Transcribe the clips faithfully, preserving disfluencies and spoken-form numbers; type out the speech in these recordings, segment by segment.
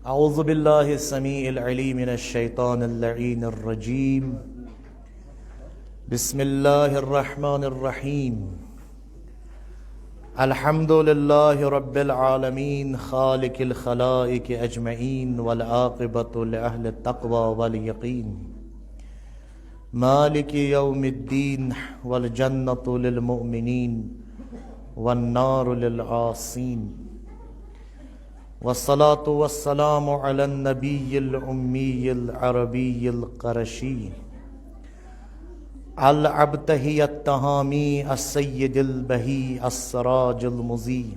أعوذ بالله السميع العليم من الشيطان اللعين الرجيم. بسم الله الرحمن الرحيم. الحمد لله رب العالمين، خالق الخلائق أجمعين، والعاقبة لأهل التقوى واليقين. مالك يوم الدين، والجنة للمؤمنين، والنار للعاصين. والصلاة والسلام على النبي الأمي العربي القرشي، الأبتهي التهامي، السيد البهي، السراج المضي،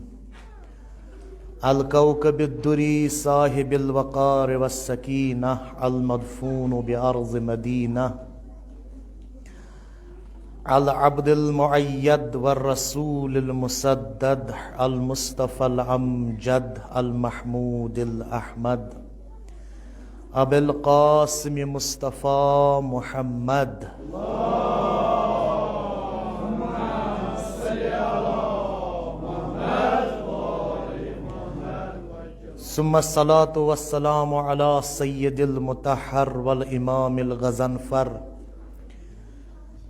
الكوكب الدري، صاحب الوقار والسكينة، المدفون بأرض مدينة، العبد المؤيد والرسول المسدد، المصطفى الأمجد، المحمود الأحمد، أبي القاسم مصطفى محمد. ثم الصلاة والسلام على سيد المطهر والإمام الغضنفر،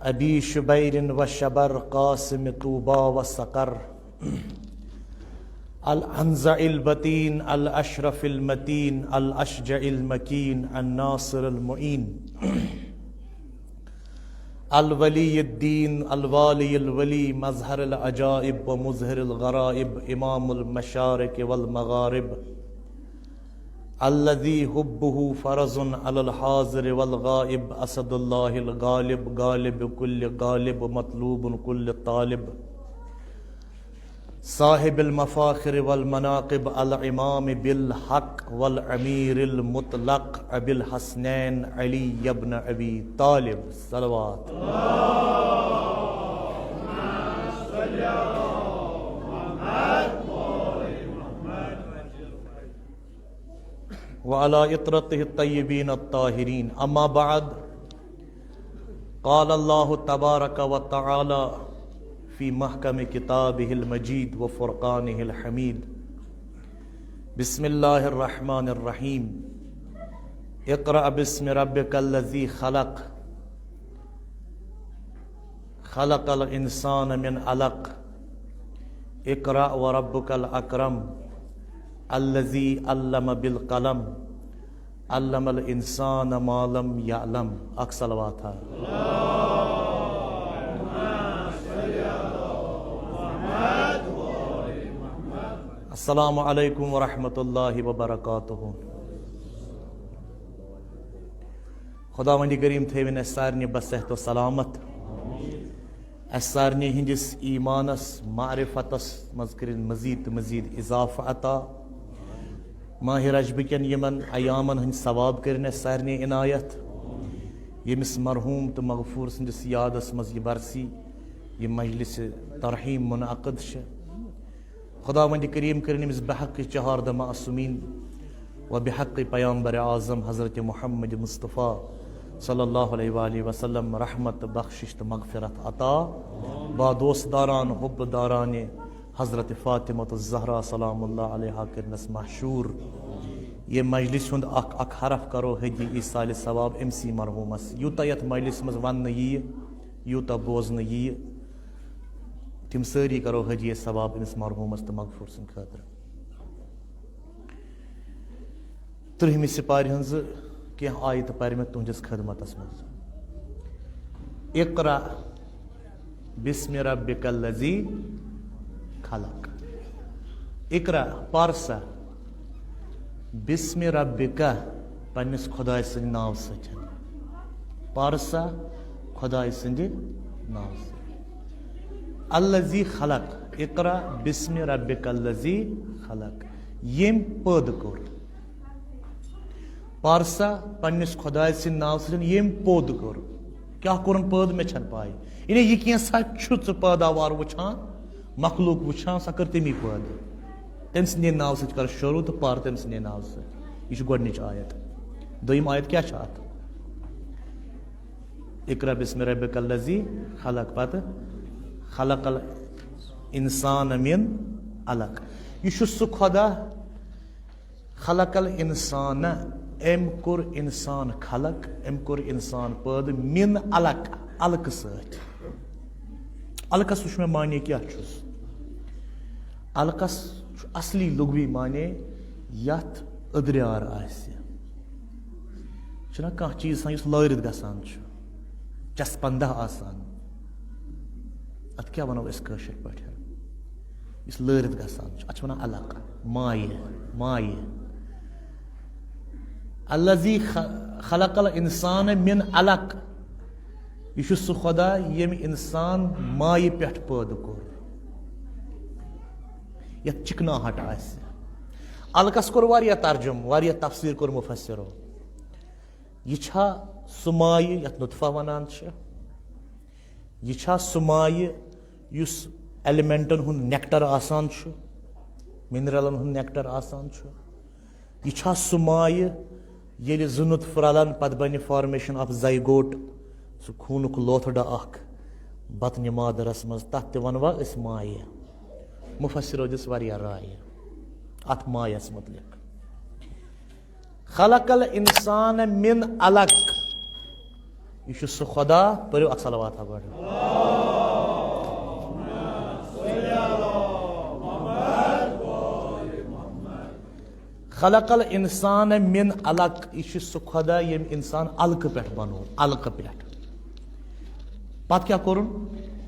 أبي شبير وشبر، قاسم طوبى وسقر، الأنزع البطين، الأشرف المتين، الأشجع المكين، الناصر المعين، الولي الدين، الوالي الولي، مظهر العجائب ومظهر الغرائب، إمام المشارق والمغارب، الذي حبه فرض على الحاضر والغائب، أسد الله الغالب، غالب كل غالب، مطلوب كل طالب، صاحب المفاخر والمناقب، الإمام بالحق والأمير المطلق، أبي الحسنين علي بن أبي طالب. صلوات. وعلى عترته الطيبين الطاهرين. أما بعد، قال الله تبارك وتعالى في محكم كتابه المجيد وفرقانه الحميد. بسم الله الرحمن الرحيم. اقرأ باسم ربك الذي خلق. خلق الإنسان من علق. اقرأ وربك الأكرم. الذي علم بالقلم. علم الإنسان ما لم يعلم. اکھ صلوات ہا۔ السلام علیکم ورحمۃ اللہ وبرکاتہ۔ خداوند کریم تھٲوِن اسہِ سارنٕے بصحت و سلامت۔ اسہِ سارنٕے ہٕنٛدِس ایمانس، معرفتس منٛز کٔرِن مزید تہٕ مزید اضافہٕ عطا۔ ماہِ رجبہٕ کٮ۪ن یِمن ایامن ہٕنٛدۍ ثواب کٔرِن اسہِ سارنٕے عنایت۔ ییٚمِس مرحوم تہٕ مغفور سٕنٛدِس یادس منٛز یہِ برسی، یہِ مجلس ترحیم منعقد چھِ، خداوند کریم کٔرِن أمِس بحق چہاردہ معصومین و بحق پیامبر اعظم حضرت محمد مصطفیٰ صلی اللہ علیہ وآلہ وسلم رحمت، بخشش تہٕ مغفرت عطا۔ با دوست داران، حب داران حضرت فاطمہ الزہرا سلام اللہ علیہا کٔرنس محشور۔ یہِ مجلس ہُنٛد اکھ اکھ حرف کرو حدی ایصال ثواب أمسٕے مرحومس۔ یوٗتاہ یتھ مجلس منٛز وننہٕ ییہِ، یوٗتاہ بوزنہٕ ییہِ، تِم سٲری کرو حدی ثواب أمِس مرحومس تہٕ مغفور سٕنٛدِ خٲطرٕ۔ ترٛہمہِ سپارِ ہٕنٛزٕ کینٛہہ آیتہٕ پرِ مےٚ تُہنٛدِس خدمتس منٛز۔ اقرأ باسم ربک الذی خلق۔ اقرأ، پر سا، باسم ربک، پننِس خدایہِ سٕنٛدِ ناوٕ سۭتۍ۔ پر سا خدایہِ سٕنٛدِ ناوٕ سۭتۍ۔ الذی خلق، اقرأ باسم ربک الذی خلق، ییٚمۍ پٲدٕ کوٚر۔ پر سا پننِس خدایہِ سٕنٛدِ ناوٕ سۭتۍ، ییٚمۍ پوٚد کوٚر۔ کیٛاہ کوٚرُن پٲدٕ، مےٚ چھَنہٕ پَے۔ یعنی یہِ کینٛژھا چھُ ژٕ پٲداوار وٕچھان، مخلوق وٕچھان، سۄ کٔر تٔمی پٲدٕ۔ تٔمۍ سٕنٛدے ناوٕ سۭتۍ کر شروٗع تہٕ پر تٔمۍ سٕنٛدے ناوٕ سۭتۍ۔ یہِ چھِ گۄڈٕنِچ آیت۔ دوٚیِم آیت کیٛاہ چھِ اَتھ؟ اقرا بسم ربک الذی خلق، پتہٕ خلق الانسان من علق۔ یہِ چھُ سُہ خۄدا، خلق الانسان، أمۍ کوٚر اِنسان خلق، أمۍ کوٚر اِنسان پٲدٕ، من علق، علقہٕ سۭتۍ۔ علقس وٕچھ مےٚ معنی کیٛاہ چھُس۔ علقس چھُ اصلی لغوی معنی یتھ أدریار آسہِ۔ چھُنہ کانٛہہ چیٖز آسان یُس لٲرِتھ گژھان چھُ، چسپندہ آسان، اتھ کیٛاہ ونو أسۍ کٲشِر پٲٹھۍ؟ یُس لٲرِتھ گژھان چھُ، اتھ چھِ ونان علق، مایہِ، مایہِ۔ الذی خ-، خلق الانسان من علق۔ یہِ چھُ سُہ خۄدا ییٚمۍ اِنسان مایہِ پٮ۪ٹھ پٲدٕ کوٚر، یَتھ چِکناہٹ آسہِ۔ علقس کوٚر واریاہ ترجمہٕ، واریاہ تفسیٖر کوٚر مُفسِرو۔ یہِ چھا سُہ مایہِ یَتھ نُطفہ وَنان چھِ؟ یہِ چھا سُہ مایہِ یُس ایلیمنٹن ہُنٛد نیکٹر آسان چھُ، منرلن ہُنٛد نیکٹر آسان چھُ؟ یہِ چھا سُہ مایہِ ییٚلہِ زٕ نُطفہٕ رلن، پتہٕ بنہِ formation of zygote، سُہ خوٗنُک لوتھڑٕ اکھ بطنِ مادرس منٛز، تتھ تہِ ونوا أسۍ مایہِ؟ مُفسِرو دِژ واریاہ رایہِ اتھ مایس مُتعلق۔ خلق الانسان من علق۔ یہِ چھُ سُہ خۄدا، پٔرِو اکھ صلوات ہا گۄڈٕ۔ خلق الانسان من علق، یہِ چھُ سُہ خۄدا ییٚمۍ اِنسان علقہٕ پٮ۪ٹھ بنوو، علقہٕ پٮ۪ٹھ۔ پتہٕ کیٛاہ کوٚرُن؟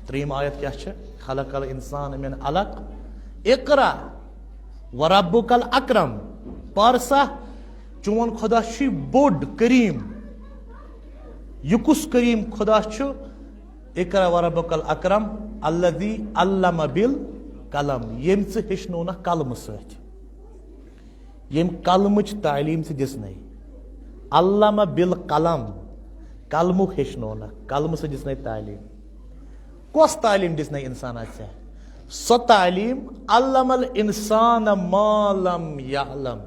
ترٛیٚیِم آیت کیٛاہ چھِ؟ خلق الانسان من علق، اقرا وربک الاکرم۔ پر سا، چون خۄدا چھُے بوٚڑ، کریم۔ یہِ کُس کریم خۄدا چھُ؟ اقرا وربک الاکرم الذی علم بالقلم، ییٚمۍ ژٕ ہیٚچھنوونکھ قلمہٕ سۭتۍ، ییٚمۍ قلمٕچ تعلیٖم ژٕ دِژنَے۔ علم بالقلم، قلمُک ہیٚچھنوونکھ، قلمہٕ سۭتۍ دِژنَے تعلیٖم۔ کۄس تعلیٖم دِژنَے اِنسانَس ژےٚ؟ سۄ تعلیٖم، علم الانسان ما لم یعلم۔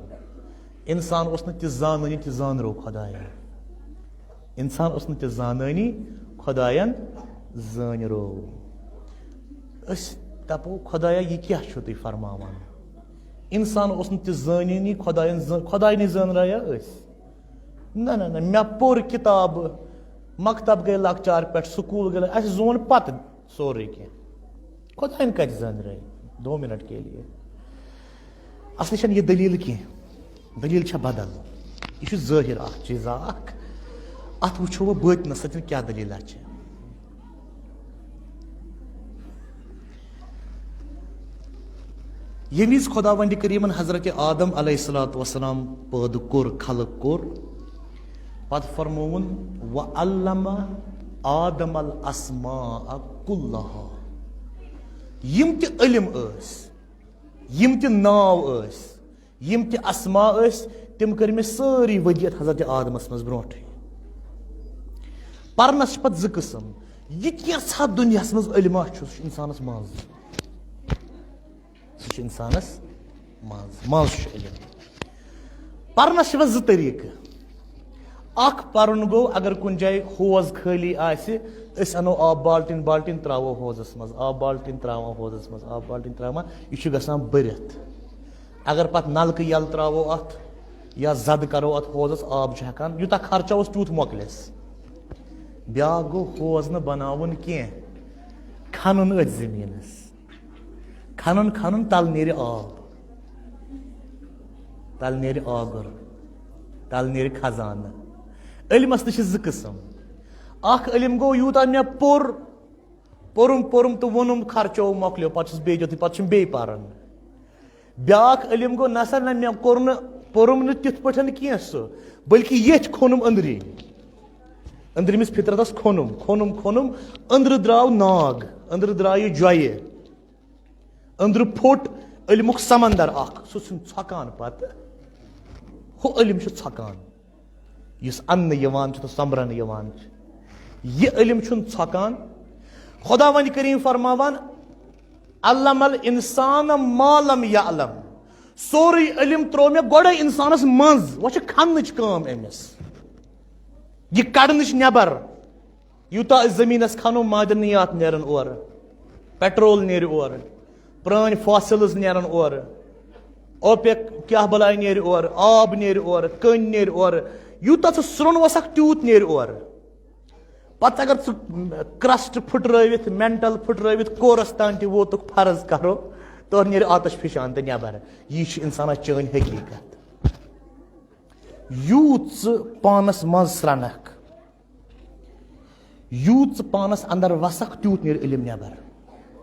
اِنسان اوس نہٕ تہِ زانٲنی تہِ زانرو خۄدایَن۔ اِنسان اوس نہٕ تہِ زانٲنی خۄدایَن زٲنرو۔ أسۍ دَپو، خۄدایا، یہِ کیٛاہ چھُو تُہۍ فرماوان؟ اِنسان اوس نہٕ تہِ زٲنٲنی خۄدایَن زٲ-، خۄداینٕے زٲنرایہ أسۍ؟ نہ، نہ، نہ، مےٚ پوٚر کِتابہٕ، مکتب گٔے لۄکچار پٮ۪ٹھ، سکوٗل گٔے، اَسہِ زون پَتہٕ سورُے کینٛہہ۔ خۄدایَن کَتہِ زٲنرٲے؟ دو منٹ کے لیے۔ اصلی چھَنہٕ یہِ دٔلیٖل کینٛہہ، دٔلیٖل چھےٚ بدل۔ یہِ چھُ ظٲہِر اکھ چیٖزا اکھ، اَتھ وٕچھو وۄنۍ بٲطنَس سۭتۍ کیٛاہ دٔلیٖلہ چھِ۔ ییٚمہِ وِزِ خۄداوندِ کریٖمن حضرت آدم علیہ الصلوۃ والسلام پٲدٕ کوٚر، خلق کوٚر، پتہٕ فرمووُن، "وعلم آدم الاسماء کلہا"۔ یِم تہِ علم ٲسۍ، یِم تہِ ناو ٲسۍ، یِم تہِ اسما ٲسۍ، تِم کٔرۍ مےٚ سٲری ودیعت حضرت آدمس منٛز برونٛٹھٕے۔ پرنس چھِ پتہٕ زٕ قٕسم۔ یہِ کینٛژھا دُنیاہس منٛز علما چھُ، سُہ چھُ انسانس منٛز۔ سُہ چھُ انسانس منٛز، منٛز چھُ علم۔ پرنس چھِ وۄنۍ زٕ طریٖقہٕ۔ اکھ پرُن گوٚو، اگر کُنہِ جایہِ ہوز خٲلی آسہِ، أسۍ انو آب بالٹیٖن، بالٹیٖن تراوو ہوزس منٛز، آب بالٹیٖن تراوان ہوزس منٛز، آب بالٹیٖن تراوان، یہِ چھُ گژھان بٔرِتھ۔ اگر پتہٕ نلکہٕ یَلہٕ تراوو اتھ یا زدٕ کرو اتھ ہوزس، آب چھُ ہٮ۪کان، یوٗتاہ خرچہ اوس تیوٗت مۄکلٮ۪س۔ بیٛاکھ گوٚو ہوز نہٕ بناوُن کینٛہہ، کھنُن أتھۍ زٔمیٖنس۔ کھنُن کھنُن، تَلہٕ نیرِ آب، تَلہٕ نیرِ آگُر، تَلہٕ نیرِ خزانہٕ۔ علمَس تہِ چھِ زٕ قٕسٕم۔ اَکھ علم گوٚو، یوٗتاہ مےٚ پوٚر، پوٚرُم پوٚرُم تہٕ ووٚنُم، خرچوو، مۄکلیو، پَتہٕ چھُس بیٚیہِ تیُتھُے، پَتہٕ چھُم بیٚیہِ پَرُن۔ بیٛاکھ علم گوٚو، نہ سا، نہ، مےٚ کوٚر نہٕ، پوٚرُم نہٕ تِتھ پٲٹھۍ کینٛہہ سُہ، بلکہِ ییٚتھۍ کھوٚنُم أنٛدری۔ أنٛدرِمِس فطرتس کھوٚنُم، کھوٚنُم، کھوٚنُم، أنٛدرٕ درٛاو ناگ، أنٛدرٕ درٛایہِ جۄیہِ، أنٛدرٕ پھوٚٹ علمُک سمندر اکھ، سُہ چھُنہٕ ژھۄکان پتہٕ، ہُہ علم چھُ ژھۄکان، یُس اننہٕ یِوان چھُ تہٕ سۄمبرنہٕ یِوان چھُ۔ یہِ علم چھُنہٕ ژھۄکان۔ خداوند کریم فرماوان، "علم الانسان ما لم یعلم"، سورُے علم ترٛوو مےٚ گۄڈے انسانس منٛز۔ وۄنۍ چھِ کھننٕچ کٲم أمِس، یہِ کڑنٕچ نٮ۪بر۔ یوٗتاہ أسۍ زٔمیٖنَس کھنو، معدنیات نیرَن اورٕ، پیٹرول نیرِ اورٕ، پرٛٲنۍ فاسِلٕز نیرَن اورٕ، اوپیک کیٛاہ بَلاے نیرِ اورٕ، آب نیرِ اورٕ، کٔنۍ نیرِ اورٕ، یوٗتاہ ژٕ سرٛوٚن وَسَکھ، تیوٗت نیرِ اورٕ۔ پَتہٕ اگر ژٕ کرسٹ پھٕٹرٲوِتھ، مینٹل پھٕٹرٲوِتھ، کورَس تام تہِ ووتُکھ فرض کَرو، تورٕ نیرِ آتش فشان تہٕ نٮ۪بَر۔ یی چھِ اِنسانَس چٲنۍ حقیٖقت۔ یوٗت ژٕ پانَس منٛز سرٛنَکھ، یوٗت ژٕ پانس اندر وسکھ، تیوٗت نیرِ علم نٮ۪بر۔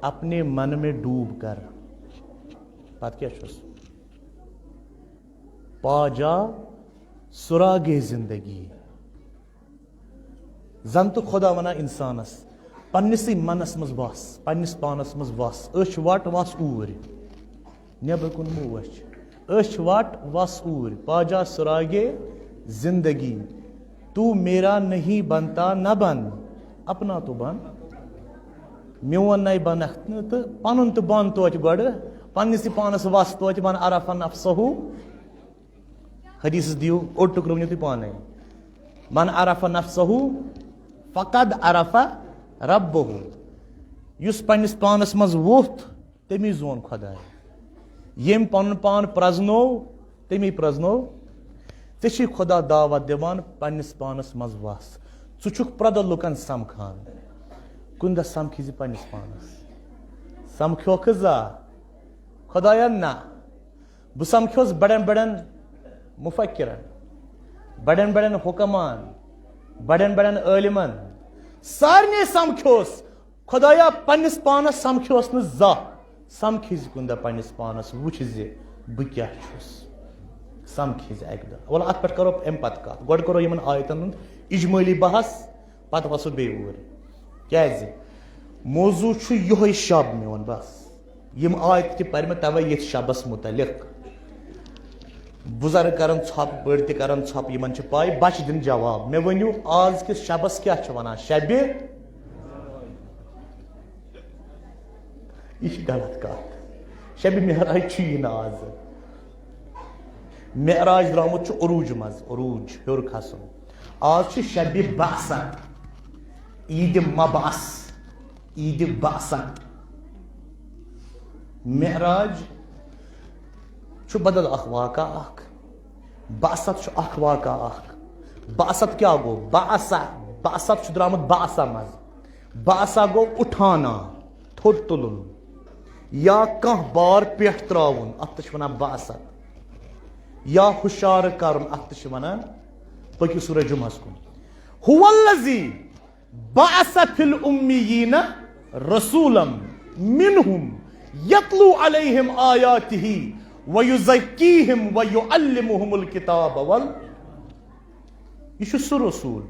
اپنے من میں ڈوب کر۔ پتہٕ کیٛاہ چھُس؟ پا جا سراغ زندگی۔ زن تہٕ خدا ونان انسانس، پننسٕے منس منٛز وس، پننس پانس منٛز وس، أچھ وٹ، وس اوٗرۍ۔ نٮ۪بر کُن مہٕ وٕچھ۔ أچھ وٹ، وس اوٗرۍ۔ پا جا سراغ زندگی۔ تو میرا نہیں بنتا نہ بن، اپنا تو بن۔ میون نَے بنکھ نہٕ تہٕ پنُن تہٕ بن توتہِ گۄڈٕ۔ پننِسٕے پانس وس توتہِ۔ من عرف نفسہ، حدیثس دِیِو اوٚڑ ٹُکرٕ، ؤنِو تُہۍ پانے۔ من عرف نفسہ فقد عرف ربہ۔ یُس پننِس پانس منٛز ووٚتھ، تٔمی زون خداے۔ ییٚمۍ پنُن پان پرزنوو، تٔمی پرزنوو۔ ژےٚ چھُے خدا دعوت دِوان، پننِس پانس منٛز وس۔ ژٕ چھُکھ پردٕ لُکن سمکھان، کُنہِ دۄہ سمکھی زِ پننِس پانس۔ سمکھیوکھٕ زا؟ خدایا نہ۔ بہٕ سمکھیوس بڑٮ۪ن بڑٮ۪ن مفکرن، بڑٮ۪ن بڑٮ۪ن حکمان، بڑٮ۪ن بڑٮ۪ن عٲلمن، سارنٕے سمکھیوس۔ خدایا، پننِس پانس سمکھیوس نہٕ زانٛہہ۔ سمکھِ زِ کُنہِ دۄہ پننِس پانس، وٕچھ زِ بہٕ کیٛاہ چھُس۔ سمکھِ زِ اکہِ دۄہ۔ وَلہٕ، اتھ پٮ۪ٹھ کرو امہِ پتہٕ کتھ۔ گۄڈٕ کرو یِمن آیتن ہُنٛد اجمٲلی بحث، پتہٕ وسو بیٚیہِ اوٗرۍ۔ کیٛازِ؟ موضوع چھُ یِہوٚے شب میون، بس۔ یِم آیتہٕ تہِ پرِ مےٚ توے ییٚتھۍ شبس متعلق۔ بُزرگ کرن ژھۄپہٕ، بٔڑۍ تہِ کرن ژھۄپہٕ، یِمن چھِ پاے، بچہِ دِن جواب۔ مےٚ ؤنِو، آز کِس شبس کیٛاہ چھِ ونان؟ شبِ؟ یہِ چھِ غلط کتھ۔ شبِ معراج چھُیی نہٕ آز۔ معراج درٛامُت چھُ عروج منٛز، عروج، ہیوٚر کھسُن۔ آز چھِ شبِ بعثت، عیٖدِ مبعث، عیٖدِ بعثت۔ معراج چھُ بدل اکھ واقعہ اکھ، بعثت چھُ اکھ واقعہ اکھ۔ بعثت کیٛاہ گوٚو؟ بعث، بعثت چھُ درٛامُت بعثہ منٛز۔ بعثہ گوٚو اُٹھانا، تھوٚد تُلُن، یا کانٛہہ بار پٮ۪ٹھ ترٛاوُن، اتھ تہِ چھِ ونان بعثت۔ یا ہُشار کرُن، اتھ تہِ چھِ ونان۔ پٔکِو سورہ جمعہس کُن۔ هو الذی بعث فی الامیین رسولا منہم یتلو علیہم آیاتہ ویزکیہم ویعلمہم الکتاب وال۔ یہِ چھُ سُہ رسول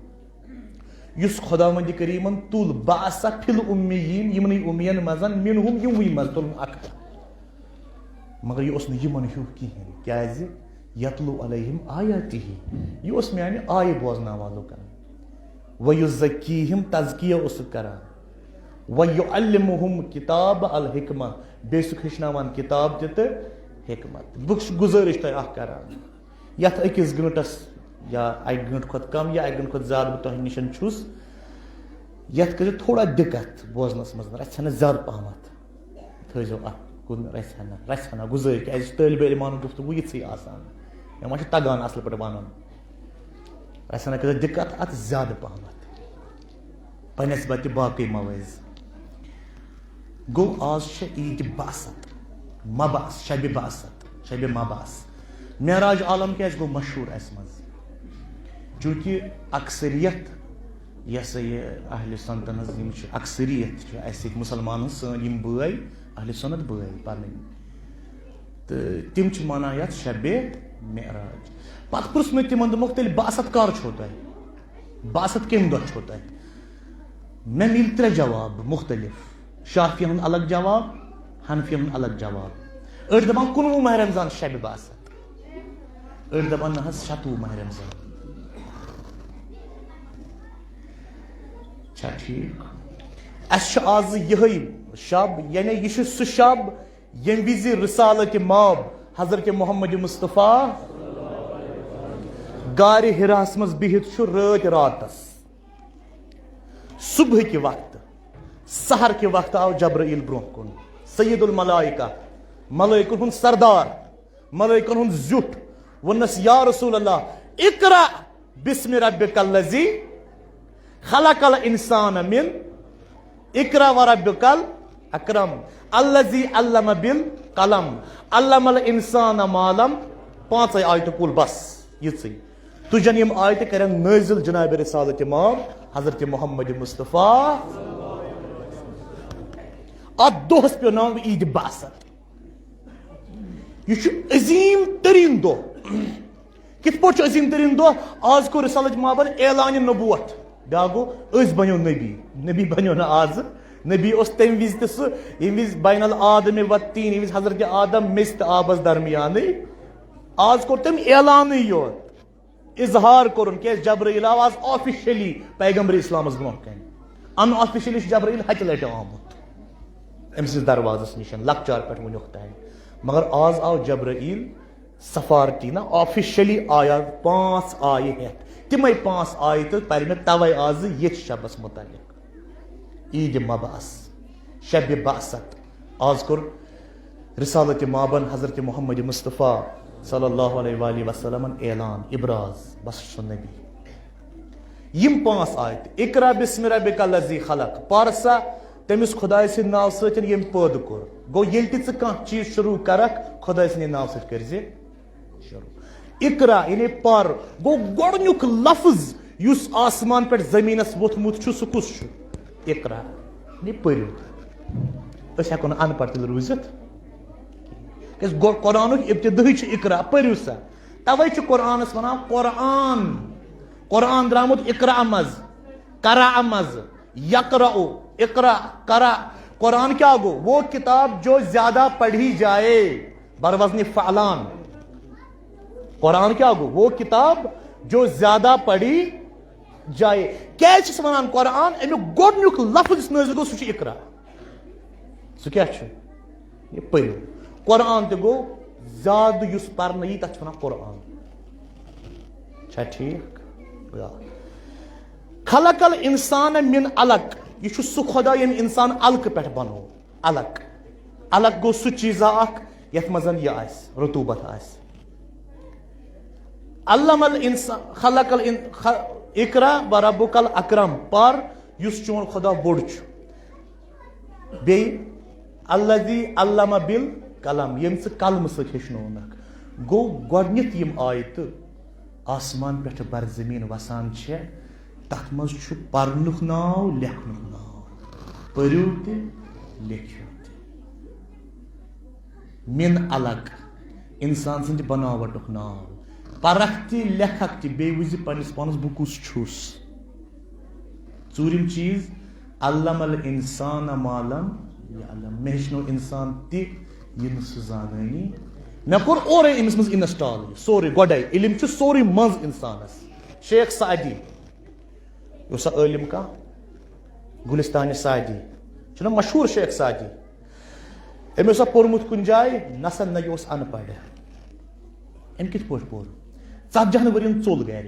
یُس خداوند کریمن تُل، بعث فی الامیین، یِمنٕے اُمین منٛز، منہم، یِموٕے منٛز تُلُن اکھ۔ مگر یہِ اوس نہٕ یِمن ہیوٗ کِہیٖنۍ۔ کیٛازِ؟ یتلو علیہم آیاتہ، یہِ اوس میانہِ آیہِ بوزناوان لُکن۔ ویزکیہم، تزکیہ اوسُکھ کران۔ ویعلمہم کتاب الحکمہ، بیٚیہِ اوسُکھ ہیٚچھناوان کتاب تہِ تہٕ حکمت۔ بہٕ چھُس گُزٲرِش تۄہہِ اکھ کران، یتھ أکِس گٲنٹس یا اکہِ گٲنٹہٕ کھۄتہٕ کم یا اکہِ گٲنٹہٕ کھۄتہٕ زیادٕ بہٕ تۄہہِ نِشن چھُس، یتھ کٔرِو تھوڑا دِقت بوزنس منٛز، رژھِ ہنا زیادٕ پہمتھ تھٲیزیو اتھ کُن، رژھِ ہنا، رژھِ ہنا گُزٲرِش، کیازِ یہِ چھُ طٲلبِ علمانُک گفتگو یِژھٕے آسان، مےٚ ما چھُ تگان اصل پٲٹھۍ ونُن۔ رژھِ ہنا کٔرِو دِقت اتھ زیادٕ پہمتھ بنسبت باقٕے موٲزی۔ گوٚو، آز چھِ عیٖدِ بعثت، مبعث، شبِ بعثت، شبِ مبعث۔ معراج عالم کیٛازِ گوٚو مشہوٗر اَسہِ منٛز؟ چوٗنٛکہِ اکثریت، یہِ ہسا یہِ اہلِ سنتن ہٕنٛز، یِم چھِ اکثریت، چھِ اَسہِ ییٚتہِ مُسلمان ہٕنٛز، سٲنۍ یِم بٲے، اہلِ سنت بٲے پنٕنۍ، تہٕ تِم چھِ مانان یَتھ شبِ معراج۔ پتہٕ پرُژھ مےٚ تِمن، دوٚپمکھ، "تیٚلہِ بعثت کر چھو تۄہہِ؟ بعثت کمہِ دۄہ چھو تۄہہِ؟" مےٚ مِلۍ ترٛےٚ جواب مُختٔلِف، شافی ہُنٛد الگ جواب، حنفی ہُنٛد الگ جواب۔ أڑۍ دَپان، "کُنوُہ ماہِ رمضان شبِ بعثت"، أڑۍ دَپان، "نہ حظ، شَتوُہ ماہِ رمضان"۔ چھا ٹھیٖک؟ اَسہِ چھُ آز یِہوٚے شب، یعنی یہِ چھُ سُہ شب، ییٚمہِ وِزِ رسالت ماب حضرت محمد مصطفیٰ غارِ حراہس منٛز بِہِتھ چھُ رٲتۍ راتس۔ صبحٕکہِ وقتہٕ، سحر کہِ وقتہٕ آو جبرائیل برونٛہہ کُن۔ سید الملائکہ، ملائکن ہُنٛد سردار، ملائکن ہُنٛد زیُٹھ، ووٚننس، یا رسول اللہ، اقرأ باسم ربک الذی خلق الانسان من، اقرأ وربک الاکرم، الذی علم بالقلم، علم الانسان ما لم، پانٛژے آیتہٕ کُل، بس یِژٕے۔ تُجن یِم آیتہٕ کرن نٲزِل جناب رسالت ماب حضرت محمد مصطفیٰ۔ اتھ دۄہس پیوٚو ناو عید بعثت۔ یہِ چھُ عظیٖم تریٖن دۄہ۔ کِتھ پٲٹھۍ چھُ عظیٖم تریٖن دۄہ؟ آز کوٚر رسالت مابن اعلان نبوت۔ بیٛاکھ گوٚو، أسۍ بنیو نبی۔ نبی بنیو نہٕ آز۔ نبی اوس تمہِ وِزِ تہِ سُہ، ییٚمہِ وِزِ بین الآدم و طین، ییٚمہِ وِزِ حضرت آدم میٚژِ تہٕ آبس درمیانٕے۔ آز کوٚر تٔمۍ اعلانٕے یوت۔ اظہار کوٚرُن، کیازِ جبرائیل آو آز آفیشلی پیغمبر اسلامس برونٛہہ کنہِ۔ ان آفیشلی چھُ جبرائیل ہتہِ لٹہِ آمُت أمۍ سٕنٛدِس دروازس نِش، لۄکچار پٮ۪ٹھ وُنیُک تام۔ مگر آز آو جبرائیل سفارتی، نہ آفیشلی آیا، پانٛژھ آیہِ ہٮ۪تھ۔ تِمے پانٛژھ آیہِ تہٕ پرِ مےٚ توے آزٕ ییٚتھۍ شبس متعلق۔ عید مبعث، شب بعثت۔ آز کوٚر رسالت مابن حضرت محمد مصطفیٰ صلی اللہ علیہ وآلہ وسلم اعلان، ابراز، بس چھُ سُہ نبی۔ یِم پانٛژھ آیتہٕ، اقرأ باسم ربک الذی خلق، پر سا تٔمِس خدایہِ سٕنٛدِ ناوٕ سۭتۍ ییٚمۍ پٲدٕ کوٚر۔ گوٚو، ییٚلہِ تہِ ژٕ کانٛہہ چیٖز شروع کرکھ، خدایہِ سٕنٛدِ ناوٕ سۭتۍ کٔرۍ زِ شروع۔ اقرأ یعنی پر۔ گوٚو، گۄڈٕنیُک لفظ یُس آسمان پٮ۪ٹھ زٔمیٖنَس ووٚتھمُت چھُ، سُہ کُس چھُ؟ اقرأ یعنی پٔرِو۔ أسۍ ہٮ۪کو نہٕ ان پڑھ تیٚلہِ روٗزِتھ۔ کیٛازِ گۄ-، قرآنُک ابتدٲہٕے چھُ اقرأ، پٔرِو سا۔ توے چھُ قرآنس ونان قرآن۔ قرآن درامُت اقرأ منٛز، قرأ منٛز، یقرأ، اقرأ، قرأ۔ قرآن کیا گو؟ وہ کتاب جو زیادہ پڑھی جائے، بر وزن فعلان۔ قرآن کیا گو؟ وہ کتاب جو زیادہ پڑھی جائے۔ کیازِ چھِس ونان قرآن؟ امیُک گۄڈٕنیُک لفظ یُس نٲزِل گوٚو، سُہ چھُ اقرأ۔ سُہ کیٛاہ چھُ؟ یہِ پٔرِو۔ قرآن تہِ گوٚو، زیادٕ یُس پرنہٕ یی، تَتھ چھِ وَنان قرآن۔ چھا ٹھیٖک؟ آ۔ خلق الانسان من علق۔ یہِ چھُ سُہ خۄدا، ییٚمۍ اِنسان علقہٕ پٮ۪ٹھ بنوو۔ علق۔ علق گوٚو سُہ چیٖزا اکھ، یَتھ منٛز یہِ آسہِ، رطوبت آسہِ۔ علم الانسان، خلق الان-، خ-، اقرأ وربک الاکرم، پر یُس چون خۄدا بوٚڑ چھُ۔ بیٚیہِ، الذی علم بالقلم، ییٚمۍ ژٕ قلمہٕ سۭتۍ ہیٚچھنوونکھ۔ گوٚو، گۄڈٕنیتھ یِم آیتہٕ آسمان پٮ۪ٹھٕ بر زٔمیٖن وسان چھےٚ، تَتھ منٛز چھُ پرنُک ناو، لیکھنُک ناو۔ پٔرِو تہِ، لیکھِو تہِ۔ من علق، اِنسان سٕنٛدِ بناوٹُک ناو۔ پرکھ تہِ، لیکھکھ تہِ، بیٚیہِ وٕچھ زِ پننِس پانس بہٕ کُس چھُس۔ ژوٗرِم چیٖز، علم الانسان ما لم یعلم، مےٚ ہیٚچھنو اِنسان تہِ، یہِ نہٕ سُہ زانٲنی۔ مےٚ کوٚر اورے أمِس منٛز انسٹال یہِ سورُے گۄڈے۔ علم چھُ سورُے منٛز اِنسانس۔ شیخ سعدی، یہِ اوسا عٲلِم کانٛہہ؟ گُلستانِ سعدی، چھُنہ مشہوٗر شیخ سعدی؟ أمۍ اوسا پوٚرمُت کُنہِ جایہِ؟ نسا نہ، یہِ اوس ان پڑھ۔ أمۍ کِتھ پٲٹھۍ پوٚر؟ ژتجی ہن ؤرین ژوٚل گرِ۔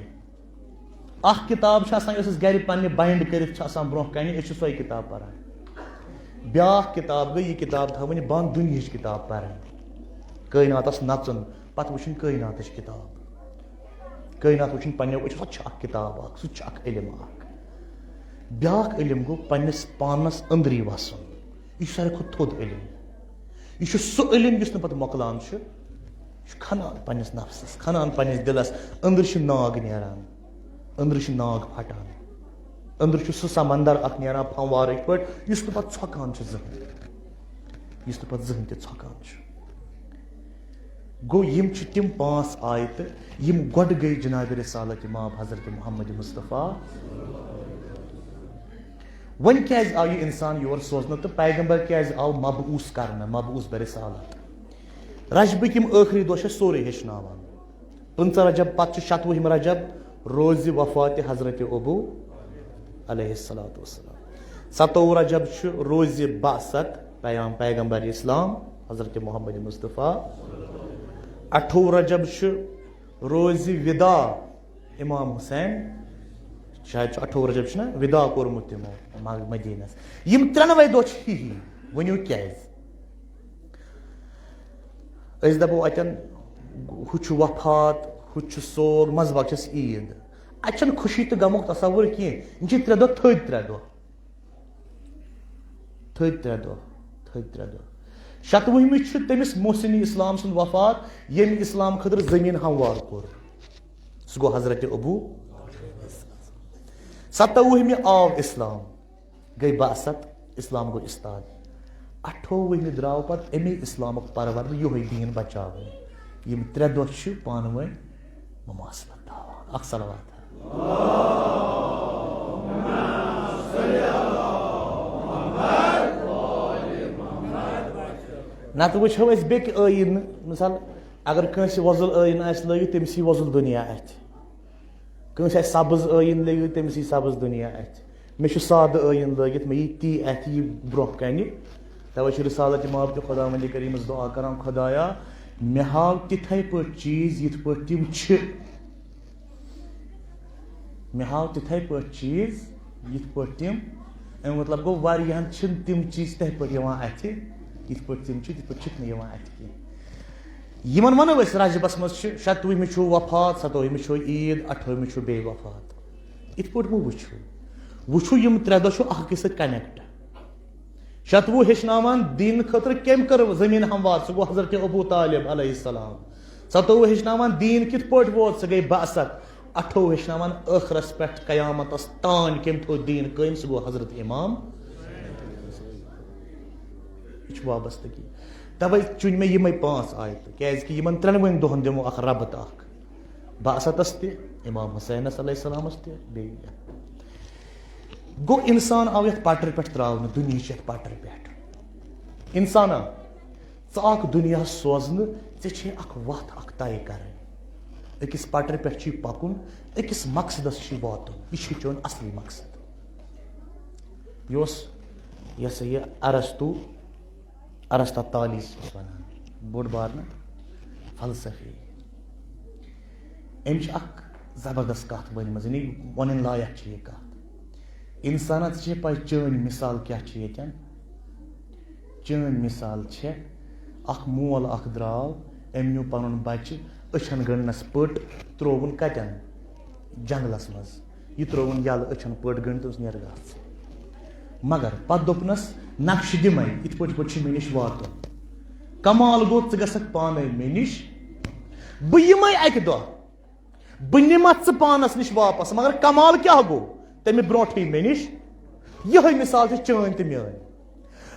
اکھ کِتاب چھِ آسان، یۄس أسۍ گرِ پننہِ بایِنڈ کٔرِتھ چھِ آسان برونٛہہ کنہِ، أسۍ چھِ سۄے کِتاب پران۔ بیٛاکھ کِتاب گٔے یہِ کِتاب تھاوٕنۍ بنٛد، دُنیہٕچ کِتاب پرٕنۍ، کٲیناتس نژُن، پتہٕ وٕچھِنۍ کٲیناتٕچ کِتاب۔ کٲینات وٕچھِنۍ پننیو أچھو، سۄ تہِ چھِ اکھ کِتاب اکھ، سُہ تہِ چھُ اکھ علم اکھ۔ بیٛاکھ علم گوٚو پننِس پانس أنٛدری وسُن۔ یہِ چھُ ساروی کھۄتہٕ تھوٚد علم۔ یہِ چھُ سُہ علم یُس نہٕ پتہٕ مۄکلان چھُ۔ یہِ چھُ کھنان پننِس نفسس، کھنان پننِس دِلس۔ أنٛدرٕ چھُ ناگ نیران، أنٛدرٕ چھُ ناگ پھٹان، أنٛدرٕ چھُ سُہ سمندر اکھ نیران پھموارٕکۍ پٲٹھۍ، یُس نہٕ پتہٕ ژھۄکان چھُ زٕہٕنۍ، یُس نہٕ پتہٕ زٕہٕنۍ تہِ ژھۄکان چھُ۔ گوٚو، یِم چھِ تِم پانٛژھ آیتہٕ، یِم گۄڈٕ گٔے جناب رسالت ماب حضرت محمد مصطفیٰ۔ وۄنۍ کیازِ آو یہِ انسان یور سوزنہٕ تہٕ پیغمبر کیازِ آو مبعوث کرنہٕ، مبعوث برسالت؟ رجبٕکۍ یِم ٲخری دۄہ چھِ سورُے ہیٚچھناوان۔ پٕنٛژٕہ رجب پتہٕ چھُ شتوُہِم رجب، روزِ وفات حضرت ابو۔ علیہ الصلوۃ والسلام۔ ستووُہ رجب چھُ روزِ بعثت پیام پیغمبر اسلام حضرت محمد مصطفیٰ۔ اَٹھووُہ رجب چھُ روزِ وداع امام حسین، شاید چھُ اَٹھووُہ رجب چھُنہ وداع کوٚرمُت تِمو مگ-، مدینس۔ یِم ترٛٮ۪نوَے دۄہ چھِ ہی ہی، ؤنِو کیٛازِ؟ أسۍ دَپو اَتٮ۪ن ہُہ چھُ وفات، ہُہ چھُ سوگ، منٛزٕ باگ چھَس عیٖد۔ اَتہِ چھَنہٕ خوشی تہٕ غمُک تصور کینٛہہ، یِم چھِ ترٛےٚ دۄہ تھٔدۍ ترٛےٚ دۄہ۔ تھٔدۍ ترٛےٚ دۄہ، تھٔدۍ ترٛےٚ دۄہ۔ شَتوُہمہِ چھُ تٔمِس محسن اسلام سُنٛد وفات، ییٚمۍ اسلام خٲطرٕ زٔمیٖن ہموار کوٚر۔ سُہ گوٚو حضرت ابو۔ ستوُہمہِ آو اسلام، گٔے بعثت، اسلام گوٚو استاد۔ اَٹھووُہمہِ درٛاو پَتہٕ اَمے اسلامُک پرور، یِہوٚے دیٖن بچاوُن۔ یِم ترٛےٚ دۄہ چھِ پانہٕ ؤنۍ مماثلت تھاوان۔ اکھ صلوات۔ نتہٕ وٕچھو أسۍ بیٚکہِ ٲیٖنہٕ، مثال، اگر کٲنٛسہِ وۄزُل ٲیٖنہٕ آسہِ لٲگِتھ، تٔمِس یی وۄزُل دُنیا اَتھِ۔ کٲنٛسہِ آسہِ سبٕز ٲیٖنہٕ لٲگِتھ، تٔمِس یی سبٕز دُنیا اَتھِ۔ مےٚ چھُ سادٕ ٲیٖنہٕ لٲگِتھ، مےٚ یی تی اَتھِ، یی برٛونٛہہ کَنہِ۔ تَوَے چھُ رسالت ماب تہِ خۄداوندِ کریٖمَس دُعا کران، خۄدایا، مےٚ ہاو تِتھَے پٲٹھۍ چیٖز، یِتھ پٲٹھۍ تِم چھِ۔ مےٚ ہاو تِتھَے پٲٹھۍ چیٖز، یِتھ پٲٹھۍ تِم۔ اَمیُک مطلب گوٚو، واریاہَن چھِنہٕ تِم چیٖز تِتھَے پٲٹھۍ یِوان اَتھِ، یِتھ پٲٹھۍ تِم چھِ، تِتھ پٲٹھۍ چھِکھ نہٕ یِوان اَتھِ کینٛہہ۔ یِمَن وَنو أسۍ، رجبَس منٛز چھِ، شَتوُہمہِ چھُ وفات، ستووُہمہِ چھُ عیٖد، اَٹھووُہمہِ چھُ بیٚیہِ وفات۔ یِتھ پٲٹھۍ مہٕ وٕچھِو۔ وٕچھِو، یِم ترٛےٚ دۄہ چھُ اَکھ أکِس سۭتۍ connect۔ شَتوُہ ہیٚچھناوان دیٖن خٲطرٕ کٔمۍ کٔر زٔمیٖن ہموار، سُہ گوٚو حضرت ابو طالب علیہ السلام۔ ستووُہ ہیٚچھناوان دیٖن کِتھ پٲٹھۍ ووت، سُہ گٔے بعثت۔ اَٹھووُہ ہیٚچھناوان ٲخرس پٮ۪ٹھ قیامتس تام کٔمۍ تھوٚو دیٖن قٲیِم، سُہ گوٚو حضرت امام۔ یہِ چھُ وابستگی۔ توے چُنۍ مےٚ یِمے پانٛژھ آیتہٕ، کیازِ کہِ یِمن ترٛٮ۪نوٕنۍ دۄہن دِمو اکھ ربط اکھ۔ بعثتس تہِ، امام حسینس علیہ السلامس تہِ، بیٚیہِ یتھ۔ گوٚو، انسان آو یتھ پٹرِ پٮ۪ٹھ تراونہٕ، دُنیہٕچ یتھ پٹرِ پٮ۪ٹھ۔ انسانا، ژٕ آکھ دُنیاہَس سوزنہٕ، ژےٚ چھے اکھ وَتھ اکھ طے کَرٕنۍ۔ أکِس پٹرِ پٮ۪ٹھ چھُے پَکُن، أکِس مقصدَس چھُے واتُن۔ یہِ چھُے چون اصلی مقصد۔ یہِ اوس، یہِ ہسا یہِ ارسطو، ارسطا طالیس اوس وَنان، بوٚڑ بار نہ فلسفی۔ أمۍ چھِ اکھ زبردست کَتھ ؤنمٕژ، یعنی وَنٕنۍ لایق چھِ یہِ کَتھ۔ انسانا، ژےٚ چھے پَے چٲنۍ مثال کیٛاہ چھِ ییٚتٮ۪ن؟ چٲنۍ مثال چھےٚ اکھ مول اکھ درٛاو، أمۍ نیوٗ پنُن بچہٕ أچھن گٔنٛڈنس پٔٹ، ترٛووُن کتٮ۪ن؟ جنگلس منٛز۔ یہِ ترٛووُن یَلہٕ أچھن پٔٹ گٔنٛڈِتھ، دوٚپُس، "نیر گژھ۔" مگر پتہٕ دوٚپنس، "نقشہٕ دِ مےٚ، یِتھ پٲٹھۍ، یِتھ پٲٹھۍ چھُ مےٚ نِش واتُن۔" کمال گوٚو، ژٕ گژھکھ پانے مےٚ نِش، بہٕ یِمے اکہِ دۄہ۔ بہٕ نِمَتھ ژٕ پانَس نِش واپس، مگر کمال کیٛاہ گوٚو؟ تَمہِ برونٛٹھٕے مےٚ نِش۔ یِہوٚے مثال چھِ چٲنۍ تہٕ میٲنۍ۔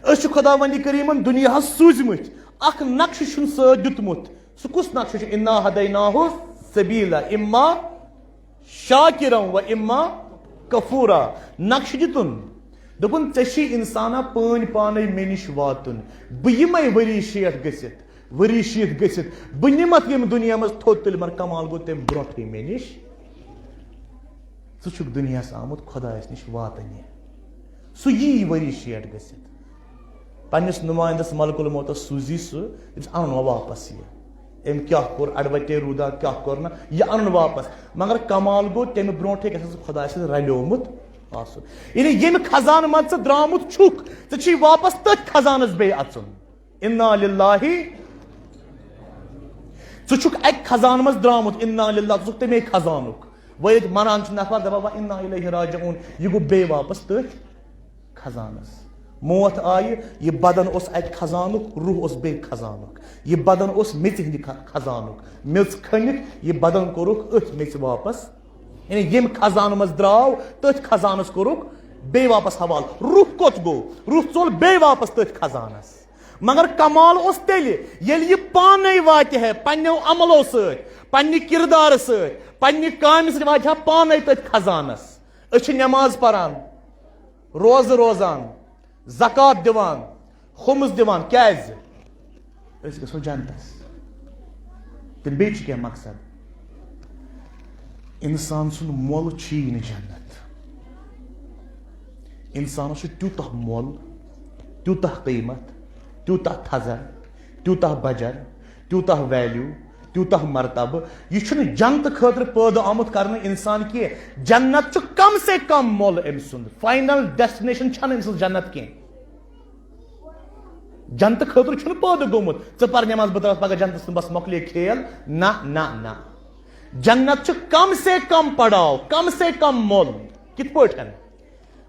أسۍ چھِ خۄداوندِ کریٖمن دُنیاہَس سوٗزمٕتۍ، اکھ نقشہٕ چھُن سۭتۍ دیُتمُت۔ سُہ کُس نقشہٕ چھُ؟ انا ہدیناہ سبیلا اما شاکرا و اما کفورا۔ نقشہٕ دیُتُن۔ دوٚپُن، "ژےٚ چھُے انسانا پٲنۍ پانے مےٚ نِش واتُن۔ بہٕ یِمے ؤری شیٹھ گٔژھِتھ۔" ؤری شیٖتھ گٔژھِتھ بہٕ نِمَتھ ییٚمہِ دُنیا منٛز تھوٚد تُلہِ، مگر کمال گوٚو تَمہِ برونٛٹھٕے مےٚ نِش۔ ژٕ چھُکھ دُنیاہَس آمُت خۄدایَس نِش واتنہِ۔ سُہ یی ؤری شیٹھ گٔژھِتھ۔ پنٛنِس نُمٲیندَس ملک الموتَس سوٗزی سُہ، دٔپِس، "اَنُن وۄنۍ واپَس یہِ۔ أمۍ کیٛاہ کوٚر، اَڑٕ وَتے روٗدا کیٛاہ کوٚر نہ، یہِ اَنُن واپَس۔" مگر کمال گوٚو، تَمہِ برونٛٹھٕے گژھِ سُہ خۄدایَس سۭتۍ رَلیومُت آسُن۔ یعنی ییٚمہِ خزانہٕ منٛز ژٕ درٛامُت چھُکھ، ژےٚ چھُے واپَس تٔتھۍ خزانَس بیٚیہِ اَژُن۔ انا للہ۔ ژٕ چھُکھ اَکہِ خزانہٕ منٛز درٛامُت، انا للہ، ژٕ چھُکھ تَمے خزانُک۔ وۄنۍ ییٚلہِ مران چھُ نفر، دَپان، "و انا الیہ راجعون"، یہِ گوٚو بیٚیہِ واپس تٔتھۍ خزانس۔ موت آیہِ، یہِ بدن اوس اَکہِ خزانُک، روح اوس بیٚیہِ خزانُک۔ یہِ بدن اوس میٚژِ ہٕنٛدِ خ-، خزانُک۔ میٚژ کھٔنِتھ یہِ بدن کوٚرُکھ أتھۍ میٚژِ واپس۔ یعنی ییٚمہِ خزانہٕ منٛز درٛاو، تٔتھۍ خزانس کوٚرُکھ بیٚیہِ واپس حوالہٕ۔ روح کوٚت گوٚو؟ روح ژوٚل بیٚیہِ واپس تٔتھۍ خزانس۔ مگر کمال اوس تیٚلہِ، ییٚلہِ یہِ پانے واتہِ ہے پننیو عملو سۭتۍ، پننہِ کردارٕ سۭتۍ، پننہِ کامہِ سۭتۍ واتہِ ہا پانے تٔتھۍ خزانس۔ أسۍ چھِ نماز پران، روزٕ روزان، زکوٰۃ دِوان، خُمس دِوان، کیازِ؟ أسۍ گژھو جنتس۔ تہٕ بیٚیہِ چھُ کینٛہہ مقصد؟ انسان سُنٛد مۄل چھُیی نہٕ جنت۔ انسانس چھُ تیوٗتاہ مۄل، تیوٗتاہ قۭمت، تیوٗتاہ تھزر، تیوٗتاہ بجر، تیوٗتاہ ویلیو، تیوٗتاہ مرتبہٕ۔ یہِ چھُنہٕ جنت خٲطرٕ پٲدٕ آمُت کرنہٕ انسان کینٛہہ۔ جنت چھُ کم سے کم مۄل أمۍ سُنٛد۔ فاینل ڈیسٹِنیشن چھنہٕ أمۍ سٕنٛز جنت کینٛہہ۔ جنتہٕ خٲطرٕ چھُنہٕ پٲدٕ گوٚمُت، ژٕ پر نٮ۪ماز، بہٕ ترٛاوَتھ پگاہ جنتس تہٕ بس، مۄکلے کھیل۔ نہ، نہ، نہ۔ جنت چھُ کم سے کم پڑاو، کم سے کم مۄل۔ کِتھ پٲٹھۍ؟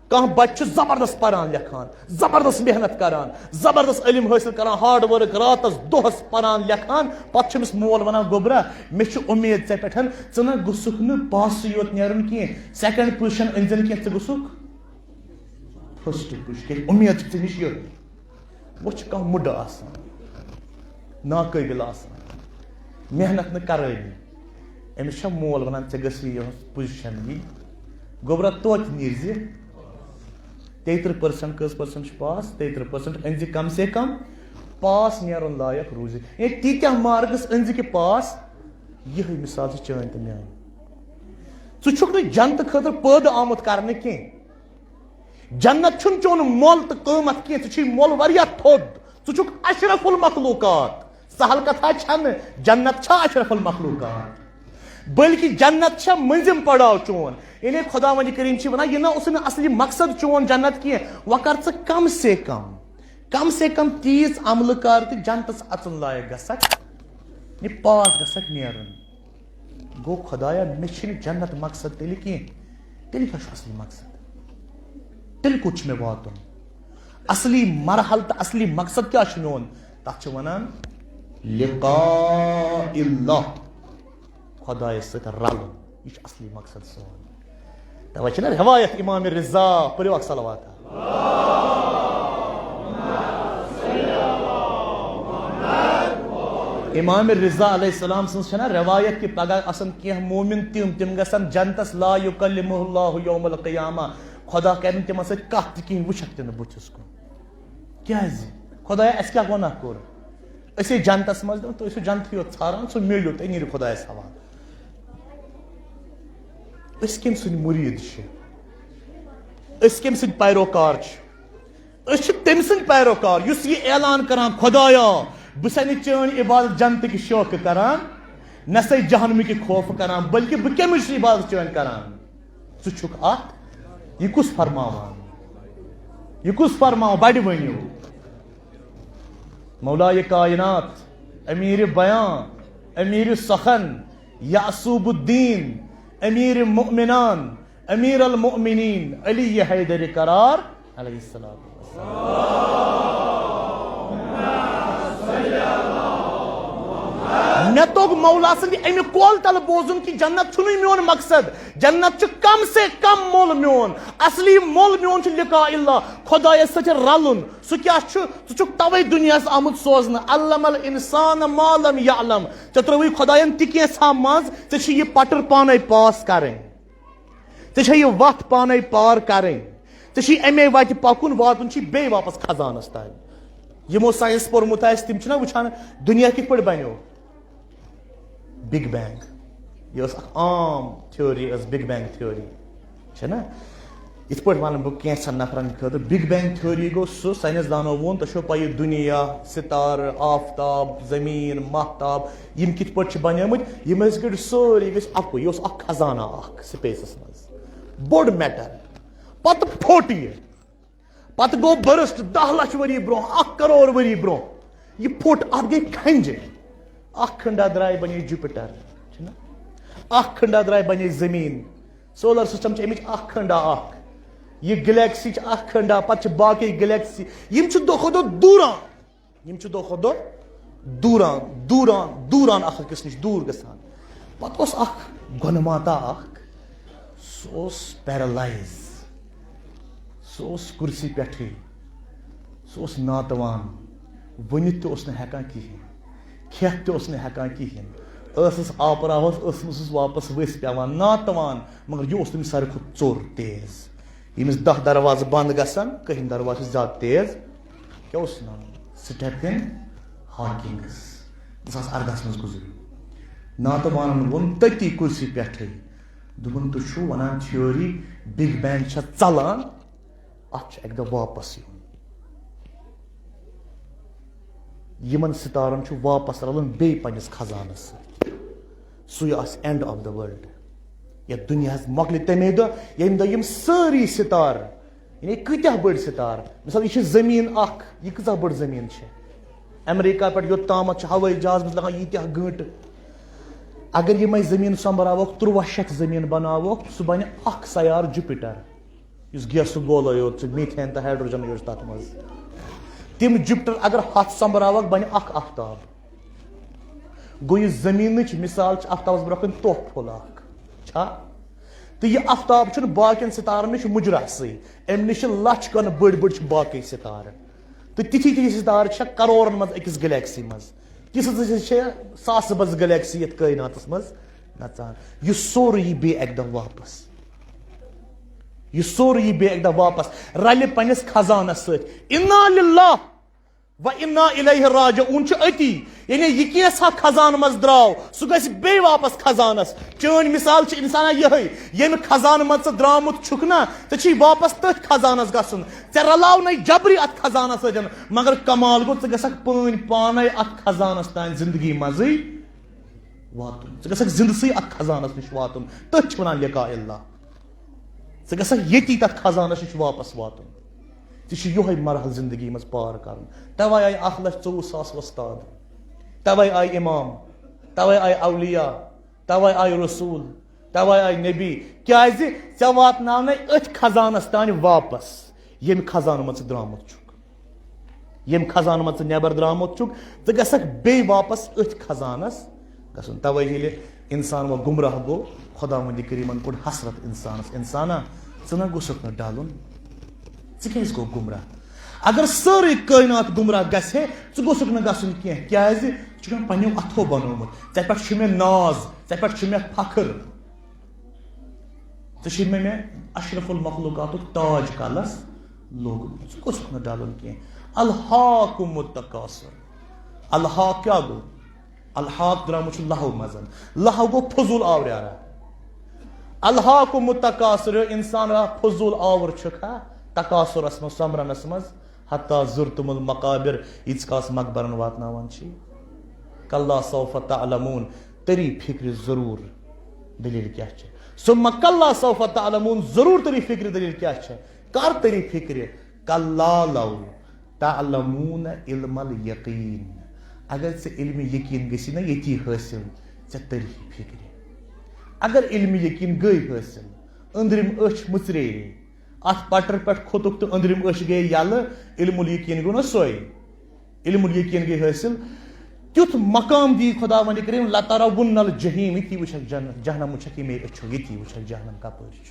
کانٛہہ بچہِ چھُ زبردست پران لیکھان، زبردست محنت کران، زبردست علم حٲصِل کران، ہارڈ ورک، راتس دۄہس پران لیکھان، پتہٕ چھُ أمِس مول ونان، "گوٚبرا، مےٚ چھِ اُمید ژےٚ پٮ۪ٹھ، ژٕ نہ گوٚژھُکھ نہٕ پاسٕے یوت نیرُن کینٛہہ، سیکنڈ پوزیشن أنۍ زِ نہٕ کینٛہہ، ژٕ گوٚژھُکھ فرسٹ پوزیشن، کیازِ اُمید چھِ ژےٚ نِش یٔتھۍ۔" وۄنۍ چھُ کانٛہہ مُڈٕ آسان، ناقٲبِل آسان، محنت نہٕ کرٲنی۔ أمِس چھا مول ونان، "ژےٚ گٔژھی یِہٕنٛز پُزِشن یِنۍ"؟ گوٚبرا، توتہِ نیٖرزِ۔ تیٚیہِ تٕرٛہ پٔرسنٹ کٔژ پٔرسنٹ چھِ پاس؟ تیٚیہِ تٕرٛہ پٔرسنٹ أنۍ زِ کم سے کم، پاس نیرُن لایق روٗزِ۔ ہے، تیٖتیٛاہ مارکس أنۍ زِ کہِ پاس۔ یِہوٚے مثال چھِ چٲنۍ تہٕ میٛٲنۍ۔ ژٕ چھُکھ نہٕ جنتہٕ خٲطرٕ پٲدٕ آمُت کرنہٕ کینٛہہ۔ جنت چھُنہٕ چون مۄل تہٕ قۭمتھ کینٛہہ، ژٕ چھُے مۄل واریاہ تھوٚد۔ ژٕ چھُکھ اشرف المخلوقات۔ سہل کتھا چھنہٕ، جنت چھا اشرف المخلوقات؟ بلکہ جنت چھا مٔنزِم پڑاو چون۔ یعنی خداوند کریم چھِ ونان، یہِ نہ اوس نہٕ اصلی مقصد چون جنت کینٛہہ۔ وۄنۍ کر ژٕ کم سے کم، کم سے کم تیٖژ عملہٕ کر تہٕ جنتس اژُن لایق گژھکھ، یہِ پاس گژھکھ نیرُن۔ گوٚو خدایا، مےٚ چھِنہٕ جنت مقصد تیٚلہِ کینٛہہ، تیٚلہِ کیٛاہ چھُ اصلی مقصد؟ تیٚلہِ کوٚت چھُ مےٚ واتُن؟ اصلی مرحلہٕ تہٕ اصلی مقصد کیٛاہ چھُ میون؟ تَتھ چھِ وَنان لقاء اللہ، خدایَس سۭتۍ رَلُن۔ یہِ چھُ اصلی مقصد سون۔ توے چھِ نہ روایت امام رضا، پٔرِو اکھ صلوات۔ امام رضا علیہ السلام سٕنٛز چھےٚ نہ روایت کہِ پگاہ آسن کینٛہہ مومن تِم، تِم گژھن جنتس لا یکلمہ اللہ یوم القیامہ، خدا کرِ نہٕ تِمن سۭتۍ کتھ تہِ کِہیٖنۍ، وٕچھکھ تہِ نہٕ بٕتھِس کُن۔ کیازِ؟ خدایا، اسہِ کیٛاہ گۄناہ کوٚر؟ أسۍ ٲسۍ جنتس منٛز، تُہۍ ٲسِو جنتٕے یوت ژھاران، سُہ میلیو، تُہۍ نیٖرِو خدایس حوالہٕ۔ أسۍ کٔمۍ سٕنٛدۍ مُریٖد چھِ؟ أسۍ کٔمۍ سٕنٛدۍ پیروکار چھِ؟ أسۍ چھِ تٔمۍ سٕنٛدۍ پیروکار، یُس یہِ اعلان کران، خدایا، بہٕ چھُسے نہٕ چٲنۍ عبادت جنتٕکۍ شوقہٕ کران، نہ چھُسے جہنمٕکۍ خوفہٕ کران، بلکہِ بہٕ کٔمِس چھُس عبادت چٲنۍ کران؟ ژٕ چھُکھ اتھ، یہِ کُس فرماوان؟ یہِ کُس فرماوان؟ بڑِ ؤنِو۔ مولایہِ کائنات، امیر بیان، امیر سخن، یعصوب الدین، امیر مؤمنان، امیر المؤمنین، علی حیدر قرار علیہ السلام۔ مےٚ توٚگ مولا سٕنٛدِ امہِ قول تل بوزُن کہِ جنت چھُنہٕ میون مقصد، جنت چھُ کم سے کم مۄل میون، اصلی مۄل میون چھُ لقاء اللہ، خدایس سۭتۍ رلُن۔ سُہ کیٛاہ چھُ؟ ژٕ چھُکھ توے دُنیاہس آمُت سوزنہٕ۔ علم الانسان ما لم یعلم۔ ژےٚ ترٛٲوٕے خداین تہِ کینٛژھا منٛز، ژےٚ چھِ یہِ پٹٕر پانے پاس کرٕنۍ۔ ژےٚ چھےٚ یہِ وَتھ پانَے پار کَرٕنۍ۔ ژےٚ چھُے اَمے وَتہِ پَکُن، واتُن چھُے بیٚیہِ واپَس خزانَس تام۔ یِمو ساینَس پوٚرمُت آسہِ، تِم چھِنہ وٕچھان دُنیا کِتھ پٲٹھۍ بَنیو۔ بِگ بینگ، یہِ ٲس اَکھ عام تھیوری، ٲس بِگ بینگ تھیوری، چھےٚ نہ؟ یِتھ پٲٹھۍ وَنہٕ بہٕ کینٛژھن نفرن خٲطرٕ، بِگ بینگ تھیوری گوٚو سُہ، ساینَس دانو ووٚن، تۄہہِ چھو پَیہِ، دُنیا، سِتارٕ، آفتاب، زٔمیٖن، ماہتاب، یِم کِتھ پٲٹھۍ چھِ بنیمٕتۍ؟ یِم ٲسۍ گۄڈٕ سٲری، یِم ٲسۍ اَکُے، یہِ اوس اَکھ خزانہ اَکھ سپیسَس منٛز، بوٚڑ میٹر۔ پَتہٕ پھوٚٹ یہِ، پَتہٕ گوٚو بٔرٕسٹ دَہ لَچھ ؤری برونٛہہ، اَکھ کَرور ؤری برونٛہہ۔ یہِ پھوٚٹ، اَتھ گٔے کھَنجہِ۔ اَکھ کھٔنٛڈا درٛاے، بَنے جُپِٹر، چھُنہ؟ اَکھ کھٔنٛڈا درٛاے، بَنے زٔمیٖن۔ سولر سسٹم چھِ اَمِچ اَکھ کھٔنٛڈا اَکھ۔ یہِ گلیکسی چھِ اَکھ کھٔنٛڈا، پَتہٕ چھِ باقٕے گلیکسی۔ یِم چھِ دۄہ کھۄتہٕ دۄہ دوٗران۔ یِم چھِ دۄہ کھۄتہٕ دۄہ دوٗران، دوٗران، دوٗران اکھ أکِس نِش دوٗر گژھان۔ پتہٕ اوس اکھ گۄنہٕ ماتا اکھ، سُہ اوس پیرالایز، سُہ اوس کُرسی پٮ۪ٹھٕے، سُہ اوس ناتوان، ؤنِتھ تہِ اوس نہٕ ہٮ۪کان کِہیٖنۍ، کھٮ۪تھ تہِ اوس نہٕ ہٮ۪کان کِہیٖنۍ، ٲسَس آپراہَس، ٲسمٕژ واپس ؤسۍ پٮ۪وان، ناتوان، مگر یہِ اوس تٔمِس ساروی کھۄتہٕ ژوٚر تیز۔ ییٚمِس دَہ دروازٕ بنٛد گژھن، کٔہِم دروازٕ چھِ زیادٕ تیز۔ کیٛاہ اوس ناو؟ سٹیفن ہاکنگس۔ زٕ ساس اردہَس منٛز گُزریو۔ ناتوانن ووٚن تٔتی کُرسی پٮ۪ٹھٕے، دوٚپُن، "تُہۍ چھِو وَنان تھیوری بِگ بینگ چھےٚ ژَلان، اَتھ چھُ اَکہِ دۄہ واپس یُن۔ یِمن ستارن چھُ واپس رلُن بیٚیہِ پننِس خزانس سۭتۍ۔ سُے آسہِ end of the world۔ یتھ دُنیاہس مۄکلہِ تمے دۄہ، ییٚمہِ دۄہ یِم سٲری ستارٕ، یعنی کۭتیاہ بٔڑۍ ستارٕ، مثال، یہِ چھِ زٔمیٖن اکھ، یہِ کۭژاہ بٔڑ زٔمیٖن چھِ؟ امریکہ پٮ۪ٹھ یوٚت تامَتھ چھُ ہوٲیی جہاز منٛز لگان ییٖتیاہ گٲنٛٹہٕ۔ اگر یِمے زٔمیٖن سۄمبراووکھ، تُرٛواہ شیٚتھ زٔمیٖن بناووکھ، سُہ بنہِ اکھ سیارٕ جُپیٹر، یُس گیسُک گولے یوت چھُ، میتھین تہٕ ہائیڈروجن یوت چھُ تَتھ منٛز۔ تِم جُپٹر اگر ہَتھ سۄمبراوَکھ، بَنہِ اَکھ آفتاب۔ گوٚو، یہِ زٔمیٖنٕچ مثال چھِ آفتابَس برٛونٛہہ کَنہِ تۄپھ پھوٚل اَکھ۔ چھا؟ تہٕ یہِ آفتاب چھُنہٕ باقین ستارن نِش مُجراسٕے۔ اَمہِ نِش چھِ لَچھ کَنہٕ بٔڑۍ بٔڑۍ چھِ باقٕے ستارٕ۔ تہٕ تِتھی تِتھی ستارٕ چھےٚ کرورن منٛز أکِس گلیکسی منٛز۔ تِژھٕ تِژھٕ چھےٚ ساسہٕ بٔژ گلیکسی یَتھ کٲیناتَس منٛز نژان۔ یہِ سورُے یی بیٚیہِ اَکہِ دۄہ واپس۔ یہِ سورُے یی بیٚیہِ اَکہِ دۄہ واپس۔ رَلہِ پننِس خزانس سۭتۍ۔ انا للہ و انا الیہ راجعون چھُ أتی۔ یعنی یہِ کینٛژھا خزانہٕ منٛز درٛاو، سُہ گژھِ بیٚیہِ واپس خزانس۔ چٲنۍ مثال چھِ انسانا یِہے، ییٚمہِ خزانہٕ منٛز ژٕ درٛامُت چھُکھ نا، ژےٚ چھُے واپس تٔتھۍ خزانس گژھُن۔ ژےٚ رلاونَے جبری اتھ خزانس سۭتۍ، مگر کمال گوٚو، ژٕ گژھکھ پٲنۍ پانے اتھ خزانس تام زندگی منٛزٕے واتُن۔ ژٕ گژھکھ زندٕ سٕے اتھ خزانس نِش واتُن۔ تٔتھۍ چھِ ونان لقاء اللہ۔ ژٕ گژھکھ ییٚتی تتھ خزانس نِش واپس واتُن۔ ژےٚ چھُ یِہوٚے مرحلہٕ زندگی منٛز پار کرُن۔ توے آیہِ اکھ لچھ ژوٚوُہ ساس وۄستاد، توے آیہِ امام، توے آیہِ اولیاء، توے آیہِ رسول، توے آیہِ نبی۔ کیازِ؟ ژےٚ واتناونَے أتھۍ خزانس تام واپس، ییٚمہِ خزانہٕ منٛز ژٕ درٛامُت چھُکھ۔ ییٚمہِ خزانہٕ منٛز ژٕ نٮ۪بر درٛامُت چھُکھ، ژٕ گژھکھ بیٚیہِ واپس أتھۍ خزانس گژھُن۔ توے ییٚلہِ انسان وۄنۍ گمراہ گوٚو، خداوندِ کریمن کوٚر حسرت انسانس، انسانا، ژٕ نہ گوٚژھکھ نہٕ ڈلُن، ژٕ کیازِ گوٚو گمراہ؟ اگر سٲرٕے کائنات گمراہ گژھِ ہے، ژٕ گوٚژھکھ نہٕ گژھُن کینٛہہ۔ کیازِ؟ ژٕ چھُکھ مےٚ پننیو اتھو بنوومُت، ژےٚ پٮ۪ٹھ چھُ مےٚ ناز، ژےٚ پٮ۪ٹھ چھُ مےٚ فخر۔ ژےٚ چھُے مےٚ، مےٚ اشرف المخلوقاتُک تاج کلس لوگمُت، ژٕ گوٚژھکھ نہٕ ڈلُن کینٛہہ۔ الہاکم التکاثر۔ الہاک کیٛاہ گوٚو؟ الہاک درٛامُت چھُ لہو منٛز۔ لہو گوٚو فضول آوریٛارا۔ الہاکم التکاثر، انسان آ فضول آور چھُکھ ہا، تکاثرس منٛز، سۄمبرنس منٛز، حتی زرتم المقابر، ییٖتِس کالس مقبرن واتناوان چھِ۔ کلا سوف تعلمون، تری فکرِ ضرور دلیل کیٛاہ چھِ۔ ثم کلا سوف تعلمون، ضرور تری فکرِ دلیل کیٛاہ چھِ۔ کر تری فکرِ؟ کلا لو تعلمون علم الیقین۔ اگر ژےٚ علم یقین گژھی نا ییٚتی حٲصِل، ژےٚ تری فکرِ۔ اگر علم یقین گٔے حٲصِل، أنٛدرِم أچھ مٕژرے، اتھ پٹرِ پٮ۪ٹھ کھوٚتُکھ تہٕ أنٛدرِم أچھ گٔے یَلہٕ، علم الیقین گوٚو نا سۄے۔ علم الیقین گٔے حٲصِل۔ تیُتھ مقام دی خداوند کریم، لترون الجحیم، ییٚتی وٕچھکھ جن-، جہنم وٕچھکھ ییٚمے أچھو، ییٚتی وٕچھکھ جہنم کپٲرۍ چھُ۔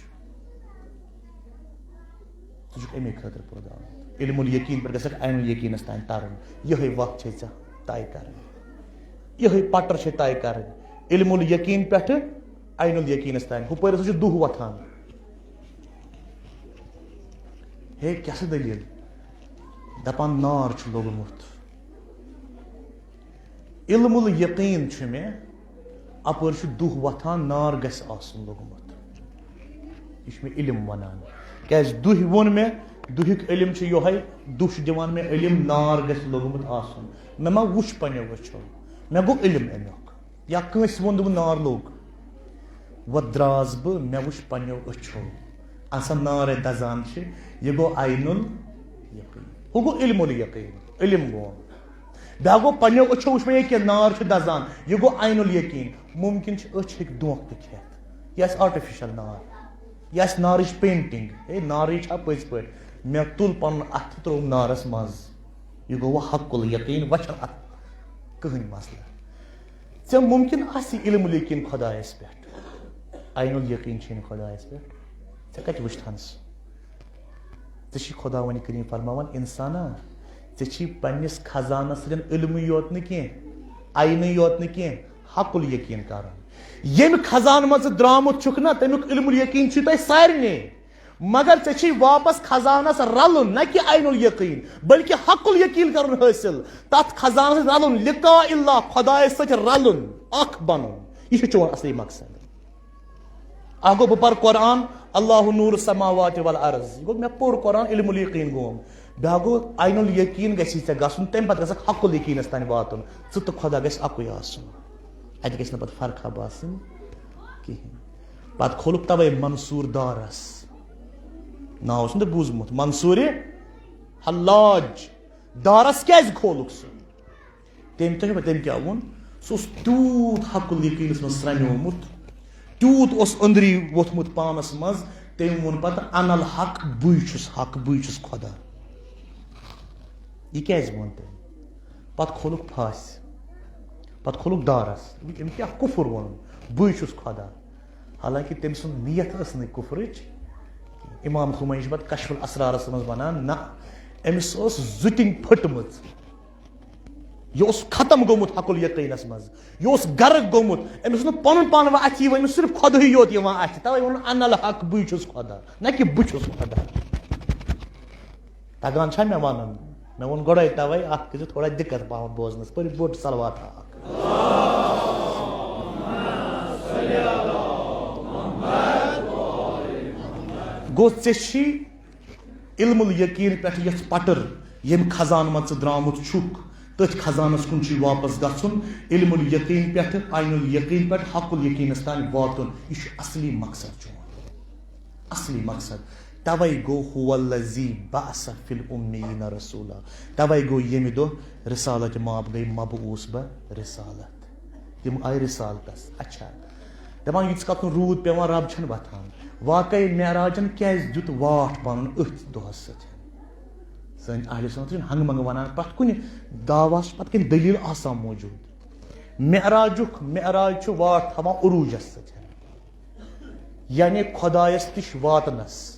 ژٕ چھُکھ اَمے خٲطرٕ پٲدٕ آمُت۔ علم الیقین پٮ۪ٹھ گژھکھ عین الیقینس تام ترُن۔ یِہوٚے وَتھ چھے ژےٚ طے کرٕنۍ۔ یِہوٚے پٹر چھے طے کرٕنۍ۔ علم الیقین پٮ۪ٹھٕ عین الیقینس تام۔ ہُپٲرۍ ہسا چھُ دُہ وۄتھان۔ ہے، کیٛاہ سا دٔلیٖل؟ دپان نار چھُ لوٚگمُت۔ علم الیقین چھُ مےٚ، اپٲرۍ چھُ دُہ وۄتھان، نار گژھِ آسُن لوٚگمُت۔ یہِ چھُ مےٚ علم ونان۔ کیٛازِ دُہہِ ووٚن مےٚ، دُہیُک علم چھُ یِہوٚے، دُہ چھُ دِوان مےٚ علم، نار گژھِ لوٚگمُت آسُن۔ مےٚ ما وُچھ پنٛنیو أچھو، مےٚ گوٚو علم امیُک۔ یا کٲنٛسہِ ووٚن، دوٚپُن، نار لوٚگ۔ وۄنۍ درٛاس بہٕ، مےٚ وُچھ پنٛنیو أچھو۔ آسان نارے دَزان چھِ، یہِ گوٚو عین الیقین۔ ہُہ گوٚو علم الیقین، علم گوٚو۔ بیٛاکھ گوٚو پنٛنیو أچھو وُچھ مےٚ ییٚکیٛاہ نار چھُ دَزان، یہِ گوٚو عین الیقین۔ مُمکِن چھُ أچھ ہیٚکہِ دھونٛکہٕ تہِ کھٮ۪تھ۔ یہِ آسہِ آرٹیفیشل نار، یہِ آسہِ نارٕچ پینٹنگ۔ ہے، نارٕے چھا پٔزۍ پٲٹھۍ؟ مےٚ تُل پنُن اَتھٕ تہٕ ترٛووُم نارس منٛز۔ یہِ گوٚو وۄنۍ حق الیقین، وۄنۍ چھَنہٕ اَتھ کٕہٕنۍ مسلہٕ۔ ژےٚ مُمکِن آسہِ علم الیقین خۄدایس پٮ۪ٹھ، عین الیقین چھُے نہٕ خۄدایس پٮ۪ٹھ۔ ژےٚ کتہِ وٕچھتھن سُہ؟ ژےٚ چھی خۄداوند کریم فرماوان، انسانا، ژےٚ چھی پننِس خزانس سۭتۍ علمٕے یوت نہٕ کینٛہہ، عینٕے یوت نہٕ کینٛہہ، حق الیقین کرُن۔ ییٚمہِ خزانہٕ منٛز ژٕ درٛامُت چھُکھ نا، تمیُک علم الیقین چھُے تۄہہِ سارنٕے۔ مگر ژےٚ چھُے واپس خزانس رلُن، نہ کہِ عین الیقین، بلکہِ حق الیقین کرُن حٲصِل۔ تتھ خزانس سۭتۍ رلُن، لقاء اللہ، خۄدایس سۭتۍ رلُن، اکھ بنُن۔ یہِ چھُ چون اصلی مقصد۔ اکھ گوٚو، بہٕ پرٕ قرآن، اللہ نور السماوات والارض، یہِ گوٚو، مےٚ پوٚر قرآن، علم الیقین گوٚوم۔ بیٛاکھ گوٚو، عین الیقین گژھی ژےٚ گژھُن، تمہِ پتہٕ گژھکھ حق الیقینس تام واتُن، ژٕ تہٕ خۄدا گژھِ اکُے آسُن۔ اتہِ گژھِ نہٕ پتہٕ فرقہ باسٕنۍ کِہینۍ۔ پتہٕ کھولُکھ توے منصور دارس، ناو اوس نہٕ تۄہہِ بوٗزمُت، منصور حلاج۔ دارس کیازِ کھولُکھ سُہ؟ تٔمۍ، تۄہہِ چھُوا، تٔمۍ کیٛاہ ووٚن؟ سُہ اوس تیوٗت حق الیقینس منٛز سرٛنیومُت، تیوٗت اوس أنٛدری ووٚتھمُت پانس منٛز۔ تٔمۍ ووٚن پتہٕ، "انا الحق، بٕے چھُس حق، بٕے چھُس خۄدا۔" یہِ کیٛازِ ووٚن تٔمۍ؟ پتہٕ کھولُکھ پھاسہِ، پتہٕ کھولُکھ دارس۔ أمۍ کیٛاہ کُفُر ووٚنُن؟ "بٕے چھُس خۄدا۔" حالانکہ تٔمۍ سٕنٛز نیت ٲس نہٕ کُفرٕچ۔ امام خمینی چھُ پتہٕ کشف الاسرارس منٛز ونان، نہ، أمِس ٲس زُتِنۍ پھٔٹمٕژ۔ یہِ اوس ختم گوٚمُت حق الیقینس منٛز، یہِ اوس غرق گوٚمُت۔ أمِس اوس نہٕ پنُن پان وۄنۍ اَتھِ یِوان، أمِس صرف خۄدٕے یوت یِوان اَتھِ۔ توے ووٚن، "انا الحق، بٕے چھُس خۄدا، نہ کہِ بہٕ چھُس خۄدا۔" تگان چھا مےٚ ونُن؟ مےٚ ووٚن گۄڈے توے، اتھ کٔرِو تھوڑا دقت پہم بوزنس، پٔرِو بوٚڑ صلوات اکھ۔ گوٚو، ژےٚ چھی علم الیقین پٮ۪ٹھ یۄس پٹٕر، ییٚمہِ خزانہٕ منٛز ژٕ درٛامُت چھُکھ، تٔتھۍ خزانس کُن چھُے واپس گژھُن۔ علم الیقین پٮ۪ٹھ، عین الیقین پٮ۪ٹھ، حق الیقینس تام واتُن، یہِ چھُ اصلی مقصد چون، اصلی مقصد۔ توے گوٚو، "هو الذی بعث فی الامیین رسولا"، توے گوٚو، ییٚمہِ دۄہ رسالت ماب گٔے، مبعوث بہ رسالت۔ تِم آیہِ رسالتس۔ اچھا، دپان، ییٖتِس کالس نہٕ روٗد پٮ۪وان، رب چھنہٕ وۄتھان۔ واقعی معراجن کیازِ دیُت واٹھ پنُن أتھۍ دۄہس سۭتۍ؟ سٲنۍ اہل سنت چھِنہٕ ہنگہٕ منگہٕ ونان، پرٛٮ۪تھ کُنہِ دعویٰ چھِ پتہٕ کِنۍ دٔلیٖل آسان موجود۔ معراجُک، معراج چھُ واٹھ تھاوان عروٗجس سۭتۍ، یعنی خۄدایس نِش واتنس۔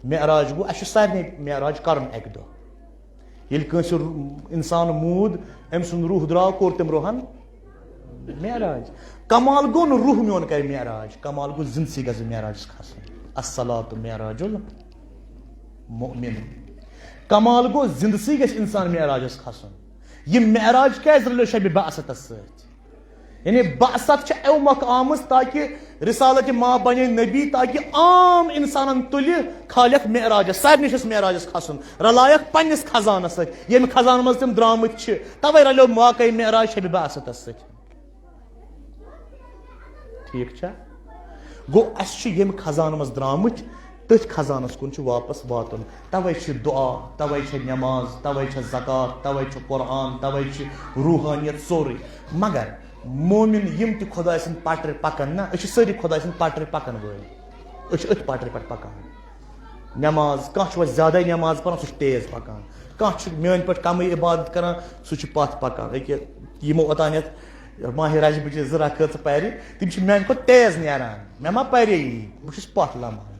معراج گوٚو، اسہِ چھُ سارنٕے معراج کرُن اکہِ دۄہ۔ ییٚلہِ کٲنٛسہِ رو-، انسان موٗد، أمۍ سُنٛد روح درٛاو، کوٚر تٔمۍ روحن معراج۔ کمال گوٚو نہٕ روح میون کرِ معراج، کمال گوٚو زِندسٕے گژھِ معراجس کھسُن۔ الصلاۃ معراج المؤمن۔ کمال گوٚو زِندسٕے گژھِ انسان معراجس کھسُن۔ یہِ معراج کیازِ رلیو شبِ بعثتس سۭتۍ؟ یعنی بعثت چھِ اَمہِ مۄکھٕ آمٕژ تاکہِ رسالت ماب بنے نبی، تاکہِ عام انسانن تُلہِ خالق معراجس، سارنٕے چھُس معراجس کھسُن، رلایکھ پننِس خزانس سۭتۍ، ییٚمہِ خزانہٕ منٛز تِم درٛامٕتۍ چھِ۔ توے رلیو واقعی معراج شبِ بعثتس سۭتۍ۔ ٹھیٖک چھا؟ گوٚو، اسہِ چھِ ییٚمہِ خزانہٕ منٛز درٛامٕتۍ، تٔتھۍ خزانس کُن چھُ واپس واتُن۔ توے چھِ دعا، توے چھِ نماز، توے چھِ زکوٰۃ، توے چھُ قرآن، توے چھِ روحانیت، سورُے۔ مگر مومن یِم تہِ خۄداے سٕنٛدۍ پٹرِ پکن نا، أسۍ چھِ سٲری خۄداے سٕنٛدۍ پٹرِ پکن وٲلۍ۔ أسۍ چھِ أتھۍ پٹرِ پٮ۪ٹھ پکان۔ نماز، کانٛہہ چھُ وۄنۍ زیادَے نماز پران، سُہ چھُ تیز پکان۔ کانٛہہ چھُ میٛانہِ پٲٹھۍ کمٕے عبادت کران، سُہ چھُ پتھ پکان۔ أکیٛاہ یِمو اوٚتانٮ۪تھ ماہِ رجبٕچہِ زٕ رکٲژ پرِ، تِم چھِ میٛانہِ کھۄتہٕ تیز نیران۔ مےٚ ما پرے یی، بہٕ چھُس پتھ لمان۔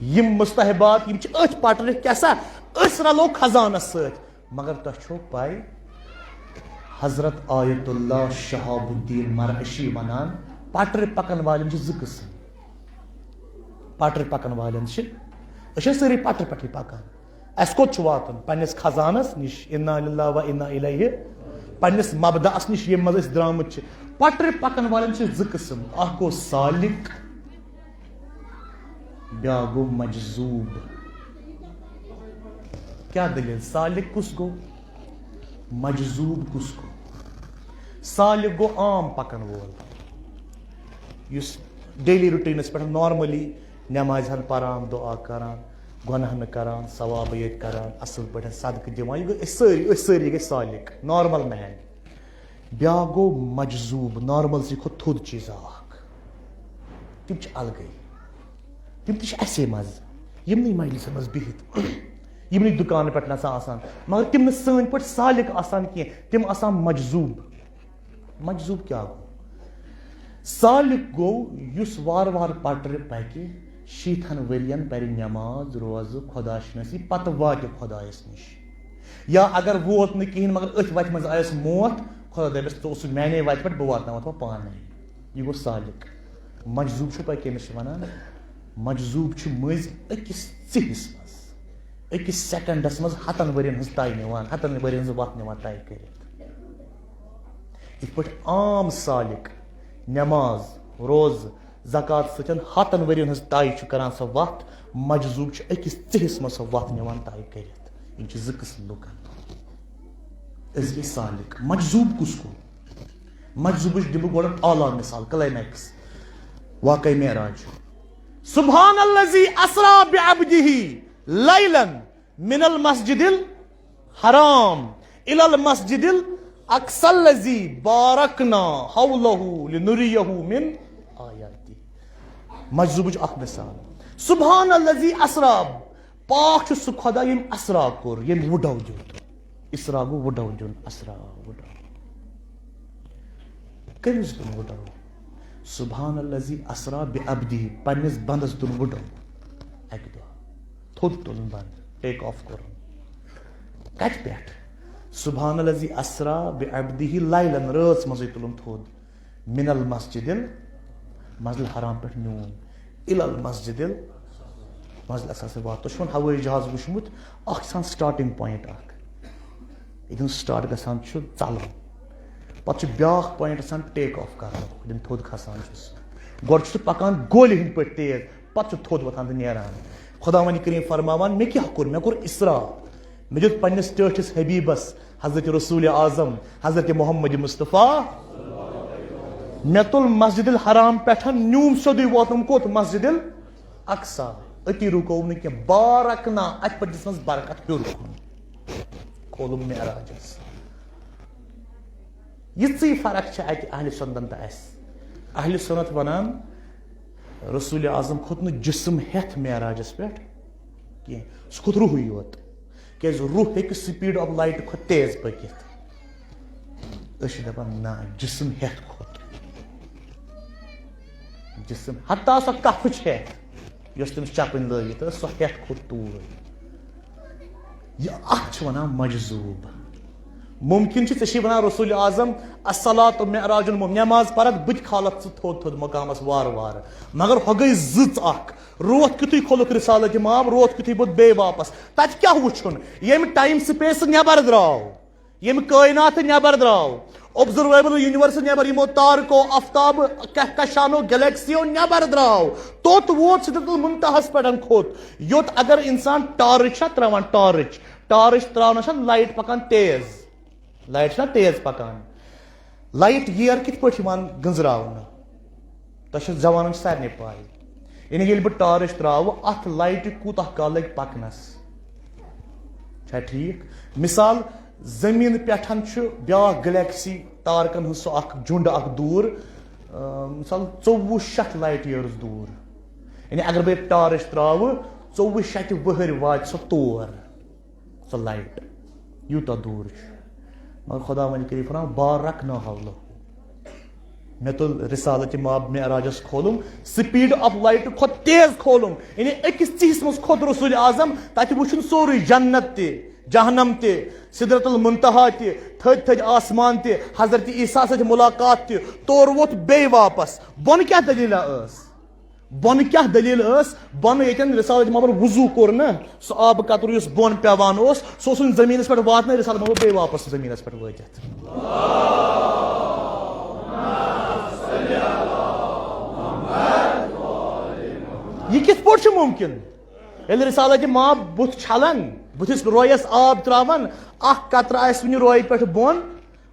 یِم مستحبات، یِم چھِ أتھۍ پٹرِ کیٛاہ سا، أسۍ رلو خزانس سۭتۍ۔ مگر تۄہہِ چھو پَے، حضرت آیت اللہ شہاب الدین مرعشی ونان، پٹرِ پکن والٮ۪ن چھِ زٕ قٕسم۔ پٹرِ پکن والٮ۪ن چھِ، أسۍ چھِ سٲری پٹرِ پٮ۪ٹھٕے پکان۔ اَسہِ کوٚت چھُ واتُن؟ پننِس خزانس نِش، انا للہ و انا الیہ، پننِس مبدأس نِش، ییٚمہِ منٛز أسۍ درٛامٕتۍ چھِ۔ پٹرِ پکن والٮ۪ن چھِ زٕ قٕسم، اکھ گوٚو سالک، بیٛاکھ گوٚو مجذوب۔ کیٛاہ دٔلیٖل؟ سالک کُس گوٚو؟ مجذوب کُس گوٚو؟ سالک گوٚو عام پکن وول، یُس ڈیلی روٹینس پٮ۪ٹھ نارملی نمازِ ہن پران، دعا کران، گۄناہ نہٕ کران، ثوابہٕ ییٚتہِ کران، اصل پٲٹھۍ صدقہٕ دِوان۔ یہِ گوٚو، أسۍ سٲری، أسۍ سٲری گٔے سالک، نارمل مین۔ بیٛاکھ گوٚو مجذوب، نارملسی کھۄتہٕ تھوٚد چیٖزا اکھ۔ تِم چھِ الگٕے۔ تِم تہِ چھِ اَسے منٛز، یِمنٕے مجلسن منٛز بِہِتھ، یِمنٕے دُکانن پٮ۪ٹھ نژان آسان، مگر تِم نہٕ سٲنۍ پٲٹھۍ سالک آسان کینٛہہ، تِم آسان مجذوب۔ مجذوب کیٛاہ گوٚو؟ سالک گوٚو یُس وارٕ وارٕ پٹرِ پکہِ، شیٖتھن ؤرین پرِ نماز، روزٕ، خۄدا شناسی، پتہٕ واتہِ خۄدایس نِش۔ یا اگر ووت نہٕ کِہینۍ، مگر أتھۍ وتہِ منٛز آیس موت، خۄدا دپٮ۪س، "ژٕ اوسُکھ میانے وتہِ پٮ۪ٹھ، بہٕ واتناوتھ وۄنۍ پانے۔" یہِ گوٚو سالک۔ مجذوب چھُ پتہٕ کٔمِس چھِ ونان؟ مجذوب چھُ مٔنٛزۍ أکِس ژِہِس منٛز، أکِس سیکنڈس منٛز ہتن ؤرین ہٕنٛز طے نِوان، ہتن ؤرین ہٕنٛز وتھ نِوان طے کٔرِتھ۔ یِتھ پٲٹھۍ عام سالک نماز، روزٕ، زکات سۭتۍ ہتن ؤرین ہٕنٛز طے چھُ کران سۄ وتھ، مجذوب چھُ أکِس ژِہِس منٛز سۄ وتھ نِوان طے کٔرِتھ۔ یِم چھِ زٕ قٕسم لُکن۔ أزکہِ سالِک مجذوب کُس گوٚو؟ مجذوبٕچ دِمہٕ گۄڈٕ اعلیٰ مثال، climax، واقعہ معراج۔ سبحان الذی اسرا بعبدہ لیلا من المسجد الحرام الی المسجد الاقصی الذی بارکنا حولہ لنریہ من آیاتہ۔ مجذوبٕچ اکھ مثال۔ سبحان الذی اسرا، پاک چھُ سُہ خدا ییٚمۍ اسرا کوٚر، ییٚمۍ وُڈو دیُت۔ اسرا گوٚو وُڈو دیُن، اسرا وُڈو۔ کٔمِس دیُن وُڈو؟ سبحان الذی اسرا بعبدہ، پننِس بندس دیُن وُڈو۔ اکہِ دۄہ تھوٚد تُلُن بند، ٹیک آف کوٚرُن۔ کتہِ پٮ۪ٹھ؟ سبحان الذی اسرا بعبدہ لیلا، رٲژ منٛزٕے تُلُن تھوٚد۔ من المسجد ال-، مسجد الحرام پٮ۪ٹھ نیوٗن۔ الی المسجد ال-، مسجد الاقصی واتو۔ تۄہہِ چھُو ہوٲیی جہاز وٕچھمُت؟ اکھ چھُ آسان starting point اکھ، ییٚتٮ۪ن start گژھان چھُ ژلُن، پتہٕ چھُ بیٛاکھ point آسان ٹیک آف کرنُک، ییٚتٮ۪ن تھوٚد کھسان چھُ سُہ۔ گۄڈٕ چھُ سُہ پکان گولہِ ہٕنٛدۍ پٲٹھۍ تیز، پتہٕ چھُ تھوٚد وۄتھان تہٕ نیران۔ خداوند کریم فرماوان، مےٚ کیٛاہ کوٚر؟ مےٚ کوٚر اسرا، مےٚ دیُت پننِس ٹٲٹھِس حبیبس حضرت رسول اعظم حضرت محمد مصطفیٰ، مےٚ تُل مسجد الحرام پٮ۪ٹھ، نیوٗم سیوٚدُے ووتُم کوٚت؟ مسجد الاقصی۔ أتی رُکوو نہٕ کینٛہہ، بارکنا، اتہِ پٮ۪ٹھ دِژمس برکت، ہیوٚر کُن کھولُم معراجس۔ یِژٕے فرق چھِ اتہِ اہل سنتن تہٕ اسہِ۔ اہل سنت ونان، رسول اعظم کھوٚت نہٕ جسم ہٮ۪تھ معراجس پٮ۪ٹھ کینٛہہ، سُہ کھوٚت روحٕے یوت۔ کیازِ روح ہیٚکہِ speed of light کھۄتہٕ تیز پٔکِتھ۔ أسۍ چھِ دَپان، نہ، جسم ہٮ۪تھ کھوٚت۔ جسم، حتیٰ سۄ کفٕچ ہٮ۪تھ، یۄس تٔمِس چپٕنۍ لٲگِتھ ٲس، سۄ ہٮ۪تھ کھوٚت توٗرۍ۔ یہِ اَتھ چھِ وَنان مجذوب۔ مُمکِن چھُ، ژےٚ چھِ وَنان رسول اعظم، الصلاۃ معراج المومن، نٮ۪ماز پَرَتھ بہٕ تہِ کھالَتھ ژٕ تھوٚد تھوٚد مقامَس وارٕ وارٕ۔ مگر ہۄ گٔے زٕژ اَکھ۔ روتھ کِتھُے کھولُکھ رسالت ماب، روتھ کِتھُے بوٚد بیٚیہِ واپس۔ تَتہِ کیٛاہ وٕچھُن؟ ییٚمہِ time space نٮ۪بر درٛاو، ییٚمہِ کٲیناتہٕ نٮ۪بر درٛاو، observable universe نٮ۪بر، یِمو تارکو، آفتاب، کہکشانو، galaxyو نٮ۪بر درٛاو، توٚت ووت سدرۃ المنتہاہس پٮ۪ٹھ کھوٚت۔ یوٚت اگر انسان torch چھا ترٛاوان، torch، torch ترٛاونس چھا light پکان تیز، light چھنا تیز پکان۔ Light gear کِتھ پٲٹھۍ یِوان گٔنزراونہٕ؟ تۄہہِ چھِ، زوانن چھِ سارنٕے پاے۔ یعنی ییٚلہِ بہٕ torch ترٛاوٕ، اَتھ لایٹہِ کوٗتاہ کال لگہِ پَکنَس؟ چھا ٹھیٖک؟ مثال، زٔمیٖنہٕ پٮ۪ٹھ چھُ بیٛاکھ galaxy، تارکَن ہٕنٛز سُہ اَکھ جُنٛڈ اَکھ دوٗر، اۭں، مثال، ژوٚوُہ شیٚتھ light years دوٗر۔ یعنی اگر بہٕ یہِ torch ترٛاوٕ، ژوٚوُہ شیٚتھ وٕہٕرۍ واتہِ سۄ تور۔ سۄ light یوٗتاہ دوٗر چھُ۔ مگر خداوند کریم فرماوان، بارکنا حولہ۔ مےٚ تُل رسالت ماب معراجس کھولُم، speed of light کھۄتہٕ تیز کھولُم۔ یعنی أکِس ژِہِس منٛز کھوٚت رسول اعظم، تتہِ وُچھُن سورُے، جنت تہِ، جہنم تہِ، سدرت المنتہا تہِ، تھٔدۍ تھٔدۍ آسمان تہِ، حضرت عیسیٰ سۭتۍ ملاقات تہِ، تورٕ ووت بیٚیہِ واپس۔ بۄنہٕ کیٛاہ دٔلیٖلہ ٲس؟ بۄنہٕ کیٛاہ دٔلیٖل ٲس؟ بۄنہٕ ییٚتٮ۪ن رسالت مابن وضو کوٚر نہ، سُہ آبہٕ قطرٕ یُس بۄن پٮ۪وان اوس، سُہ اوس نہٕ زٔمیٖنَس پٮ۪ٹھ واتنَے، رسالت مابن بیٚیہِ واپس زٔمیٖنَس پٮ۪ٹھ وٲتِتھ۔ یہِ کِتھ پٲٹھۍ چھُ مُمکِن؟ ییٚلہِ رسالت ماب بُتھ چھلان، بُتھِس رویَس آب ترٛاوان، اکھ قطرٕ آسہِ وُنہِ رویہِ پٮ۪ٹھ بۄن،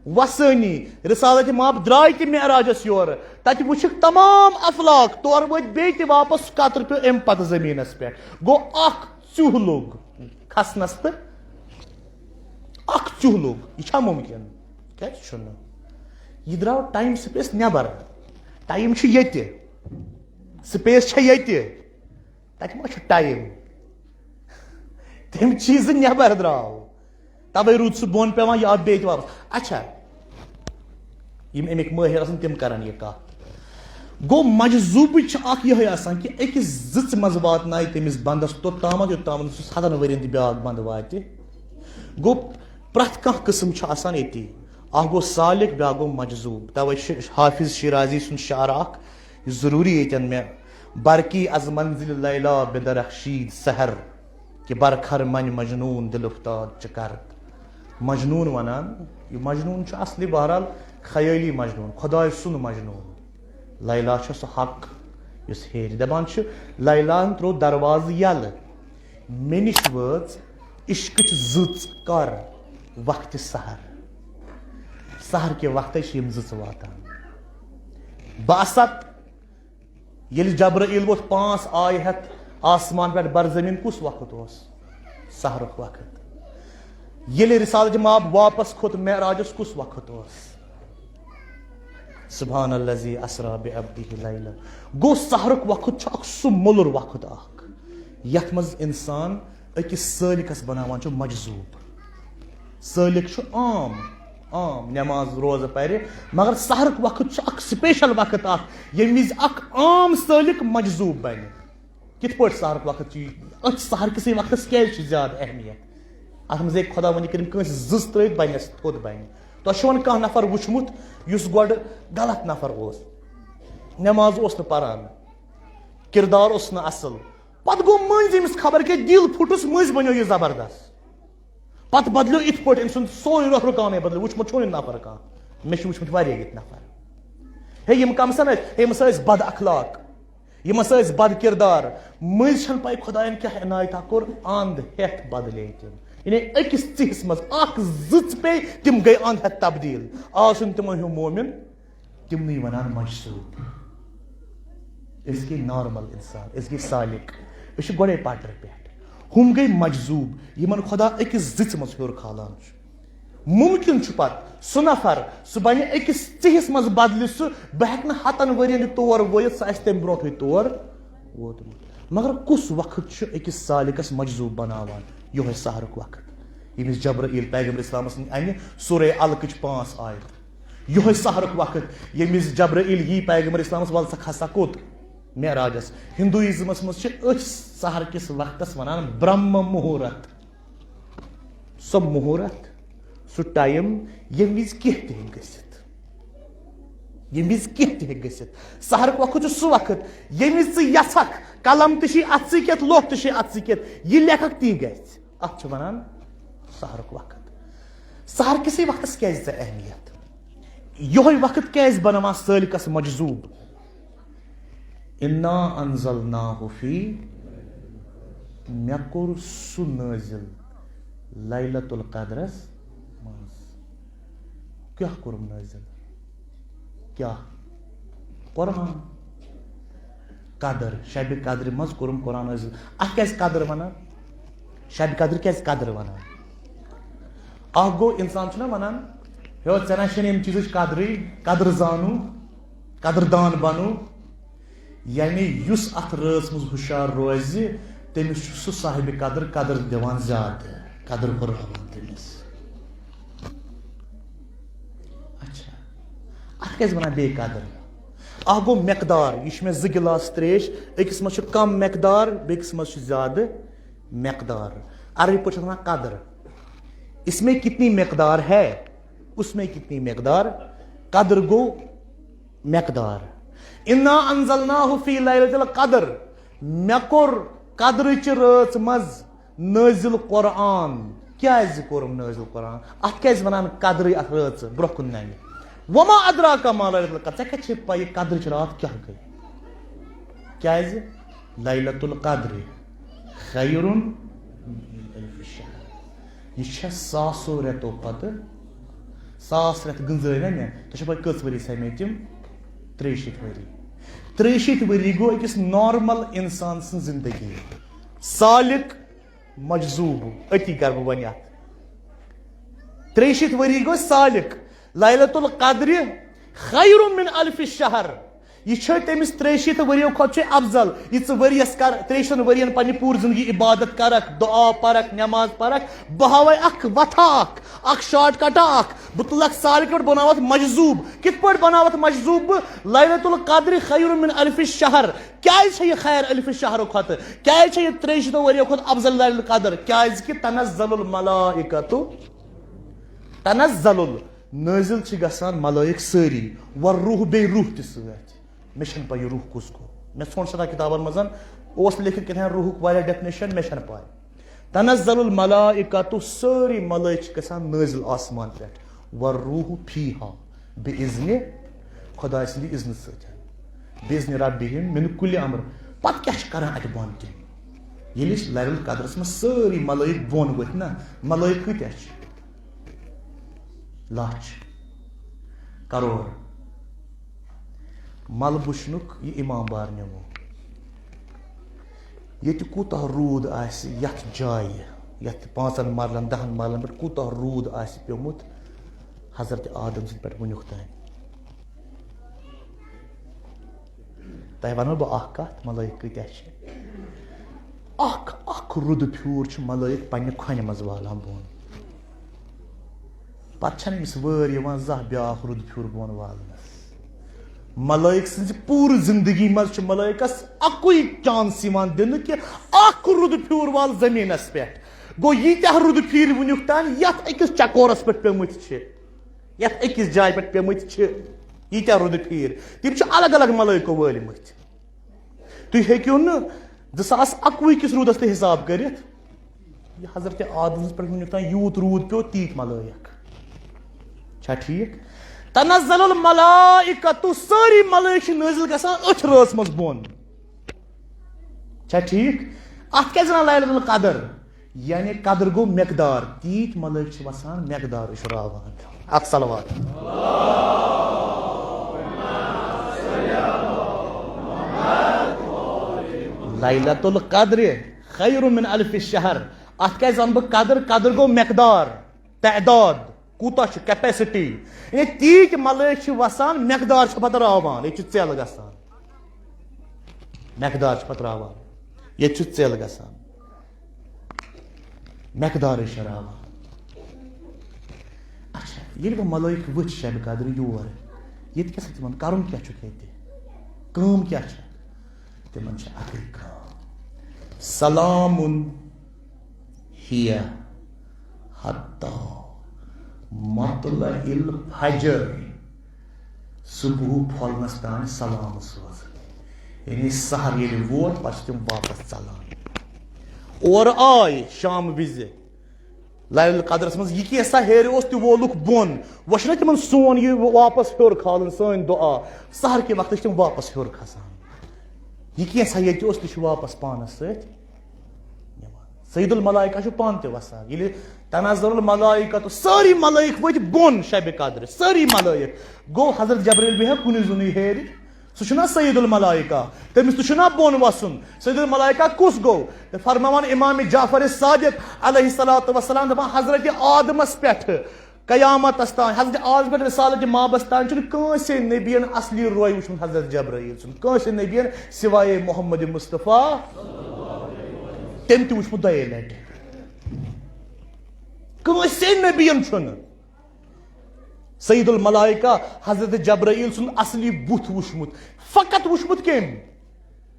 وسٲنی۔ رسالت ماب درٛاے تہِ معراجس یورٕ، تتہِ وُچھکھ تمام افلاک، تورٕ وٲتۍ بیٚیہِ تہِ واپس، قطرٕ پیوٚو امہِ پتہٕ زٔمیٖنس پٮ۪ٹھ۔ گوٚو اکھ ژیوٗہ لوٚگ کھسنس تہٕ اکھ ژیوٗہ لوٚگ۔ یہِ چھا مُمکِن؟ کیازِ چھُنہٕ؟ یہِ درٛاو time space نٮ۪بر۔ Time چھُ ییٚتہِ، space چھےٚ ییٚتہِ۔ تتہِ ما چھُ time؟ تمہِ چیٖزٕ نٮ۪بر درٛاو، توے روٗد سُہ بۄن پٮ۪وان، یہِ آو بیٚیہِ تہِ واپس۔ اچھا، یِم اَمِکۍ مٲہِر آسَن، تِم کرن یہِ کتھ۔ گوٚو، مجذوبٕچ چھِ اکھ یِہے آسان کہِ أکِس زٕژِ منٛز واتنایہِ تٔمِس بندس توٚتامتھ، یوٚتامتھ سُہ ستن ؤرین تہِ بیٛاکھ بند واتہِ۔ گوٚو، پرٛٮ۪تھ کانٛہہ قٕسم چھُ آسان أتی۔ اکھ گوٚو سالک، بیٛاکھ گوٚو مجذوب۔ توے چھُ حافظ شیرازی سُنٛد شعر اکھ، یہِ ضروٗری ییٚتٮ۪ن مےٚ، برقی از منزل لیلا بے درخشید سحر، کہ بر خرمن مجنون دل افتاد چہ کرد۔ مجنون ونان، یہِ مجنون چھُ اصلی بہرحال خیٲلی مجنون، خداے سُنٛد مجنون۔ لیلا چھےٚ سۄ حق، یُس ہیٚرِ دَپان چھُ، لیلاہن ترٛوو دروازٕ یَلہٕ، مےٚ نِش وٲژ عشقٕچ زٕژ کر وقتِ سحر۔ سحر کہِ وقتَے چھِ یِم زٕژٕ واتان۔ بہٕ اَسَتھ، ییٚلہِ جبرائیل ووٚتھ پانٛژھ آیہِ ہٮ۪تھ آسمان پٮ۪ٹھ بر زمین، کُس وقت اوس؟ سحرُک وقت۔ ییٚلہِ رسالت ماب واپس کھوٚت معراجس، کُس وقت اوس؟ سبحان الذی اسرا بعبدہ لیلا۔ گوٚو، سحرُک وقت چھُ اکھ سُہ مۄلُر وقت اکھ، یتھ منٛز انسان أکِس سٲلِکس بناوان چھُ مجذوب۔ سٲلِک چھُ عام، عام نماز روزٕ پرِ، مگر سحرُک وقت چھُ اکھ special وقت اکھ، ییٚمہِ وِزِ اکھ عام سٲلِک مجذوب بنہِ۔ کِتھ پٲٹھۍ سحرُک وقت چھُ یہِ؟ أتھۍ سحر کِسٕے وقتس کیازِ چھِ زیادٕ اہمیت؟ اتھ منٛز ہیٚکہِ خۄداوندِ کریم کٲنٛسہِ زٕژ ترٲوِتھ، بنٮ۪س تھوٚد بنہِ۔ تۄہہِ چھُوا کانٛہہ نفر وُچھمُت یُس گۄڈٕ غلط نفر اوس، نماز اوس نہٕ پران، کردار اوس نہٕ اصل، پتہٕ گوٚو مٔنٛزۍ أمِس خبر کیٛاہ، دِل پھُٹُس، مٔنٛزۍ بنیو یہِ زبردست۔ پتہٕ بدلیو یِتھ پٲٹھۍ أمۍ سُنٛد سورُے روح رُکاونَے بدلیو۔ وُچھمُت چھُو نہٕ نفر کانٛہہ؟ مےٚ چھِ وُچھمٕتۍ واریاہ یِتھۍ نفر۔ ہے، یِم کم سن ٲسۍ؟ ہے، یِم ہسا ٲسۍ بد اخلاق، یِم ہسا ٲسۍ بد کردار۔ مٔنٛزۍ چھَنہٕ پَے خۄدایَن کیٛاہ عنایتہ کوٚر، اَنٛد ہٮ۪تھ بدلے تِم۔ یعنی أکِس ژِہِس منٛز اکھ زٕژ پیٚیہِ، تِم گٔے اَنٛد ہٮ۪تھ تبدیٖل۔ آز چھُنہٕ تِمو ہیوٗ مومن۔ تِمنٕے ونان مجذوب۔ أسۍ گٔے نارمل انسان، أسۍ گٔے سالک، أسۍ چھِ گۄڈے پٹرِ پٮ۪ٹھ۔ ہُم گٔے مجذوب، یِمن خۄدا أکِس زٕژِ منٛز ہیوٚر کھالان چھُ۔ ممکن چھُ پتہٕ سُہ نفر، سُہ بنہِ أکِس ژِہِس منٛز بدلہِ سُہ، بہٕ ہٮ۪کہٕ نہٕ ہتن ؤرین یہِ تور وٲیِتھ، سُہ آسہِ تمہِ برونٹھٕے تور ووتمُت۔ مگر کُس وقت چھُ أکِس سالکس مجذوب بناوان؟ یِہوٚے سحرُک وقت، ییٚمِس جبرائیل پیغمبر اسلامس نِش انہِ سورہ علقٕچ پانٛژھ آیت۔ یِہوٚے سحرُک وقت، ییٚمہِ وِزِ جبرائیل یی پیغمبر اسلامس، "ول سا کھسا کوٚت؟" معراجس۔ ہندوازمس منٛز چھِ أتھۍ سحر کِس وقتس ونان برہم مہورت۔ سُہ مہورت، سُہ ٹایم، ییٚمہِ وِزِ کینٛہہ تہِ ہیٚکہِ گٔژھِتھ۔ ییٚمہِ وِزِ کینٛہہ تہِ ہیٚکہِ گٔژھِتھ۔ سحرُک وقت چھُ سُہ وقت، ییٚمہِ وِزِ ژٕ یژھکھ، قلم تہِ چھُے اتھسٕے کٮ۪تھ، لوٚہ تہِ چھُے اتھسٕے کٮ۪تھ، یہِ لیکھکھ تی گژھِ۔ اتھ چھِ ونان سحرُک وقت۔ سحر کِسٕے وقتس کیازِ ژےٚ اہمیت؟ یِہوٚے وقت کیازِ بناوان سٲلکس مجذوب؟ انا انزلناہ فی، مےٚ کوٚر سُہ نٲزِل لیلۃ القدرس منٛز۔ کیٛاہ کوٚرُم نٲزِل؟ کیٛاہ؟ قرآن۔ قدر، شبِ قدرِ منٛز کوٚرُم قرآن نٲزِل۔ اتھ کیازِ قدر ونان؟ شبِ قدر کیازِ قدر ونان؟ اکھ گوٚو، انسان چھُنہ ونان، "ہے، ژےٚ نہ چھَنہٕ ییٚمہِ چیٖزٕچ قدرٕے، قدر زانو، قدر دان بنو۔" یعنی یُس اتھ رٲژ منٛز ہُشار روزِ، تٔمِس چھُ سُہ صاحبِ قدر قدر دِوان زیادٕ، قدر ہُراوان تٔمِس۔ اچھا، اتھ کیازِ ونان بے قدر؟ اکھ گوٚو مقدار، یہِ چھِ مےٚ زٕ گلاس تریش، أکِس منٛز چھُ کم مقدار، بیٚکِس منٛز چھُ زیادٕ مقدار۔ عربی پٲٹھۍ چھِ ونان قدر۔ اس میں کتنی مقدار ہے، اس میں کتنی مقدار، قدر گوٚو مقدار۔ انا انزلناہ فی لیلۃ القدر، مےٚ کوٚر قدرٕچہِ رٲژ منٛز نٲزِل قرآن۔ کیازِ کوٚرُم نٲزِل قرآن؟ اتھ کیازِ ونان قدرٕے اتھ رٲژ برونٛہہ کُن ننہِ؟ وما ادراک ما لیلۃ القدر، ژےٚ کتہِ چھے پَے یہِ قدرٕچ راتھ کیٛاہ گٔے؟ کیازِ؟ لیلۃ القدر خیر من الف شہر۔ یہِ چھےٚ ساسو رٮ۪تو کھۄتہٕ، ساس رٮ۪تھ گٔنزرٲے نا مےٚ۔ تۄہہِ چھو پَے کٔژ ؤری سَمے تِم؟ ترٛیٚیہِ شیٖتھ ؤری۔ ترٛیٚیہِ شیٖتھ ؤری گوٚو أکِس نارمل انسان سٕنٛز زندگی۔ سالک مجذوب، أتی کَرٕ بہٕ وۄنۍ اَتھ۔ ترٛیٚیہِ شیٖتھ ؤری گوٚو سالک۔ لیلۃ القدر خیر من الف شہر۔ یہِ چھُ تٔمِس ترٛیٚیہِ شیٖتھ ؤریو کھۄتہٕ چھُ افضل۔ یہِ ژٕ ؤریَس کر، ترٛیٚیہِ شیٖتھ ؤرین پننہِ پوٗرٕ زندگی عبادت کرکھ، دعا پرکھ، نماز پرکھ، بہٕ ہاوے اکھ وتھا اکھ، اکھ شارٹ کٹا اکھ، بہٕ تُلکھ سالہِ پٮ۪ٹھ بناوتھ مجذوب۔ کِتھ پٲٹھۍ بناوتھ مجذوب بہٕ؟ لیلۃ القدر خیر من الف شہر۔ کیازِ چھےٚ یہِ خیر الف شہرو کھۄتہٕ؟ کیازِ چھےٚ یہِ ترٛیٚیہِ شیٖتھ ؤریو کھۄتہٕ افضل لیلۃ القدر؟ کیازِ کہِ تنزل الملائکۃ، تنزل، نٲزِل چھِ گژھان ملٲیِک سٲری، والروح، بیٚیہِ روح تہِ سۭتۍ۔ مےٚ چھَنہٕ پَے یہِ روح کُس گوٚو۔ مےٚ ژھونٛڈ سنا کِتابَن منٛز، اوس لیکھِتھ کیٛاہ تام روحُک واریاہ ڈیفینیشن، مےٚ چھَنہٕ پَے۔ تنزل الملائکۃ، سٲری ملٲیِک چھِ گژھان نٲزِل آسمان پٮ۪ٹھ، والروح فیہا بِاِذنہِ، خۄداے سٕنٛدِ اِذنہٕ سۭتۍ۔ باذن ربہم من کل امر۔ پتہٕ کیٛاہ چھِ کران اتہِ بۄن کِنۍ؟ ییٚلہِ أسۍ لیلۃ القدرس منٛز سٲری ملٲیک بۄن ؤتھۍ نا، ملٲیک کۭتیٛاہ چھِ؟ لچھ، کرور۔ ملہٕ وٕچھنُک یہِ امام بار نِمو۔ ییٚتہِ کوٗتاہ روٗد آسہِ یتھ جایہِ، یتھ پانٛژن مرلن، دہن مرلن پٮ۪ٹھ کوٗتاہ روٗد آسہِ پیوٚمُت حضرت آدم سٕنٛدِ پٮ۪ٹھ وٕنیُک تام؟ تۄہہِ ونو بہٕ اکھ کتھ، ملٲیک کۭتیٛاہ چھِ؟ اکھ، اکھ رُدٕ پھیوٗر چھُ ملٲیک پننہِ کھۄنہِ منٛز والان بۄن۔ پتہٕ چھنہٕ أمِس وٲرۍ یِوان زانٛہہ بیٛاکھ رُدٕ پھیوٗر بۄن والنس۔ ملٲیک سٕنٛزِ پوٗرٕ زندگی منٛز چھُ ملٲیکس اکُے chance یِوان دِنہٕ کہِ اکھ رُدٕ پھیوٗر وال زٔمیٖنس پٮ۪ٹھ۔ گوٚو، ییٖتیٛاہ رُدٕ پھیٖرۍ وٕنیُک تام یتھ أکِس چکورس پٮ۪ٹھ پیٚمٕتۍ چھِ، یتھ أکِس جایہِ پٮ۪ٹھ پیٚمٕتۍ چھِ، ییٖتیٛاہ رُدٕ پھیٖرۍ، تِم چھِ الگ الگ ملٲیکو وٲلمٕتۍ۔ تُہۍ ہیٚکِو نہٕ زٕ ساس اَکوُہ کِس روٗدس تہِ حساب کٔرِتھ۔ یہِ حضرت آدمس پٮ۪ٹھ وٕنیُک تام یوٗت روٗد پیوٚو، تیٖتۍ ملٲیک۔ چھا ٹھیٖک؟ تنزل الملائکۃ، سٲری ملٲیک چھِ نٲزِل گژھان أتھۍ رٲژ منٛز بۄن۔ چھا ٹھیٖک؟ اتھ کیٛازِ ونان لیلۃ القدر؟ یعنی قدر گوٚو مقدار، تیٖتۍ ملٲیک چھِ وسان مقدار، أسۍ چھِ راوان۔ اکھ صلوات۔ لیلۃ القدر خیر من الف شہر۔ اتھ کیٛازِ ونہٕ بہٕ قدر؟ قدر گوٚو مقدار، تعداد، کوٗتاہ چھُ، capacity۔ یعنی تیٖتۍ ملٲیک چھِ وسان، مقدار چھُ پتہٕ راوان، ییٚتہِ چھُ ژٮ۪ل گژھان۔ مقدار چھُ پتہٕ راوان، ییٚتہِ چھُ ژٮ۪ل گژھان۔ مقدارٕے چھِ راوان۔ اچھا، ییٚلہِ وۄنۍ ملٲیک ؤتھۍ شبِ قدرِ یور، ییٚتہِ کیٛاہ سا تِمن کرُن کیٛاہ چھُکھ ییٚتہِ؟ کٲم کیٛاہ چھےٚ؟ تِمن چھِ اکٕے کٲم، سلام ہی حتی مطلع الفجر، صبح پھۄلنس تام سلام سوزان۔ یعنی سحر ییٚلہِ ووت، پتہٕ چھِ تِم واپس ژلان۔ اورٕ آے شام وِزِ لیلۃ القدرس منٛز، یہِ کینٛژھا ہیرِ اوس، تہِ وولُکھ بۄن۔ وۄنۍ چھُنہ تِمن سون یہِ واپس ہیوٚر کھالُن، سٲنۍ دُعا۔ سحر کہِ وقتہٕ چھِ تِم واپس ہیوٚر کھسان۔ یہِ کینٛژھا ییٚتہِ اوس، تہِ چھُ واپس پانس سۭتۍ نِوان۔ سید الملائکہ چھُ پانہٕ تہِ وسان۔ ییٚلہِ تنزل الملائکہ، سٲری ملٲیک ؤتھۍ بۄن شبِ قدرِ، سٲری ملٲیک۔ گوٚو، حضرت جبرائیل بیٚہہِ ہا کُنُے زوٚنُے ہیرِ؟ سُہ چھُنہ سید الملائکہ؟ تٔمِس تہِ چھُنہ بۄن وسُن؟ سید الملائکہ کُس گوٚو؟ تہٕ فرماوان امام جعفر صادق علیہ الصلوۃ والسلام، دپان، حضرت آدمس پٮ۪ٹھٕ قیامتس تام، حضرت آدم پٮ۪ٹھ رسالت مابس تام چھُنہٕ کٲنٛسے نبین اصلی روے وُچھمُت حضرت جبرائیل سُنٛد، کٲنٛسے نبین سوائے محمد مصطفیٰ، تٔمۍ تہِ وُچھمُت دۄیے لٹہِ۔ کٲنٛسے نبین چھُنہٕ سید الملائکہ حضرت جبرائیل سُنٛد اصلی بُتھ وُچھمُت۔ فقط وُچھمُت کٔمۍ؟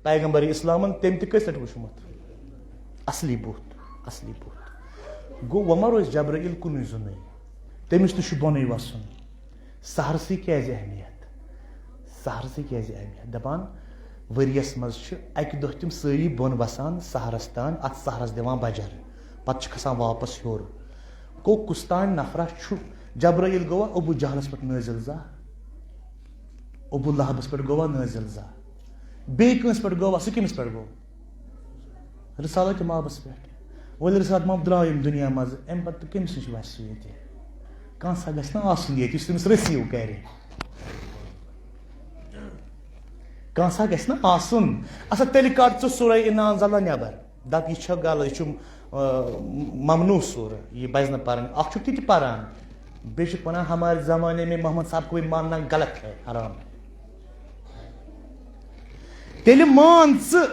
پیغمبر اسلامن۔ تٔمۍ تہِ کٔژ لٹہِ وُچھمُت؟ اصلی بُتھ، اصلی بُتھ۔ گوٚو، وۄنۍ ما روزِ جبرائیل کُنُے زوٚنُے؟ تٔمِس تہِ چھُ بۄنٕے وسُن۔ سحرسٕے کیازِ اہمیت؟ سحرسٕے کیازِ اہمیت؟ دپان، ؤریس منٛز چھِ اکہِ دۄہ تِم سٲری بۄن وسان سحرس تام، اتھ سحرس دِوان بجر، پتہٕ چھِ کھسان واپس ہیوٚر۔ گوٚو، کُس تام نفرا چھُ جبرائیل گوٚوا ابو جہلس پٮ۪ٹھ نٲزِل زانٛہہ؟ ابو لہبس پٮ۪ٹھ گوٚوا نٲزِل زانٛہہ؟ بیٚیہِ کٲنٛسہِ پٮ۪ٹھ گوٚوا؟ سُہ کٔمِس پٮ۪ٹھ گوٚو؟ رسالت مابس پٮ۪ٹھ۔ ؤلۍ رسالت ماب درٛاو ییٚمہِ دُنیا منٛز، اَمہِ پتہٕ کٔمِس نِش وَسہِ سُہ ییٚتہِ؟ کانٛہہ سا گژھِ نا آسُن ییٚتہِ یُس تٔمِس receive کرِ؟ کانٛہہ سا گژھِ نا آسُن؟ اچھا، تیٚلہِ کڑ ژٕ سورہ انا انزلنا نٮ۪بر۔ دپ، یہِ چھےٚ غلط، یہِ چھُ، آ، ممنوع سورہ، یہِ پزِ نہٕ پرٕنۍ۔ اکھ چھُکھ تہِ تہِ پران، بیٚیہِ چھُکھ ونان، ہمارے زمانے میں محمد صاحب کو بھی ماننا غلط ہے، حرام ہے۔ تیٚلہِ مان ژٕ،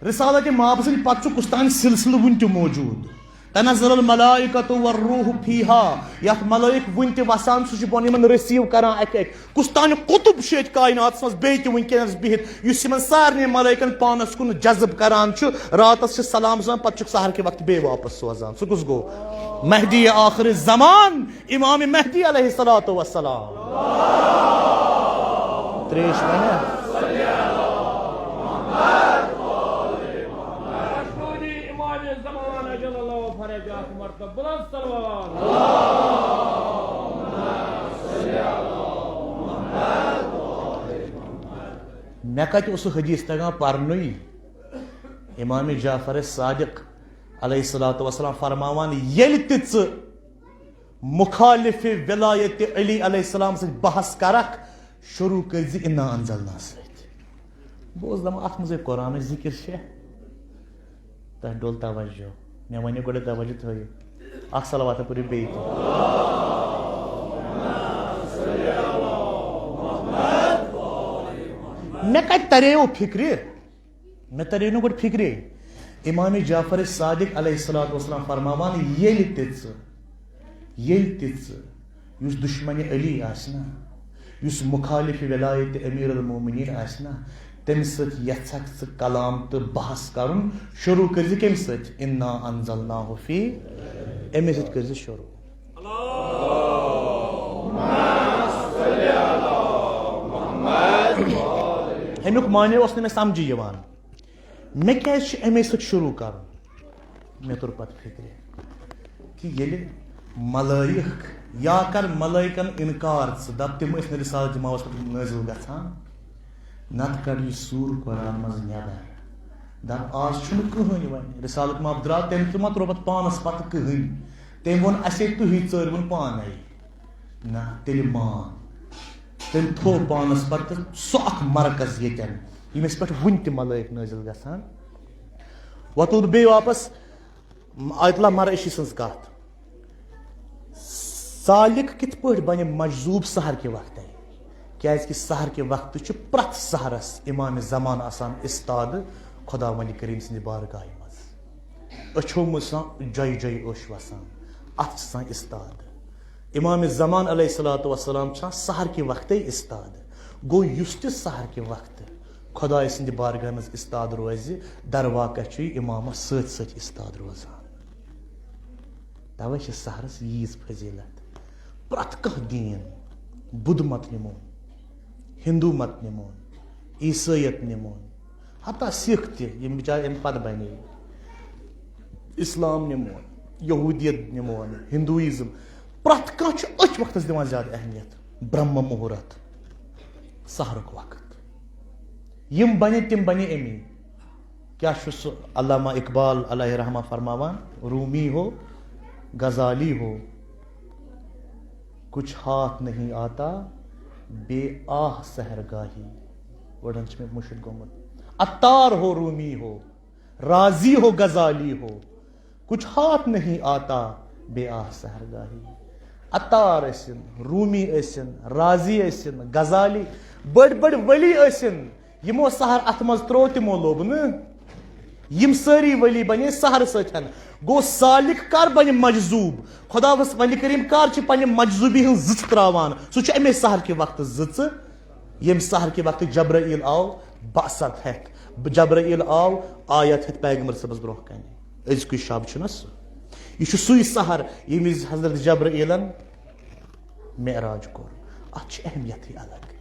رسالت ماب سٕنٛدِ پتہٕ چھُ کُس تام سلسلہٕ وُنہِ تہِ موجود۔ تنزل الملائکۃ والروح فیہا، یتھ ملائک وُنہِ تہِ وسان، سُہ چھُ بۄن یِمن receive کران اکہِ اکہِ۔ کُس تام قطب چھُ ییٚتہِ کائناتس منٛز بیٚیہِ تہِ وُنکیٚنس بِہِتھ، یُس یِمن سارنٕے ملائکن پانس کُن جذب کران چھُ۔ راتس چھِ سلام سوزان، پتہٕ چھُکھ سحر کہِ وقتہٕ بیٚیہِ واپس سوزان۔ سُہ کُس گوٚو؟ مہدی آخر زمان، امام مہدی علیہ الصلوۃ والسلام۔ تریش بنیا؟ امام زمان عجل اللہ فرجہ، مرتب بلند صلوات۔ مےٚ کتہِ اوس سُہ حدیث تگان پرنُے؟ امام جعفر صادق علیہ الصلوۃ والسلام فرماوان، ییٚلہِ تہِ ژٕ مخالف ولایت علی علیہ السلام سۭتۍ بحث کرکھ، شروع کٔرۍ زِ انا انزلنا سۭتۍ۔ بہٕ اوسُس دپان، اتھ منٛز ہے قرآنٕچ ذکر چھےٚ۔ تۄہہِ ڈوٚل توجہ۔ مےٚ وَنے گۄڈٕ توجہ تھٲیِو۔ اکھ صلوات پٔرِو بیٚیہِ تہِ۔ مےٚ کَتہِ تَریو فِکرِ؟ مےٚ تَریو نہٕ گۄڈٕ فِکرِ۔ امام جعفر صادق علیہ الصلوۃ والسلام فرماوان، ییٚلہِ تہِ ژٕ، ییٚلہِ تہِ ژٕ یُس دُشمنِ علی آسہِ نا، یُس مخالف ولایت امیر المومنین آسہِ نا، تٔمِس سۭتۍ یژھکھ ژٕ کلام تہٕ بحث کرُن، شروع کٔرۍ زِ کٔمۍ سۭتۍ؟ انا انزلناہ فی، أمِس سۭتۍ کٔرۍ زِ شروع۔ امیُک معنی اوس نہٕ مےٚ سمجھِ یِوان۔ مےٚ کیازِ چھُ اَمے سۭتۍ شروع کرُن؟ مےٚ توٚر پتہٕ فِکرِ کہِ ییٚلہِ ملٲیِکھ، یا کر ملٲیِکن اِنکار، ژٕ دپ تِم ٲسۍ نہٕ رسالت مابس پٮ۪ٹھ نٲزِل گژھان، نتہٕ کڑ یہِ سوٗر قرآن منٛز نٮ۪بر۔ دپ آز چھُنہٕ کٕہٕنۍ وۄنۍ۔ رسالت ماب درٛاو، تٔمۍ تہِ ما تروو پتہٕ پانس پتہٕ کٕہٕنۍ۔ تٔمۍ ووٚن، اسے تُہی ژٲرۍوُن پانے۔ نہ، تیٚلہِ مان۔ تٔمۍ تھوٚو پانس پتہٕ سُہ اکھ مرکز ییٚتٮ۪ن، ییٚمِس پٮ۪ٹھ وُنہِ تہِ ملٲیِک نٲزِل گژھان۔ وۄنۍ تُل بہٕ بیٚیہِ واپس آیت اللہ مرعشی سٕنٛز کتھ۔ سالِک کِتھ پٲٹھۍ بنہِ مجذوب سحر کہِ وقتہٕ؟ کیازِ کہِ سحر کہِ وقتہٕ چھُ پرٛٮ۪تھ سحرس امام زمان آسان استاد خداوند کریم سٕنٛدِ بارگاہہِ منٛز۔ أچھو منٛز چھِ آسان جۄیہِ جۄیہِ اوٚش وسان، اتھ چھِ آسان استاد۔ امام زمان علیہ الصلوۃ والسلام چھِ آسان سحر کہِ وقتے استاد۔ گوٚو یُس تہِ سحر کہِ وقتہٕ خدایہِ سٕنٛدِ بارگاہ منٛز استاد روزِ، درواقع چھُ یہِ امامس سۭتۍ سۭتۍ استاد روزان۔ توے چھِ سحرس ییٖژ فضیلت۔ پرٛٮ۪تھ کانٛہہ دیٖن، بُدھ مت نِمون، ہندو مت نِمون، عیسٲیت نِمون، حتیٰ سِکھ تہِ، یِم بِچارٕ اَمہِ پتہٕ بنے، اسلام نِمون، یہوٗدیت نِمون، ہندوٗازم، پرٛٮ۪تھ کانٛہہ چھُ أتھۍ وقتس دِوان زیادٕ اہمیت۔ برہم مہورت، سحرُک وقت، یِم بنے، تِم بنے اَمی۔ کیا چھُ سُہ علامہ اقبال علیہ رحمہ فرماوان، رومی ہو، غزالی ہو، کچھ ہاتھ نہیں آتا بے آہ سحرگاہی۔ وڑن چھُ مےٚ مُشِتھ گوٚمُت۔ عطار ہو، رومی ہو، رازی ہو، غزالی ہو، کچھ ہاتھ نہیں آتا بے آہ سحرگاہی۔ عطار ٲسِن، رومی ٲسِن، رازی ٲسِن، غزالی، بٔڑۍ بٔڑۍ ؤلی ٲسِن، یِمو سحر اتھ منٛز ترٛوو، تِمو لوٚب نہٕ۔ یِم سٲری ؤلی بنے سحر سۭتۍ۔ گوٚو سالِک کر بنہِ مجذوب؟ خداوند کریم کر چھِ پننہِ مجذوبی ہٕنٛز زٕژ تراوان؟ سُہ چھُ امے سحر کہِ وقتہٕ زٕژ، ییٚمہِ سحر کہِ وقتہٕ جبرائیل آو بعثت ہٮ۪تھ، جبرائیل آو آیت ہٮ۪تھ پیغمبر صٲبس برونٛہہ کنہِ۔ أزکُے شب چھُنہ سُہ، یہِ چھُ سُے سحر ییٚمہِ وِزِ حضرت جبرائیلن معراج کوٚر۔ اتھ چھِ اہمیتٕے الگ۔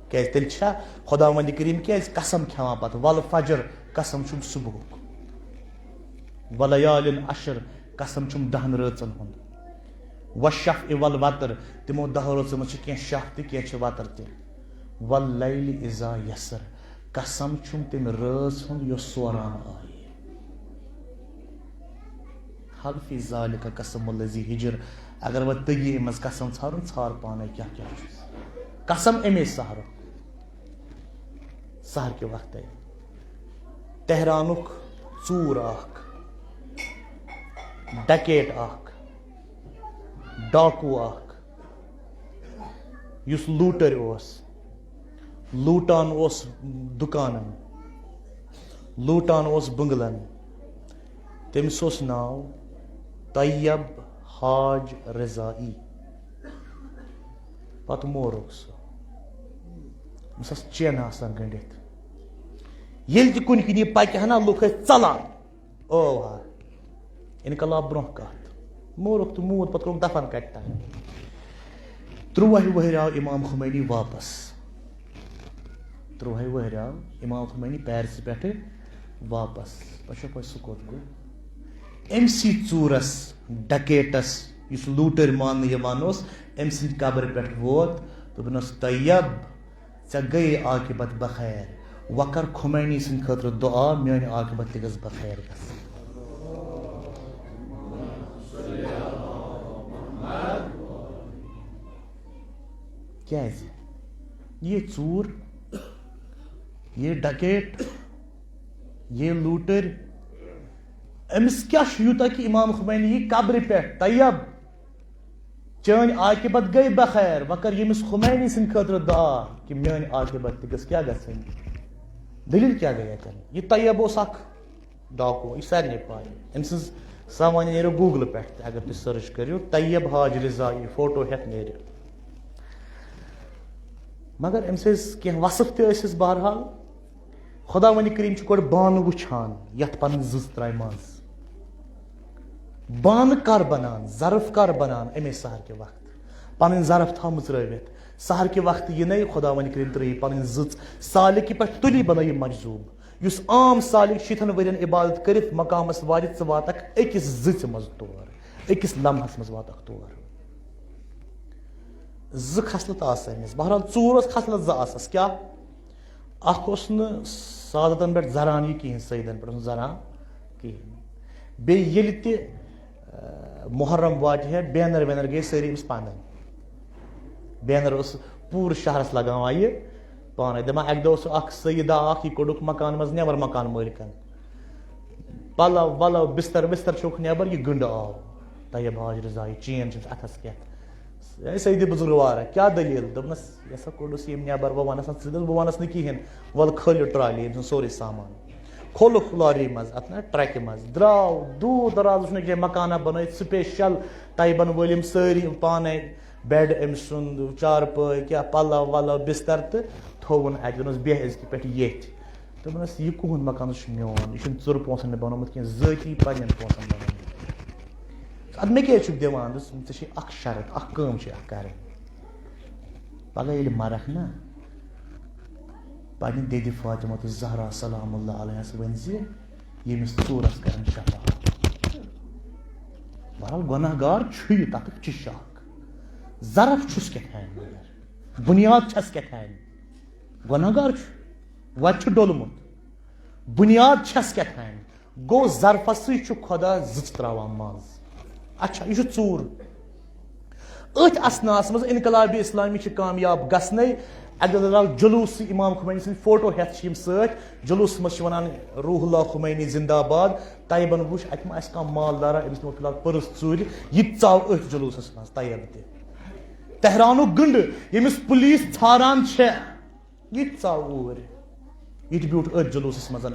کیازِ تیٚلہِ چھا خداوند کریم کیازِ قسم کھٮ۪وان پتہٕ، "والفجر"، قسم چھُم صبحُک، "ولیال عشر"، قسم چھُم دہن رٲژن ہُنٛد، "والشفع والوتر"، تِمو دہو رٲژو منٛز چھِ کینٛہہ شف تہِ، کینٛہہ چھِ وتر تہِ، "واللیل اذا یسر"، قسم چھُم تمہِ رٲژ ہُنٛد یۄس سوران آیہِ۔ حلفی ذالک قسم الذی ہجر۔ اگر وۄنۍ تٔگی أمۍ منٛز قسم ژھارُن، ژھار پانے کیٛاہ کیٛاہ چھُس۔ قسم اَمے سحرُک، سحر کہِ وقتے۔ تہرانُک ژوٗر اکھ، ڈکیٹ اکھ، ڈاکو اکھ، یُس لوٗٹر اوس، لوٗٹان اوس دُکانن، لوٗٹان اوس بنگلن، تٔمِس اوس ناو طیب حاج رضائی۔ پتہٕ مورُکھ سُہ، أمِس ٲس چینہٕ آسان گٔنڈِتھ۔ ییٚلہِ تہِ کُنہِ کِنۍ یہِ پکہِ ہنا، لُکھ ٲسۍ ژلان۔ او ہا، انقلاب برونٛہہ کتھ۔ مورُکھ تہٕ موٗد، پتہٕ کوٚرُکھ دفن کتہِ تام۔ ترٛووُہہِ وٕہٕرۍ آو امام خمینی واپس۔ ترٛووُہہِ وٕہٕرۍ آو امام خمینی پیرسہٕ پٮ۪ٹھٕ واپس۔ تۄہہِ چھو پَے سُہ کوٚت گوٚو؟ أمۍ سٕے ژوٗرس، ڈکیٹس، یُس لوٗٹٲرۍ ماننہٕ یِوان اوس، أمۍ سٕنٛدِ قبرِ پٮ۪ٹھ ووت، دوٚپُن اوس، "طیب، ژےٚ گٔیے عاقبت بخیر۔ وۄنۍ کر خمینی سٕنٛدِ خٲطرٕ دُعا، میٲنۍ عاقبت تہِ گٔژھ بخیر گژھٕنۍ۔ کیازِ؟ یہِ ژوٗر، یہِ ڈکیٹ، یہِ لوٗٹٕرۍ، أمِس کیٛاہ چھُ یوٗتاہ کہِ امام خمینی یی قبرِ پٮ۪ٹھ؟ طیب، چٲنۍ عاقبت گٔے بخیر، وۄنۍ کر ییٚمِس خمینی سٕنٛدِ خٲطرٕ دعا کہِ میٲنۍ عاقبت تہِ گٔژھ کیٛاہ گژھٕنۍ۔ دٔلیٖل کیٛاہ گٔے اَتٮ۪ن؟ یہِ طیب اوس اکھ ڈاکوٗ، یہِ چھِ سارنٕے پَے۔ أمۍ سٕنٛز سوانح نیرو Google پٮ۪ٹھ تہِ، اگر تُہۍ search کٔرِو، طیب حاج رضایی فوٹو ہٮ۪تھ نیرِ۔ مگر أمۍ سٕنٛز کینٛہہ وصف تہِ ٲسِس۔ بہرحال، خۄداوندِ کریم چھُ گۄڈٕ بانہٕ وٕچھان، یَتھ پَنٕنۍ زٕژ ترٛایہِ منٛز۔ بانہٕ کر بنان، ظرف کر بنان؟ اَمے سحر کہِ وقتہٕ۔ پَنٕنۍ ظرف تھاو مٕژرٲوِتھ۔ سحر کہِ وقتہٕ یِنَے خۄداوندِ کریم ترٛٲیی پَنٕنۍ زٕژ۔ سالِکہِ پٮ۪ٹھ تُلی بنٲیِو مجذوب۔ یُس عام سالِک شیٖتھن ؤرین عبادت کٔرِتھ مقامس واتہِ، ژٕ واتکھ أکِس زٕژِ منٛز تور، أکِس لمحس منٛز واتکھ تور۔ زٕ خصلت آسہٕ أمِس۔ بہرحال، ژوٗر اوس، خصلت زٕ آسس۔ کیٛاہ؟ اکھ اوس نہٕ سادتن پٮ۪ٹھ زران یہِ کِہینۍ، سیدن پٮ۪ٹھ اوس نہٕ زران کِہینۍ۔ بیٚیہِ ییٚلہِ تہِ، آ، محرم واتہِ ہے، بینر وینر گٔے سٲری أمِس پنٕنۍ۔ بینر اوس پوٗرٕ شہرس لگاوان یہِ پانے، دپان، اکہِ دۄہ اوس اکھ سیدہ اکھ، یہِ کوٚڑُکھ مکان منٛز نٮ۪بر مکان مٲلکن۔ پلو ولو، بستر وستر چھوٚکھ نٮ۪بر، یہِ گنڈٕ آو۔ طیب حاج رضا، یہِ چین چھِ أمِس اتھس کٮ۪تھ۔ ہے سیدِ بزرگوارا، کیٛاہ دٔلیٖل؟ دوٚپنس، یہِ ہسا کوٚڑُس ییٚمۍ نٮ۪بر، بہٕ ونس نہٕ، ژٕ دٔپۍ، بہٕ ونس نہٕ کِہینۍ۔ ولہٕ کھٲلِو ٹرالی أمۍ سُنٛد سورُے سامان۔ کھولُکھ لاری منٛز، اتھ نا ٹرکہِ منٛز، درٛاو دوٗر دراز، وٕچھُن أکۍ جایہِ مکانہ بنٲیِتھ، سپیشل طیبن وٲلۍ یِم سٲری پانے، بیڈ أمۍ سُنٛد، چارپٲے، کیٛاہ پلو ولو، بستر تہٕ تھووُن اتہِ۔ دوٚپنس، بیٚہہ أزکہِ پٮ۪ٹھ ییٚتھۍ۔ دوٚپنس، یہِ کُہُنٛد مکان چھُ میون؟ یہِ چھُنہٕ ژُرٕ پونٛسن مےٚ بنومُت کینٛہہ، ذٲتی پننٮ۪ن پونٛسن بنومُت۔ ادٕ مےٚ کیٛازِ چھُکھ دِوان؟ دوٚپُس، ژےٚ چھے اکھ شرط، اکھ کٲم چھے اکھ کرٕنۍ۔ پگاہ ییٚلہِ مرکھ نا، پننہِ دٮ۪دِ فاطمہ تہٕ زہرا سلام اللہ علیہس ؤنۍ زِ، ییٚمِس ژوٗرس کرن شفاعت۔ بہرحال، گۄناہ گار چھُ یہِ، تتھ چھِ شک۔ ظرف چھُس کیٛاہ تھانۍ، مگر بُنیاد چھَس کیٛاہ تھانۍ۔ گۄناہ گار چھُ، وَتہِ چھُ ڈوٚلمُت، بُنیاد چھَس کیٛاہ تھانۍ۔ گوٚو، ظرفَسٕے چھُ خۄدا زٕژ ترٛاوان منٛز۔ اچھا، یہِ چھُ ژوٗر۔ أتھۍ اثناہَس منٛز انقلاب اسلامی چھِ کامیاب گژھنَے۔ اَکہِ دۄہ درٛاو جلوٗس، امام خمینی سٕنٛدۍ فوٹو ہٮ۪تھ چھِ یِم سۭتۍ۔ جلوٗسَس منٛز چھِ وَنان، "روح اللہ خمینی زندہ باد۔" طیبن وُچھ، اَتہِ ما آسہِ کانٛہہ مالدارا، أمِس نِمو فی الحال پٔرٕس ژوٗرِ۔ یہِ تہِ ژاو أتھۍ جلوٗسَس منٛز، طیب تہِ۔ تہرانُک گنڈٕ، ییٚمِس پُلیٖس ژھاران چھےٚ، یہِ تہِ ژاو اوٗرۍ۔ یہِ تہِ بیوٗٹھ أتھۍ جلوٗسَس منٛز۔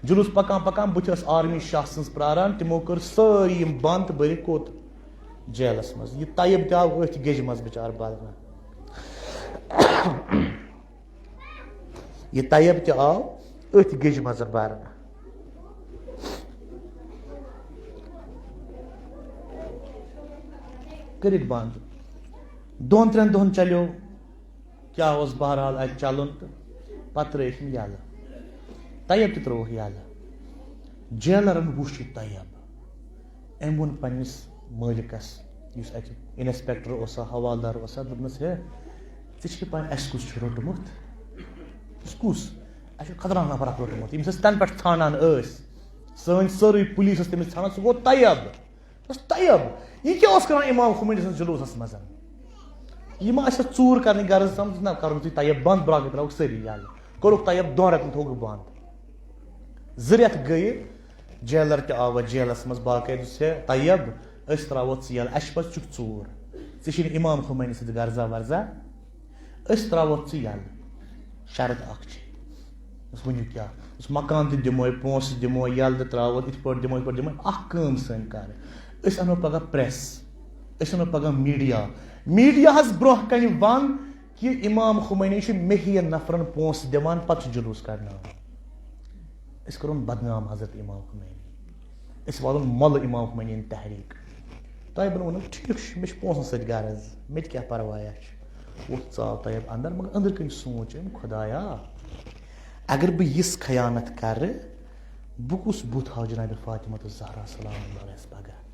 جلوٗس پَکان پَکان، بٕتھِ ٲس آرمی شاہ سٕنٛز پرٛاران، تِمو کٔر سٲری یِم بنٛد، بٔرِکھ کوٚت؟ جیلَس منٛز۔ یہِ طیب تہِ آو أتھۍ گیٚجہِ منٛز بِچارٕ برنہٕ۔ یہِ طیب تہِ آو أتھۍ گیٚجہِ منٛز برنہٕ۔ کٔرِکھ بنٛد۔ دۄن ترٛٮ۪ن دۄہَن چلیو، کیٛاہ اوس بہرحال اَتہِ چلُن، تہٕ پَتہٕ ترٛٲیِکھ یِم یَلہٕ۔ طیب تہِ ترٛووُکھ یَلہٕ۔ جیلرَن وُچھ یہِ طیب۔ أمۍ ووٚن پنٛنِس مٲلِکَس، یُس اَتہِ انسپیکٹر اوسا، حوالدار اوسا، دوٚپنَس، "ہے، ژےٚ چھےٚ پَے اَسہِ کُس چھُ روٚٹمُت؟" "کُس؟ کُس؟" "اَسہِ چھُ خطرناک نفر اَکھ روٚٹمُت، ییٚمِس أسۍ تَنہٕ پٮ۪ٹھ ژھانٛڈان ٲسۍ۔ سٲنۍ سٲرٕے پُلیٖس ٲس تٔمِس ژھانٛڈان، سُہ گوٚو طیب۔" بس طیب، یہِ کیٛاہ اوس کران امام خمینی سٕنٛدِس جلوسس منٛز؟ یہِ ما آسہِ ژوٗر کرنٕچ غرض تھٲومٕژ؟ نہ، کرُن تُہۍ طیب بنٛد، برٛاکھ ترٛاوُکھ سٲری یَلہٕ۔ کوٚرُکھ طیب دۄن رٮ۪تن، تھوٚوُکھ بنٛد۔ زٕ رٮ۪تھ گٔیہِ، جیلر تہِ آو وۄنۍ جیلس منٛز، باقٲعدٕ دوٚپُس، "ہے طیب، أسۍ ترٛاوو ژٕ یَلہٕ، اَسہِ چھِ پتہٕ ژُکھ ژوٗر، ژےٚ چھُے نہٕ امام خمینی سۭتۍ غرضا ورضا۔" أسۍ ترٛاوتھ ژٕ یَلہٕ۔ شرط اکھ چھِ۔ دوٚپُس، "ؤنِو کیٛاہ؟" دوٚپُس، "مکان تہِ دِموے، پونٛسہٕ دِموے، یَلہٕ تہِ ترٛاوتھ، یِتھ پٲٹھۍ دِمو، یِتھ پٲٹھۍ دِمو۔ اکھ کٲم سٲنۍ کر۔ أسۍ اَنو پگاہ پریس، أسۍ اَنو پگاہ میٖڈیا۔ میٖڈیاہَس برٛونٛہہ کنہِ وَن کہِ امام خمینی چھُ مےٚ ہِوٮ۪ن نفرن پونٛسہٕ دِوان، پتہٕ چھُ جلوٗس کڑناوان۔ أسۍ کرون بدنام حضرت امام خمینی، أسۍ والون مۄلہٕ امام خمینی یِن تحریٖک۔" طیبن ووٚنُن، "ٹھیٖک چھُ، مےٚ چھُ پونٛسن سۭتۍ غرض، مےٚ تہِ کیٛاہ پرواے چھُ۔" ووٚتھ ژاو طیب اندر، مگر أنٛدرٕ کِنۍ سونٛچ أمۍ، "خۄدایا، اگر بہٕ یِژھ خیانت کرٕ، بہٕ کُس بُتھ ہاوٕ جناب فاطمہ تہٕ زہرا سلام اللہ علیہس پگاہ؟"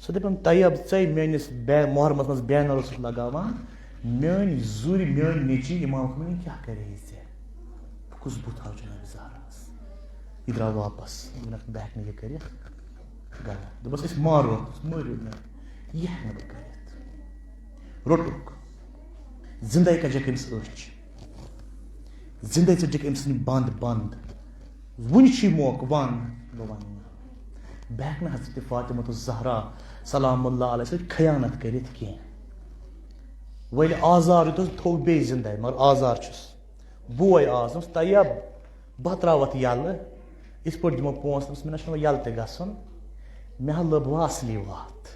سُہ دَپن، "طیب، ژے میٲنِس بے-، محرمس منٛز بینر اوسُکھ لگاوان، میٲنۍ زُرۍ، میٲنۍ نیٚچی امام خمینی کیٛاہ کرِ ہے ژےٚ؟ بہٕ کُس بُتھ ہاوٕ جناب زہراہس؟ یہِ درٛاو واپس، دوٚپُن، بہٕ ہٮ۪کہٕ نہٕ یہِ کٔرِتھ۔ غلط۔ دوٚپمس، أسۍ مارو، مٲرِو مےٚ، یہِ ہٮ۪کہٕ نہٕ بہٕ کٔرِتھ۔ روٚٹُکھ۔ زِندَے کَجَکھ أمِس أچھ۔ زِندَے ژٔٹِکھ أمۍ سٕنٛدۍ بنٛد بنٛد۔ وُنہِ چھُے موقعہٕ، وَن، بہٕ وَنہٕ نہٕ۔ بہٕ ہٮ۪کہٕ نہٕ حضرت فاطمہ الزہرا سلام اللہ علیہ سۭتۍ خیانت کٔرِتھ کینٛہہ۔ ؤلۍ آزار یوٗتاہ تھوٚو بیٚیہِ زِندَے، مگر آزار چھُس۔ بوے آز دوٚپمَس، طیب، بہٕ ترٛاوَتھ یَلہٕ، یِتھ پٲٹھۍ دِمو پونٛسہٕ۔ دوٚپمَس، مےٚ نہ چھُنہٕ وۄنۍ یَلہٕ تہِ گژھُن، مےٚ ہا لٔب وۄنۍ اَصلی وَتھ،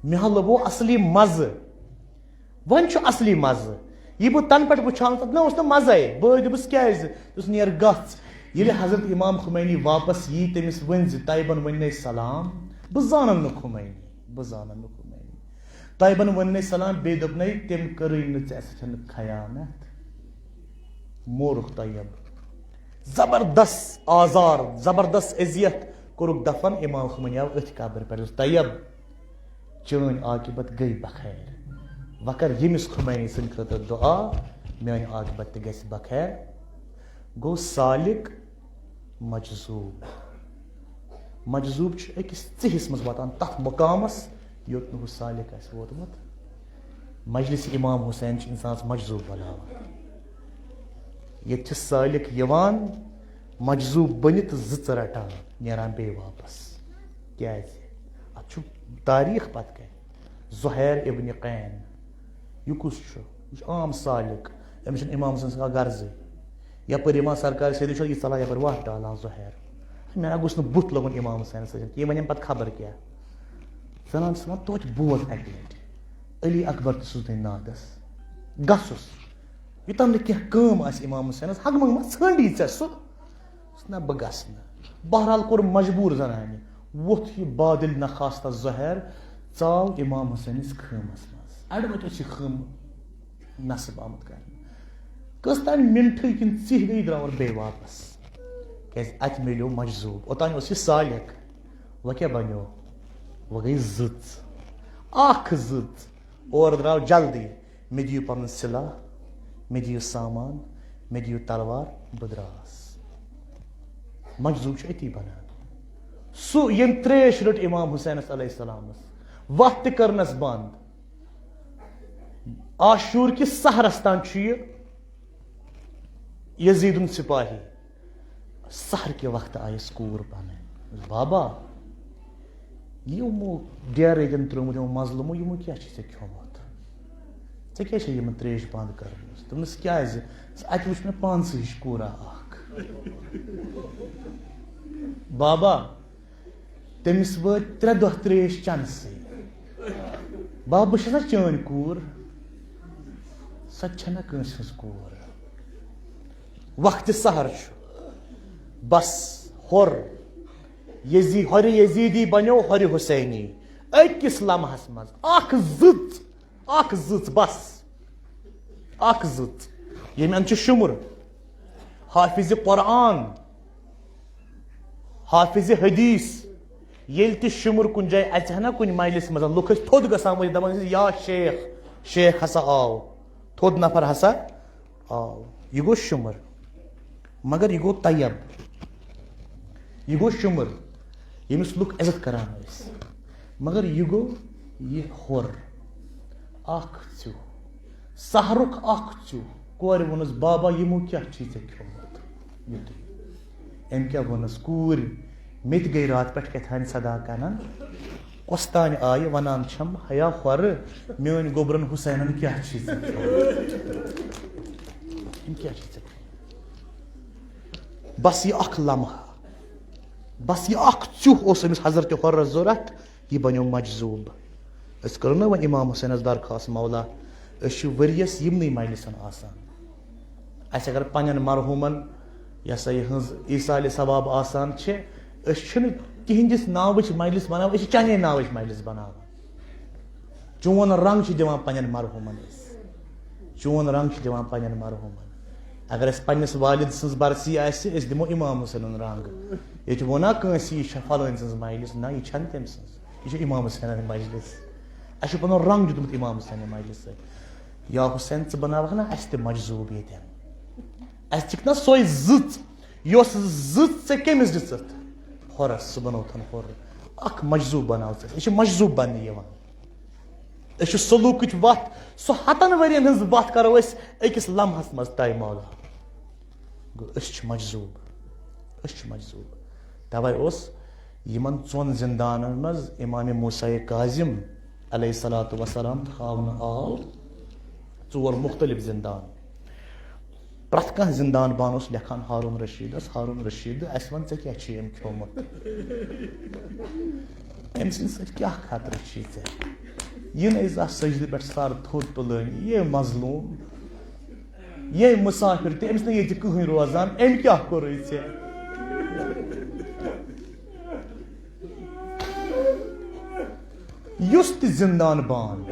مےٚ ہا لوٚب وۄنۍ اَصلی مَزٕ۔ وۄنۍ چھُ اَصلی مَزٕ۔ یہِ بہٕ تَنہٕ پٮ۪ٹھ وٕچھان اوسُس، تَتھ نہ اوس نہٕ مَزَے۔ بہٕ دوٚپُس، کیٛازِ؟ دوٚپُس، نیر گژھ۔ ییٚلہِ حضرت امام خمینی واپس یی، تٔمِس ؤنۍ زِ، طیبن ؤنۍ نَے سلام، بہٕ زانَن نہٕ خمینی، بہٕ زانَن نہٕ خمینی۔ طیبن ؤنۍ نَے سلام، بیٚیہِ دوٚپ نَے، تٔمۍ کٔرٕے نہٕ ژےٚ سۭتۍ خیانت۔ مورُکھ طیب۔ زبردست آزار، زبردست اذیت کوٚرُکھ دفن، امام خمینی آو أتھۍ قبرِ پٮ۪ٹھ۔ دوٚپُس، طیب، چٲنۍ عاقبت گٔے بخیر۔ وۄنۍ کر ییٚمِس خمینی سٕنٛدِ خٲطرٕ دُعا، میٲنۍ عاقبت تہِ گژھِ بخیر۔ گوٚو سالک مجذوب۔ مجذوب چھُ أکِس ژِہِس منٛز واتان، تَتھ مقامس یوٚت نہٕ ہُہ سالک آسہِ ووتمُت۔ مجلس امام حسین چھُ انسانس مجذوب بناوان۔ ییٚتہِ چھِ سالک یِوان، مجذوب بٔنِتھ زٕژٕ رٹان، نیران بیٚیہِ واپس۔ کیازِ؟ اتھ چھُ تاریخ پتہٕ کنہِ۔ زہیر ابن قین، یہِ کُس چھُ؟ یہِ چھُ عام سالک، أمِس چھُنہٕ امام سٕنٛز کانٛہہ غرضٕے۔ یپٲرۍ یِوان سرکار سیدی چھُ یہِ ژلان یپٲرۍ وَتھ ڈالان زہیر۔ مےٚ نہ گوٚژھ نہٕ بُتھ لوٚگُن امام حسینس سۭتۍ، یہِ وَنٮ۪م پَتہٕ خبر کیٛاہ۔ زنان چھِ وَنان، توتہِ بوز اَکہِ لَٹہِ، علی اکبر تہِ سوٗز تٔمۍ نادس۔ گژھُس۔ یوٚتام نہٕ کینٛہہ کٲم آسہِ امام حسینس، ہنٛگہٕ منٛگہٕ ما ژھٲنٛڈی ژےٚ سُہ؟ نہ، بہٕ گژھٕ نہٕ۔ بہرحال کوٚر مجبوٗر زنانہِ۔ ووٚتھ یہِ بادل نخاستہ زہیر، ژاو امام حسینس خۭمس منٛز۔ اَڑٕ وَتہِ اوس یہِ خۭمہٕ نصب آمُت کرنہٕ۔ کٔژ تام منٹہٕ کِنہٕ ژِہۍ گٔے، درٛاو بیٚیہِ واپس۔ کیازِ اَتہِ میلیو مجذوب۔ اوٚتام اوس یہِ سالک۔ وۄنۍ کیٛاہ بنیو؟ وۄنۍ گٔے زٕژ۔ اکھ زٕژ۔ اورٕ درٛاو جلدی۔ مےٚ دِیِو پنُن سلاح، مےٚ دِیِو سامان، مےٚ دِیِو تلوار، بہٕ درٛاس۔ مجذوب چھُ أتی بنان۔ سُہ ییٚمۍ ترٛیش رٔٹ امام حسینس علیہ السلامس، وتھ تہِ کٔرنس بنٛد۔ عاشور کِس سحرس تام چھُ یہِ یزیدُن سپاہی۔ سحر کہِ وقتہٕ آیس کوٗر پنٕنۍ۔ بابا، یِمو ڈیرٕ ییٚتٮ۪ن ترٛوومُت یِمو مظلومو، یِمو کیٛاہ چھُے ژےٚ کھیوٚمُت؟ ژےٚ کیٛازِ چھےٚ یِمن ترٛیش بنٛد کٔرمٕژ؟ دوٚپنس، کیٛازِ؟ اتہِ وٕچھ مےٚ پانسٕے ہِش کوٗرا اکھ۔ بابا، تٔمِس وٲتۍ ترٛےٚ دۄہ ترٛیش چٮ۪نسٕے۔ بابا، بہٕ چھَس نا چٲنۍ کوٗر، سۄ تہِ چھَنہ کٲنٛسہِ ہٕنٛز کوٗر۔ وقتِ سحر چھُ۔ بس، ہۄر یزی-، ہۄرِ یزیدی بنیو ہۄرِ حسینی۔ أکِس لمحس منٛز اکھ زٕژ، اکھ زٕژ، بس۔ اکھ زٕژ۔ ییٚمہِ اندٕ چھُ شُمُر۔ حافظ قرآن، حافظ حدیث، ییٚلہِ تہِ شُمُر کُنہِ جایہِ اژِ ہا نا کُنہِ مجلسہِ منٛز، لُکھ ٲسۍ تھوٚد گژھان، ؤنِتھ دپان ٲسۍ، یا شیخ، شیخ ہسا آو، تھوٚد نفر ہسا آو۔ یہِ گوٚو شُمُر۔ مگر یہِ گوٚو طیب، یہِ گوٚو شُمُر، ییٚمِس لُکھ عزت کران ٲسۍ۔ مگر یہِ گوٚو یہِ ہۄر، اکھ ژیوٗ، سحرُک اکھ ژیوٗ۔ کورِ ووٚنُس، بابا، یِمو کیٛاہ چھُے ژےٚ کھیوٚمُت؟ یُتُے۔ أمۍ کیٛاہ ووٚنُس؟ کوٗرۍ، مےٚ تہِ گٔے راتہٕ پٮ۪ٹھ کیٛاہ تام صدا کنان۔ کۄس تانۍ آیہِ، ونان چھم، ہیا ہۄرٕ، میٲنۍ گوٚبرن حسینن کیٛاہ چھُے ژےٚ کھیوٚمُت؟ أمۍ کیٛاہ چھُے ژےٚ کھیوٚمُت؟ بس یہِ اکھ لمحہٕ، بس یہِ اکھ ژیوٗہ اوس أمِس حضرت حُرس ضوٚرتھ، یہِ بنیو مجذوب۔ أسۍ کرو نہ وۄنۍ امام حسینس درخواست، مولا، أسۍ چھِ ؤریس یِمنٕے مجلسن آسان۔ اسہِ اگر پننٮ۪ن مرحومن، یہِ ہسا یہِ، ہٕنٛز ایصال ثواب آسان چھِ، أسۍ چھِنہٕ تِہنٛدِس ناوٕچ مجلس بناوان، أسۍ چھِ چانے ناوٕچ مجلس بناوان۔ چون رنگ چھِ دِوان پننٮ۪ن مرحومن أسۍ۔ چون رنگ چھِ دِوان پننٮ۪ن مرحومن۔ اگر اَسہِ پننِس والد سٕنٛز برسی آسہِ، أسۍ دِمو امام حسینُن رنگ۔ ییٚتہِ ووٚنا کٲنٛسہِ، یہِ چھےٚ فلٲنۍ سٕنٛز مجلس؟ نہ، یہِ چھَنہٕ تٔمۍ سٕنٛز، یہِ چھِ امام حسینٕنۍ مجلس۔ اَسہِ چھُ پنُن رنگ دیُتمُت امام حسینٕنۍ مجلس سۭتۍ۔ یا حسین، ژٕ بناوکھ نا اسہِ تہِ مجذوب ییٚتٮ۪ن؟ اسہِ چھِکھ نا سۄے زٕژ، یۄس زٕژ ژےٚ کٔمِس دِژٕتھ؟ حُرس، سُہ بنوتھن حُر۔ اکھ مجذوب بناو ژٕ۔ أسۍ چھِ مجذوب بننہٕ یِوان۔ أسۍ چھِ سلوٗکٕچ وتھ، سۄ ہتن ؤرین ہٕنٛز وتھ کرو أسۍ أکِس لمحس منٛز طے مولا۔ گوٚو، أسۍ چھِ مجذوب، أسۍ چھِ مجذوب۔ توے اوس یِمن ژۄن زندانن منٛز امام موسیٰ کاظم علیہ الصلوۃ والسلام تھاونہٕ آو ژور مختلف زندان۔ پرٛٮ۪تھ کانٛہہ زندان بان اوس لیکھان ہارون رشیدس، "ہارون رشید، اسہِ ون، ژےٚ کیٛاہ چھُے أمۍ کھیومُت؟ أمۍ سٕنٛدِ سۭتۍ کیٛاہ خطرٕ چھُے ژےٚ؟ یہِ نہٕ أسۍ اتھ سجدٕ پٮ۪ٹھ سر تھوٚد تُلٲنی، یہِ مظلوم، یہِ مسافر تہِ، أمِس نہٕ ییٚتہِ کٕہٕنۍ روزان، أمۍ کیٛاہ کوٚرُے ژےٚ؟" یُس تہِ زندان بان،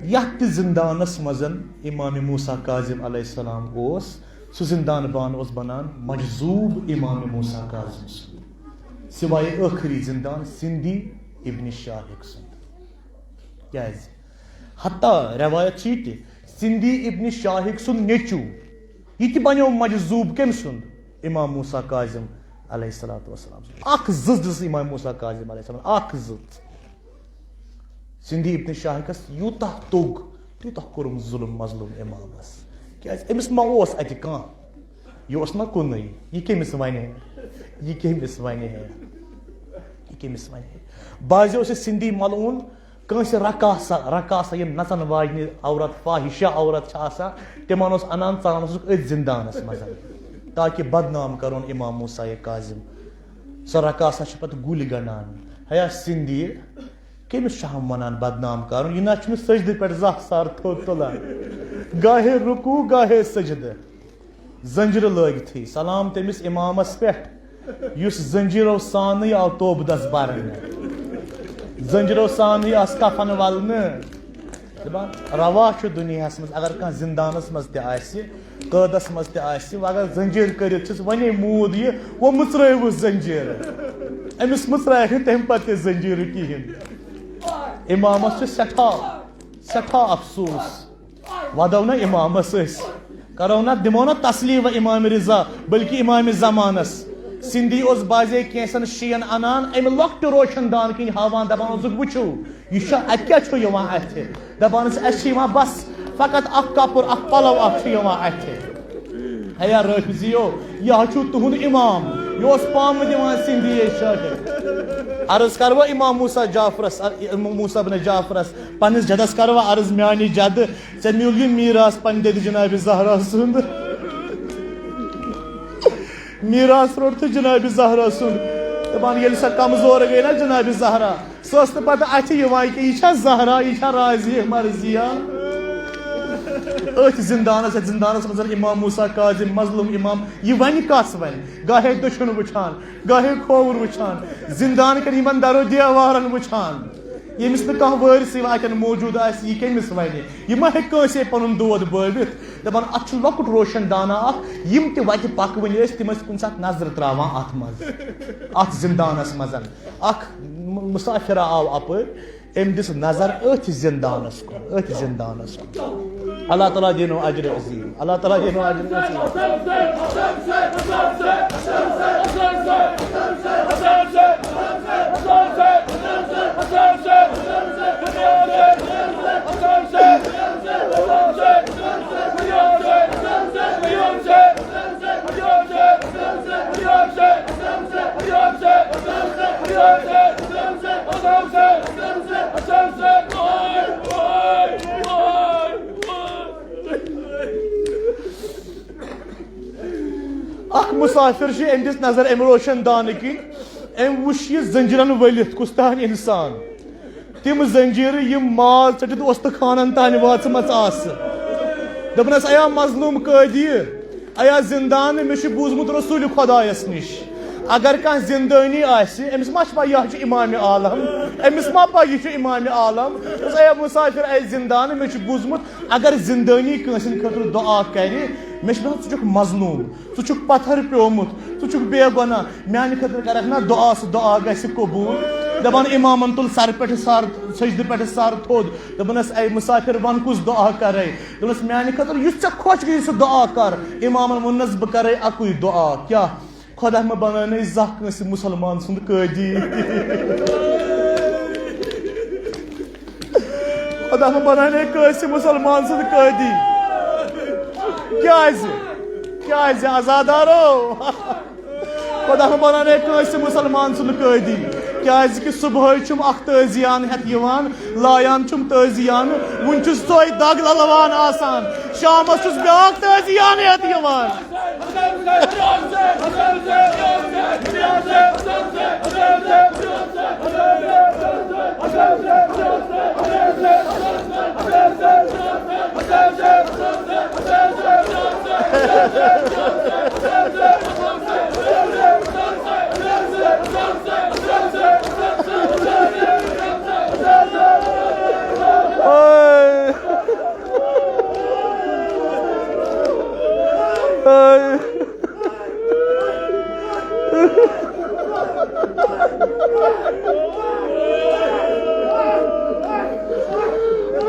یتھ تہِ زندانس منٛز امام موسیٰ کاظم علیہ السلام اوس، سُہ زندان بان اوس بنان مجذوب امام موسیٰ کاظم سُنٛد، سوائے ٲخری زندان سندی ابن شاہک سُنٛد۔ کیازِ؟ حتیٰ روایت چھِ یہِ تہِ، سندی ابن شاہک سُنٛد نیٚچو، یہِ تہِ بنیو مجذوب کٔمۍ سُنٛد؟ امام موسیٰ کاظم علیہ الصلوۃ والسلام سُنٛد۔ اکھ زٕژ دِژ امام موسیٰ کاظم علیہ السلام، اکھ زٕژ۔ سندی ابن شاہکس یوٗتاہ توٚگ، تیوٗتاہ کوٚرُم ظلم مظلوم امامس۔ کیازِ؟ أمِس ما اوس اتہِ کانٛہہ؟ یہِ اوس نہ کُنُے۔ یہِ کٔمِس ونہِ ہے؟ یہِ کٔمِس ونہِ ہے؟ یہِ کٔمِس ونہِ ہے؟ بعضے اوس یہِ سندی ملعون کٲنٛسہِ رقاصہ، رقاصہ یِم نژن واجنہِ عورت، فاحشہ عورت چھِ آسان، تِمن اوس انان، ژانان اوسُکھ أتھۍ زندانس منٛز، تاکہِ بدنام کرون امام موسیٰ کاظم۔ سۄ رقاصہ چھِ پتہٕ گُلۍ گنڈان، "ہیا سندی، کٔمِس چھُ ہم ونان بدنام کرُن؟ یہِ نہ چھُنہٕ سجدٕ پٮ۪ٹھ زانٛہہ سر تھوٚد تُلان، گاہے رکوع، گاہے سجدٕ۔" زنجیرٕ لٲگتھٕے سلام تٔمِس امامس پٮ۪ٹھ، یُس زنجیرو سانٕے آو توبہٕ دس برنہٕ، زنجیرو سانٕے آس کفن ولنہٕ۔ دپان، روا چھُ دُنیاہس منٛز اگر کانٛہہ زندانس منٛز تہِ آسہِ، قٲدس منٛز تہِ آسہِ، وۄنۍ اگر زنجیر کٔرِتھ چھِس، وۄنۍ موٗد یہِ، وۄنۍ مٕژرٲوٕس زنجیر۔ أمِس مٕژرایکھ نہٕ تمہِ پتہٕ تہِ زنجیرٕ کِہیٖنۍ۔ امامس چھُ سٮ۪ٹھاہ، سٮ۪ٹھاہ افسوس۔ ودو نہ امامس أسۍ، کرو نہ، دمو نہ تسلی و امام رضا، بلکہ امام زمانس۔ سندی اوس بعضے کینٛژن شین انان، امہِ لۄکٹہِ روشن دان کِنۍ ہاوان، دپان اوسُکھ، "وٕچھِو، یہِ چھا، اتہِ کیٛاہ چھُ یِوان اتھِ؟" دپان ٲسۍ، "اسہِ چھُ یِوان بس فقط اکھ کپُر، اکھ پلو اکھ چھُ یِوان اتھِ۔" ہے یا رٲفضیو، یہِ ہا چھُو تُہُنٛد امام، یہِ اوس پامہٕ دِوان سندی یے شٲگرد۔ عرض کروا امام موسیٰ جعفرس، امام موسیٰ بن جعفرس، پننِس جدس کروا عرض، میانہِ جدٕ، ژےٚ میوٗل یہِ میراث پننہِ دٔدِ جناب زہرا سُنٛد۔ میراث روٚٹ تہٕ جناب زہرا سُنٛد۔ دپان، ییٚلہِ سۄ کمزور گٔے نا جناب زہرا، سۄ ٲس نہٕ پتہٕ اتھِ یِوان کہِ یہِ چھا زہرا، یہِ چھا راضی مرضیہ۔ أتھۍ زندانس، أتھۍ زندانس منٛز امام موسیٰ کاظم، مظلوم امام، یہِ ونہِ کس ونہِ؟ گاہے دٔچھُن وٕچھان، گاہے کھووُر وٕچھان، زندان کٮ۪ن یِمن درو دیوارن وٕچھان۔ ییٚمِس نہٕ کانٛہہ وٲرثٕے وۄنۍ اتٮ۪ن موجود آسہِ، یہِ کٔمِس ونہِ؟ یہِ ما ہیٚکہِ کٲنٛسے پنُن دود بٲوِتھ؟ دپان، اتھ چھُ لۄکُٹ روشن دانا اکھ، یِم تہِ وتہِ پکوٕنۍ ٲسۍ، تِم ٲسۍ کُنہِ ساتہٕ نظرٕ تراوان اتھ منٛز، اتھ زندانس منٛز۔ اکھ م-، مسافرا آو اپٲرۍ، أمۍ دِژ نظر أتھۍ زندانس کُن، أتھۍ زندانس کُن۔ اللہ تعالیٰ دِنو اجر عظیم، اللہ تعالیٰ دِنو اجر عظیم۔ اکھ مسافر چھُ، أمۍ دِژ نظر اَمہِ روشن دانہٕ کِنۍ، أمۍ وُچھ یہِ زنجیرن ؤلِتھ کُس تام انسان۔ تِم زنجیرٕ یِم ماز ژٔٹِتھ اوستہٕ خانن تانۍ واژمژٕ آسہٕ۔ دوٚپنس، ایا مظلوم قٲدی، ایا زندان، مےٚ چھُ بوٗزمُت رسول خۄدایس نِش، اگر کانٛہہ زندٲنی آسہِ، أمِس ما چھِ پَے یہِ ہا چھُ امام عالم؟ أمِس ما پَے یہِ چھُ امام عالم؟ دوٚپنس، ایا مسافر، اے زندان، مےٚ چھُ بوٗزمُت اگر زندٲنی کٲنٛسہِ ہٕنٛدِ خٲطرٕ دُعا کرِ، مےٚ چھُ باسان، ژٕ چھُکھ مظلوم، ژٕ چھُکھ پتھر پیومُت، ژٕ چھُکھ بے گۄناہ، میانہِ خٲطرٕ کرکھ نا دُعا، سُہ دُعا گژھِ قبوٗل۔ دپان امامن تُل سر پٮ۪ٹھ سر، سجدٕ پٮ۪ٹھ سر تھوٚد۔ دوٚپنس، اے مسافر، ون کُس دعا کرے؟ دوٚپنس، میانہِ خٲطرٕ یُس ژےٚ خۄش گژھِ سُہ دعا کر۔ امامن ووٚننس، بہٕ کرے اکُے دعا۔ کیٛاہ؟ خۄدا مہ بنٲے نہٕ أسۍ زانٛہہ کٲنٛسہِ مُسلمان سُنٛد قٲدی۔ خۄدا مہ بنٲے نہٕ کٲنٛسہِ مُسلمان سُنٛد قٲدی۔ کیٛازِ؟ کیٛازِ، عزادارو؟ خۄدا مہ بنٲے نہٕ کٲنٛسہِ مُسلمان سُنٛد قٲدی۔ کیٛازِ کہِ صُبحٲے چھُم اکھ تٲزیان ہٮ۪تھ یِوان، لایان چھُم تٲزیان، وُنہِ چھُ سۄے دگ للوان آسان، شامس چھُس بیٛاکھ تٲزیان ہٮ۪تھ یِوان۔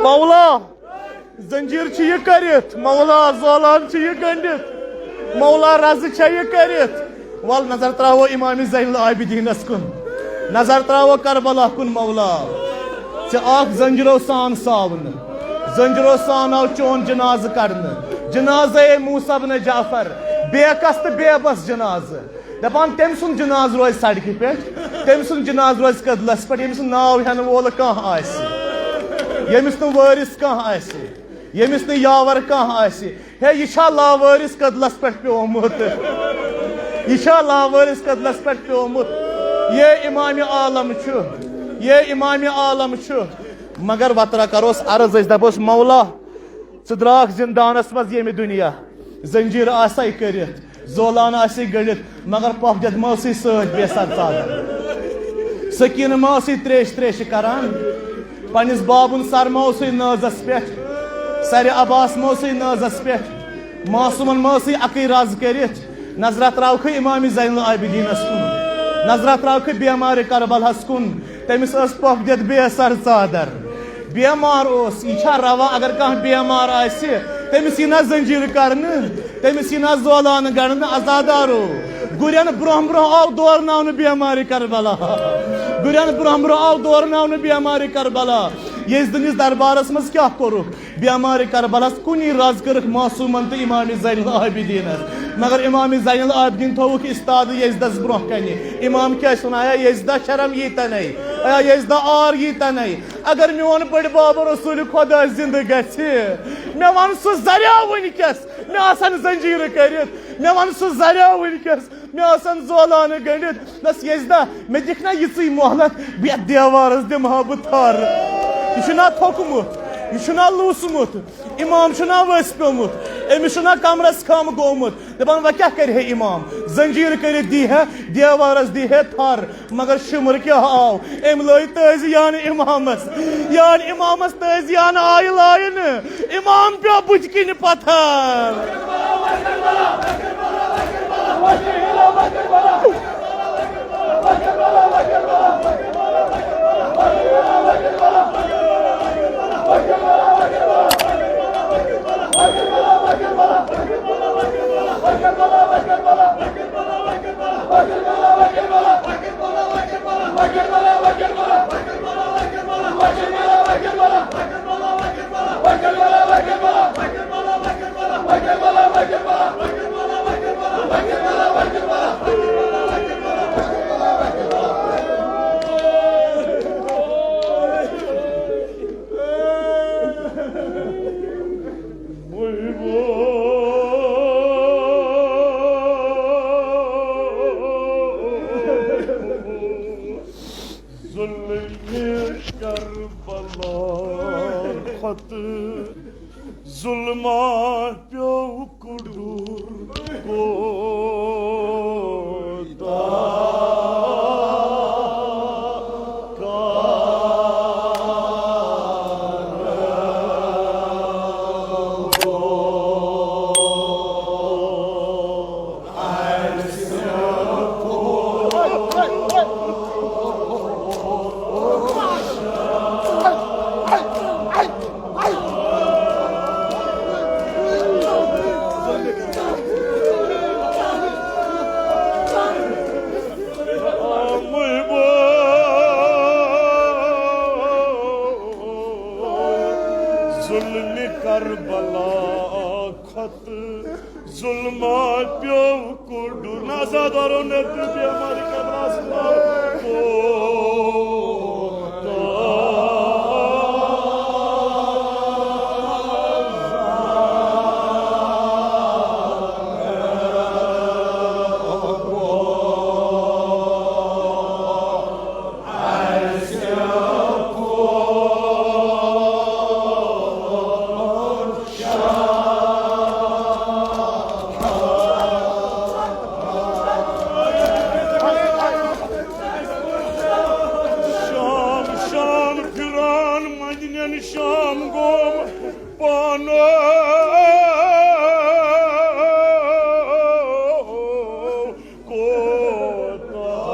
مولا، زنجیر چھِ یہِ کٔرِتھ، مولا زولان چھِ یہِ گٔنڈِتھ، مولا رزٕ چھےٚ یہِ کٔرِتھ۔ ول نظر تراوو امام زین العابدینس کُن، نظر تراوو کربلا کُن۔ مولا، ژےٚ آکھ زنجیرو سان ساونہٕ، زنجیرو سان آو چون جنازٕ کڑنہٕ، جنازے موسیٰ بن جعفر، بیکس تہٕ بے بس جنازٕ۔ دپان، تٔمۍ سُنٛد جنازٕ روزِ سڑکہِ پٮ۪ٹھ، تٔمۍ سُنٛد جنازٕ روزِ کدلس پٮ۪ٹھ، ییٚمِس نہٕ ناو ہٮ۪نہٕ وول کانٛہہ آسہِ، ییٚمِس نہٕ وٲرِث کانٛہہ آسہِ، ییٚمِس نہٕ یاور کانٛہہ آسہِ۔ ہے، یہِ چھا لاوٲرِث کدلس پٮ۪ٹھ پیومُت؟ یہِ چھا لاوٲرِث کدلس پٮ۪ٹھ پیومُت؟ یہِ امام عالم چھُ، یہِ امام عالم چھُ۔ مگر وترا کروس عرض، أسۍ دپوس، مولا، ژٕ درٛاکھ زندانس منٛز ییٚمہِ دُنیا، زنجیر آسے کٔرِتھ، زولان آسے گٔنڈِتھ، مگر پۄپھ دٮ۪د ما ٲسٕے سۭتۍ بے سر ژادر؟ سکینہ ما ٲسٕے تریش تریش کران؟ پننِس بابُن سر ما اوسٕے نازس پٮ۪ٹھ؟ سرِ عباس ما اوسٕے نازس پٮ۪ٹھ؟ معصومن ما ٲسٕے اکٕے رز کٔرِتھ؟ نظرہ تراوکھٕ امام زین العابدینس کُن، نظرہ تراوکھٕ بیمارِ کربلاہس کُن۔ تٔمِس ٲس پۄپھ دِتھ بے سر ژادر۔ بیمار اوس، یہِ چھا روا اگر کانٛہہ بیمار آسہِ، تٔمِس یی نا زنجیر کرنہٕ، تٔمِس یی نا زولان گنڈنہٕ؟ عزادارو، گُرٮ۪ن برونٛہہ برونٛہہ آو دورناونہٕ بیمارِ کربلا، گُرٮ۪ن برونٛہہ برونٛہہ آو دورناونہٕ بیمارِ کربلا۔ یزدنِس دربارس منٛز کیٛاہ کوٚرُکھ؟ بیمارِ کربلاہس کُنی رز کٔرٕکھ معصومن تہٕ امام زین العابدینس، مگر امام زین العابدین تھووُکھ استاد یزدس برونٛہہ کنہِ۔ امام کیٛاہ چھُ ونان؟ اے یزدہ، شرم یی تنے، اے یزدہ، عار یی تنے۔ اگر میون بٔڑ بب رسول خدا زندٕ گژھِ، مےٚ ون سُہ زریو وٕنکیٚس، مےٚ آسن زنجیرٕ کٔرِتھ، مےٚ ون سُہ زریو وٕنکیٚس، مےٚ آسن زولانہٕ گٔنڈِتھ۔ دس یزدہ، مےٚ دِکھ نا یِژٕے مۄہلت، بہٕ یتھ دیوارس دِمہٕ ہا بہٕ تھر۔ یہِ چھُ نا تھوٚکمُت، یہِ چھُ نا لوٗسمُت، امام چھُ نا ؤسۍ پیومُت، أمِس چھُ نا کمرس کھم گوٚمُت۔ دپان، وۄنۍ کیٛاہ کرِ ہے امام؟ زنجیر کٔرِتھ دی ہے، دیوارس دی ہے تھر۔ مگر شُمر کیٛاہ آو؟ أمۍ لٲے تٲزیان امامس۔ یان امامس تٲزیان آیہِ لاینہٕ، امام پیوٚو بُتھِ کِنۍ پتھر۔ ظلم کربلا کھۄتہٕ ظلما پیوٚو کُڈُر کوتاہ۔ ظلم کربلا کھۄتہٕ ظلما پیوٚو کُڈُر۔ نہ عزادارو، نہ تہٕ بیمارِ کربلاہس منٛز کوتاہ۔ شام، شام پھران مدنٮ۪ن شام گوم پانو کوتاہ۔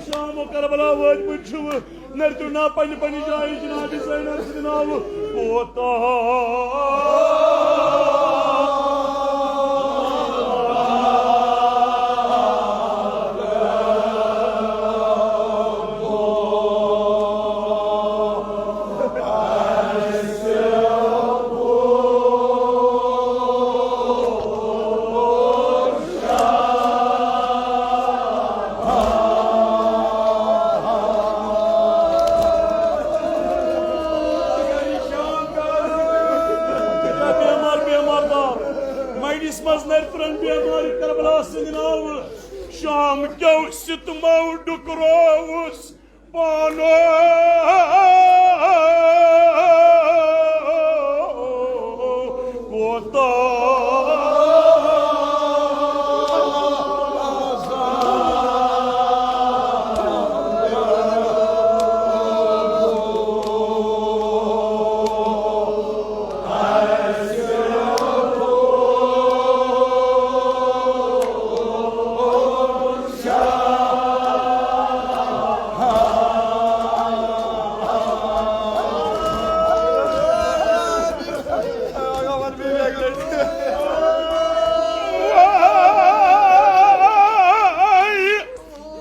شام کربلا وٲتمٕتۍ چھِو۔ نٔرتو نا پننہِ پننہِ جایہِ جناب زینب سٕنٛدِ ناوٕ کوتاہ۔ بیمار، بیمار دار، مجلس منٛز نرِ ترن بیمار کربلا سٕنٛدِ ناوٕ۔ شام کیو ستمو ڈکرووس پانو کوتاہ۔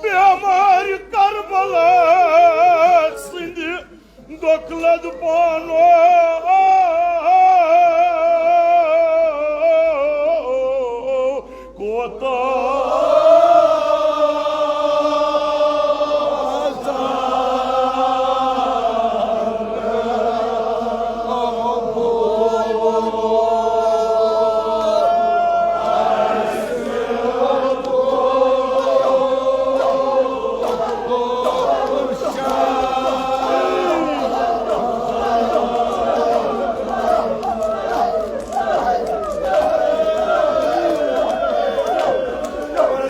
بیمار کربلا سٕنٛدِ دۄکھلد پانو کوتاہ۔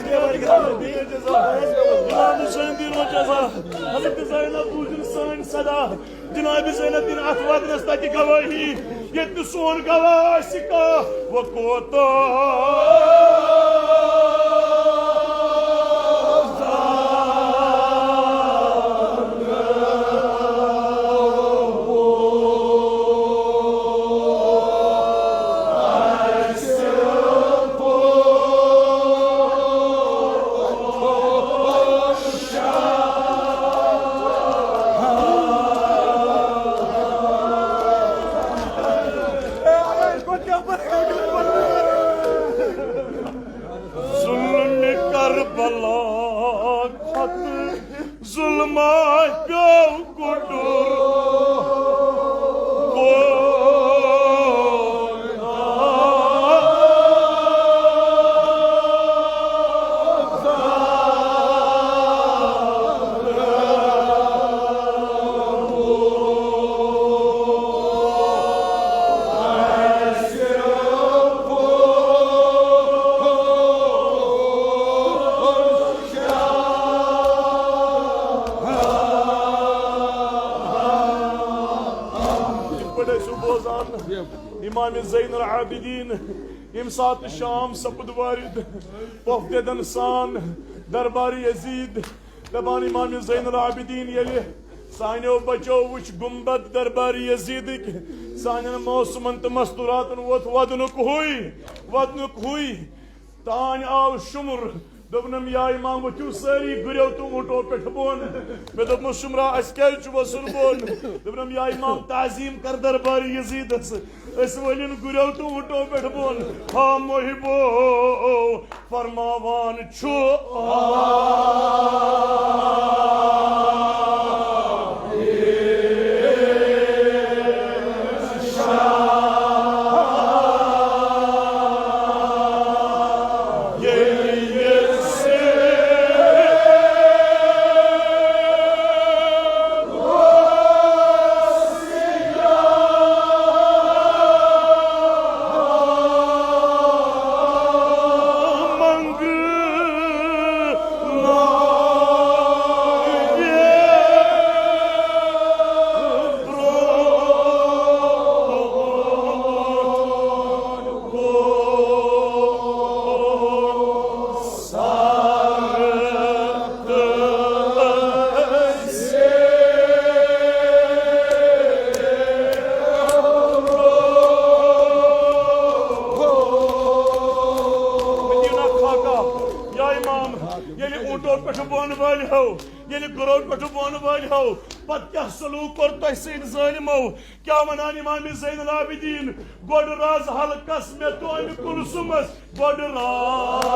جناب زینب حسین دِنو جزا۔ حضرت زینب بوٗزِن سٲنۍ صدا۔ جناب زینب دِن اتھ وطنس تتہِ گوٲہی، ییٚتہِ نہٕ سون گواہ آسہِ کانٛہہ۔ وۄنۍ کوتاہ ظلم کربلا کھۄتہٕ ظلما پیوٚو کُڈُر۔ روزان۔ امام زین العابدین، ییٚمہِ ساتہٕ شام سپُد وارد، پۄپھ دٮ۪دن سان دربار یزید، دپان امام زین العابدین، ییٚلہِ سانیو بچو وٕچھ گنبد دربار یزیدٕکۍ، سانٮ۪ن موسمن تہٕ مستوراتن ووت ودنُک ہُے، ودنُک ہُے۔ تانۍ آو شُمر۔ دوٚپنم، یا امام، ؤتھِو سٲری گُرٮ۪و تہٕ اوٗنٹو پٮ۪ٹھ بۄن۔ مےٚ دوٚپمس، شُمرا، اسہِ کیازِ چھُ وسُن بۄن؟ دوٚپنم، یا امام، تعظیم کر دربار یزیدس۔ أسۍ ؤلِن گُرٮ۪و تہٕ اوٗنٹو پٮ۪ٹھ بۄن۔ ہا محبو، فرماوان چھُ۔ مدینہ خاکہ، یا امام، ییٚلہِ اوٗنٹو پٮ۪ٹھ بۄن وٲلۍ ہو، ییٚلہِ گُرو پٮ۪ٹھ بۄن وٲلۍ ہو، پتہٕ کیٛاہ سلوک کوٚر تۄہہِ سۭتۍ ظٲلمو؟ کیٛاہ ونان امام زین العابدین؟ گۄڈٕ رز حلقس مےٚ تہٕ امہِ کلثومس، گۄڈٕ رز۔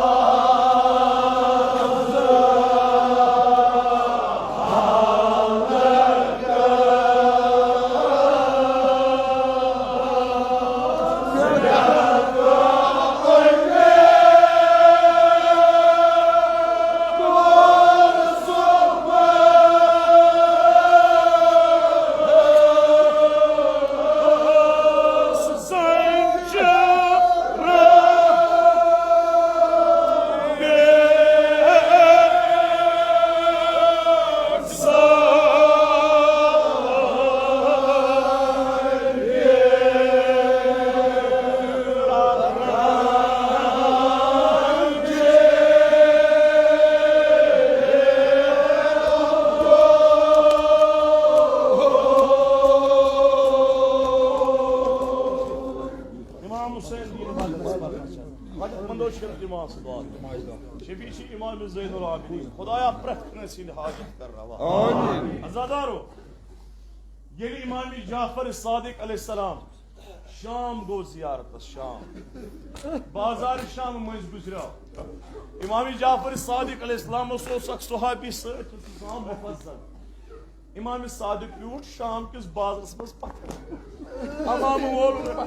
امام حسین دین بادل اسپر۔ حضرت مندو شریف امام صدوات۔ شفیع چھ امام زین العابدین۔ خدایا پرٛٮ۪تھ کٲنٛسہِ ہٕنٛدۍ حاجت کر روا۔ آمین۔ عزادارو، ییٚلہِ امام جعفر صادق علیہ السلام شام گوٚو زیارتس، شام، بازار شام مٔنٛزۍ گُزریو۔ امام جعفر صادق علیہ السلام اوس، اوس اکھ صحابی سۭتۍ، اوس ناو مفضل۔ امام صادق بیوٗٹھ شام کِس بازرس منٛز پتھر۔ امام وول پتھر۔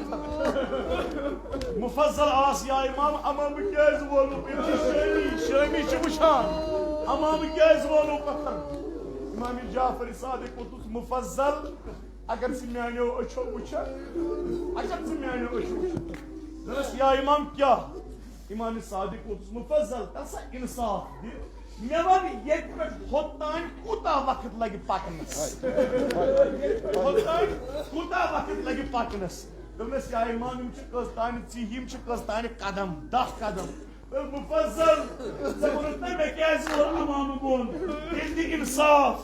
مفضل آس یا امام، امام کیازِ وولُکھ؟ یِم چھِ شٲمی، شٲمی چھِ وٕچھان۔ امام کیازِ وولُکھ پتھر؟ امام جعفر صادق ووٚتُس، مفضل، اگر ژٕ میانیو أچھو وٕچھکھ، اگر ژٕ میانیو أچھو وٕچھکھ۔ دوٚپنس، یا امام کیٛاہ؟ امام صادق ووٚتُس، مفضل، کر سا انصاف دِ۔ مےٚ وَن، ییٚتہِ پٮ۪ٹھ ہوٚت تام کوٗتاہ وقت لَگہِ پَکنَس؟ ہوٚت تام کوٗتاہ وقت لَگہِ پَکنَس؟ دوٚپنَس، یا اِمام، یِم چھِ کٔژ تام ژیٖہۍ، یِم چھِ کٔژ تام قدم، دَہ قدم۔ دوٚپُن، مُفضل، ژےٚ ووٚنُتھ نہ مےٚ کیٛازِ ووٚن اِمامہٕ بۄن؟ تیٚلہِ دِ اِنصاف۔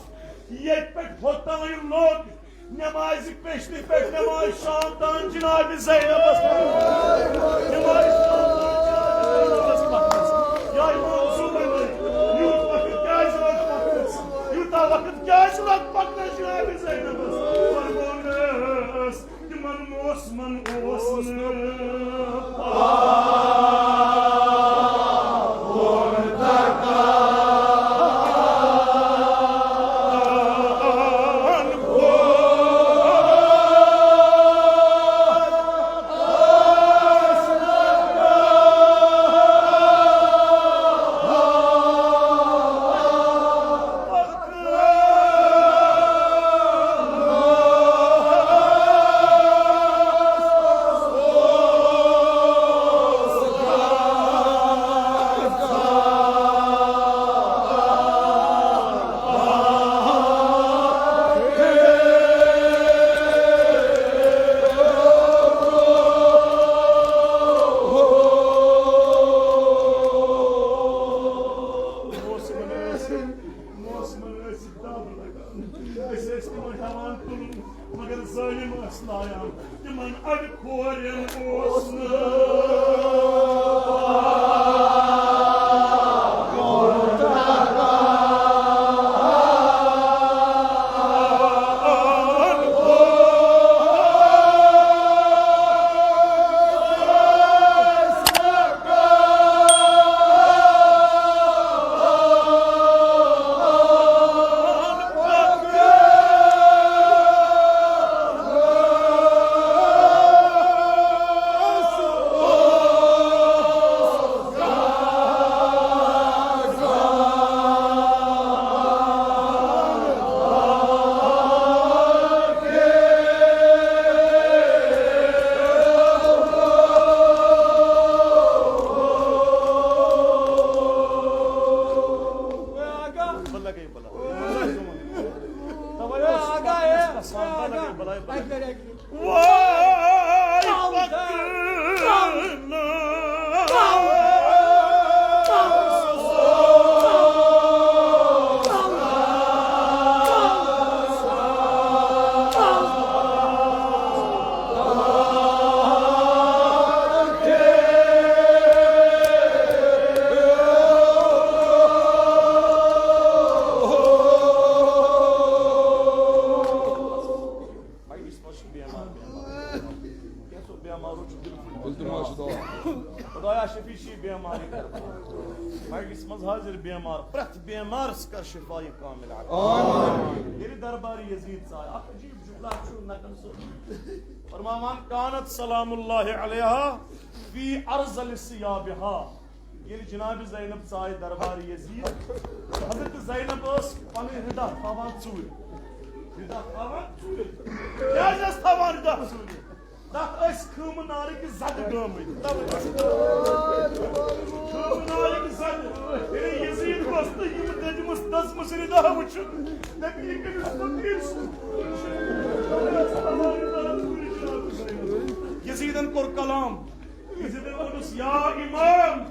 ییٚتہِ پٮ۪ٹھ ہوٚت تام لوٚگ نمازِ پیشنہِ پٮ۪ٹھ نمازِ شام تام جناب زینبس پتھ۔ نمازِ شام تام جناب زینبس پتھ۔ یا امام زوبن، یوٗت وقت کیازِ لوٚگ پکنس؟ یوٗتاہ وقت کیازِ لوٚگ پکنس جناب زینبس؟ فرمونس، تِمن موسمن اوس نہٕ أسۍ ٲسۍ تِمن ہٮ۪وان تُلُن، مگر ظٲلِم ٲسۍ لایان۔ تِمن اَڑٕ کورٮ۪ن اوس نہٕ۔ وای پکنا۔ مجلس منٛز چھُ بیمار، بیمار۔ کینٛژھو بیمارو چھُ بِلکُل بِلکُل ما چھُ دوا؟ خدایا شفیع چھِ یہِ بیمار یہِ کر۔ مجلس منٛز حاضر بیمار، پرٛٮ۪تھ بیمارس کر شفا یہِ کامل عاجل۔ آمین۔ ییٚلہِ دربار یزید ژاے، اکھ عجیب جملہ چھُ نقل سُہ۔ فرماوان، کانت سلام اللہ علیہا فی ارذل ثیابہا۔ ییٚلہِ جناب زینب ژایہِ دربار یزید، حضرت زینب ٲس پنٕنۍ رِدا تھاوان ژوٗرِ۔ رِدا تھاوان ژوٗرِ۔ کیٛازِ ٲس تھاوان رِدا ژوٗرِ؟ تتھ ٲسۍ خۭمہٕ نارٕکۍ زدٕ گٲمٕتۍ۔ توے ٲس۔ خۭمہٕ نارٕکۍ زدٕ۔ ییٚلہِ یزید گوٚژھ تہٕ یِم دٔدمٕژ دٔزمٕژ رِدا وٕچھُن، دَپہِ، یہِ کٔمِس فقیٖر سُنٛد؟ یزیدن کوٚر کلام۔ یزیدن ووٚنُس، یا امام،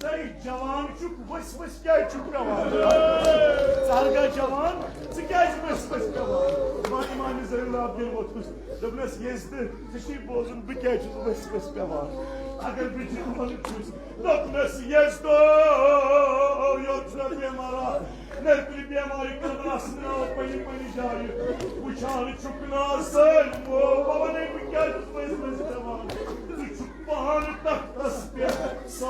ژٕ جوان چھُکھ، ؤسۍ ؤسۍ کیٛازِ چھُکھ پٮ۪وان؟ ژٕ ہرگاہ جوان، ژٕ کیٛازِ ؤسۍ ؤسۍ پٮ۪وان؟ وۄنۍ امام زین العابدین ووٚتھُس، دوٚپنس، یزیدٕ، ژےٚ چھُے بوزُن، بہٕ کیٛازِ چھُس ؤسۍ ؤسۍ پٮ۪وان؟ اگر بہٕ جوان چھُس، دوٚپنس، یزیدو، یوٚت چھُنہ بیمارا، نرکلی بیماری کران آسنہٕ آو پننہِ پننہِ جایہِ۔ وٕچھان چھُکھ نہ سٲلمو، بہٕ وَنَے بہٕ کیٛاہ چھُس پٔزۍ پٔزۍ دَپان۔ ژٕ چھُکھ پانہٕ تَتھ تَس پٮ۪ٹھ ساکِت۔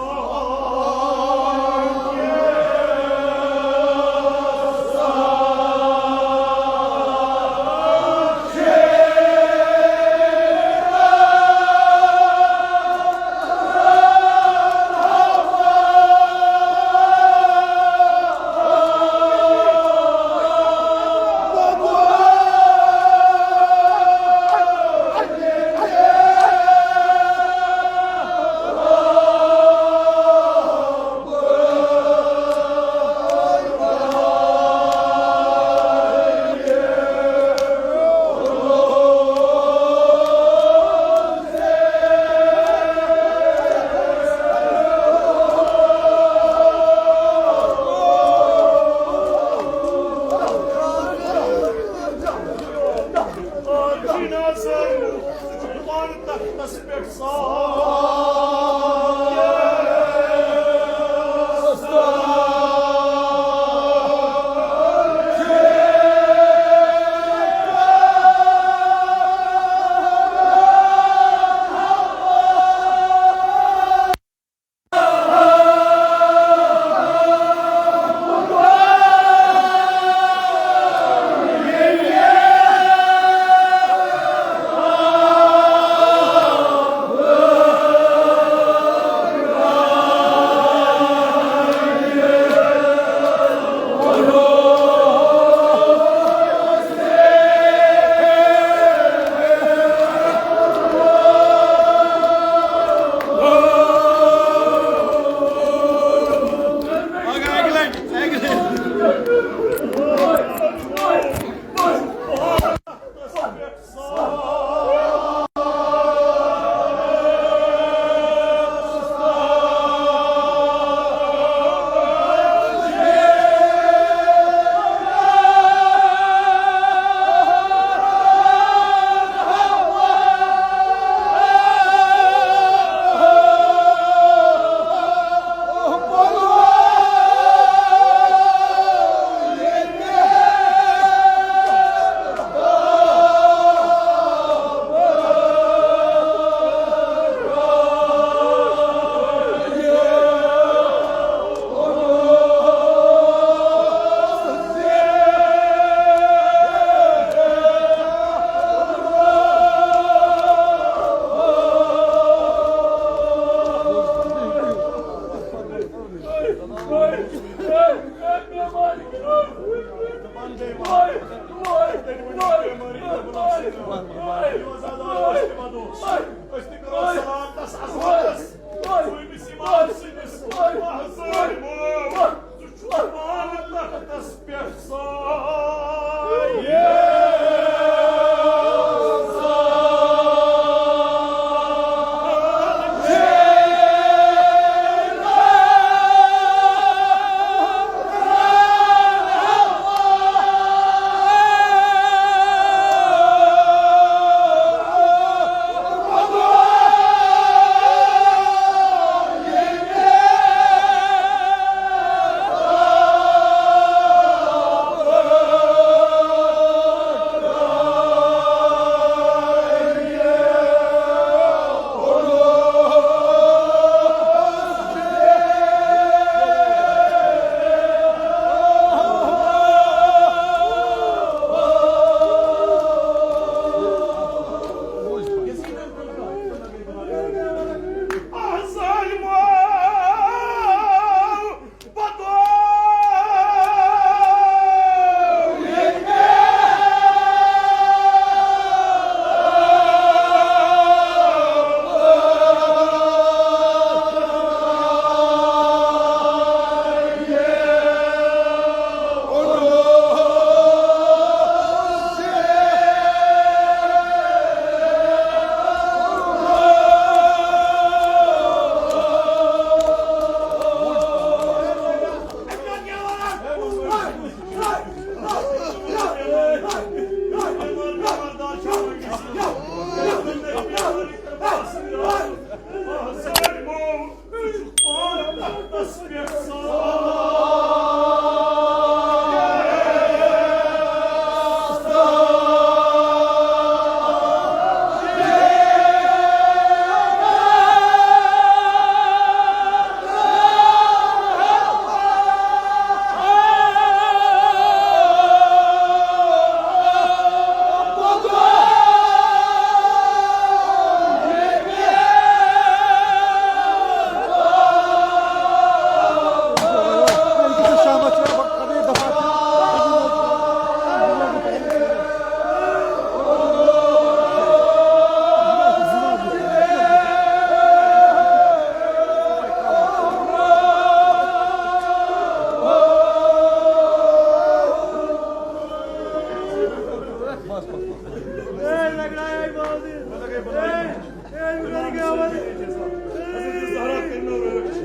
اے، لگڑا، اے، بازی۔ اے، اے، بگڑ گیا، بازی۔ حضرت زہرا کٔرنو رٲچھ۔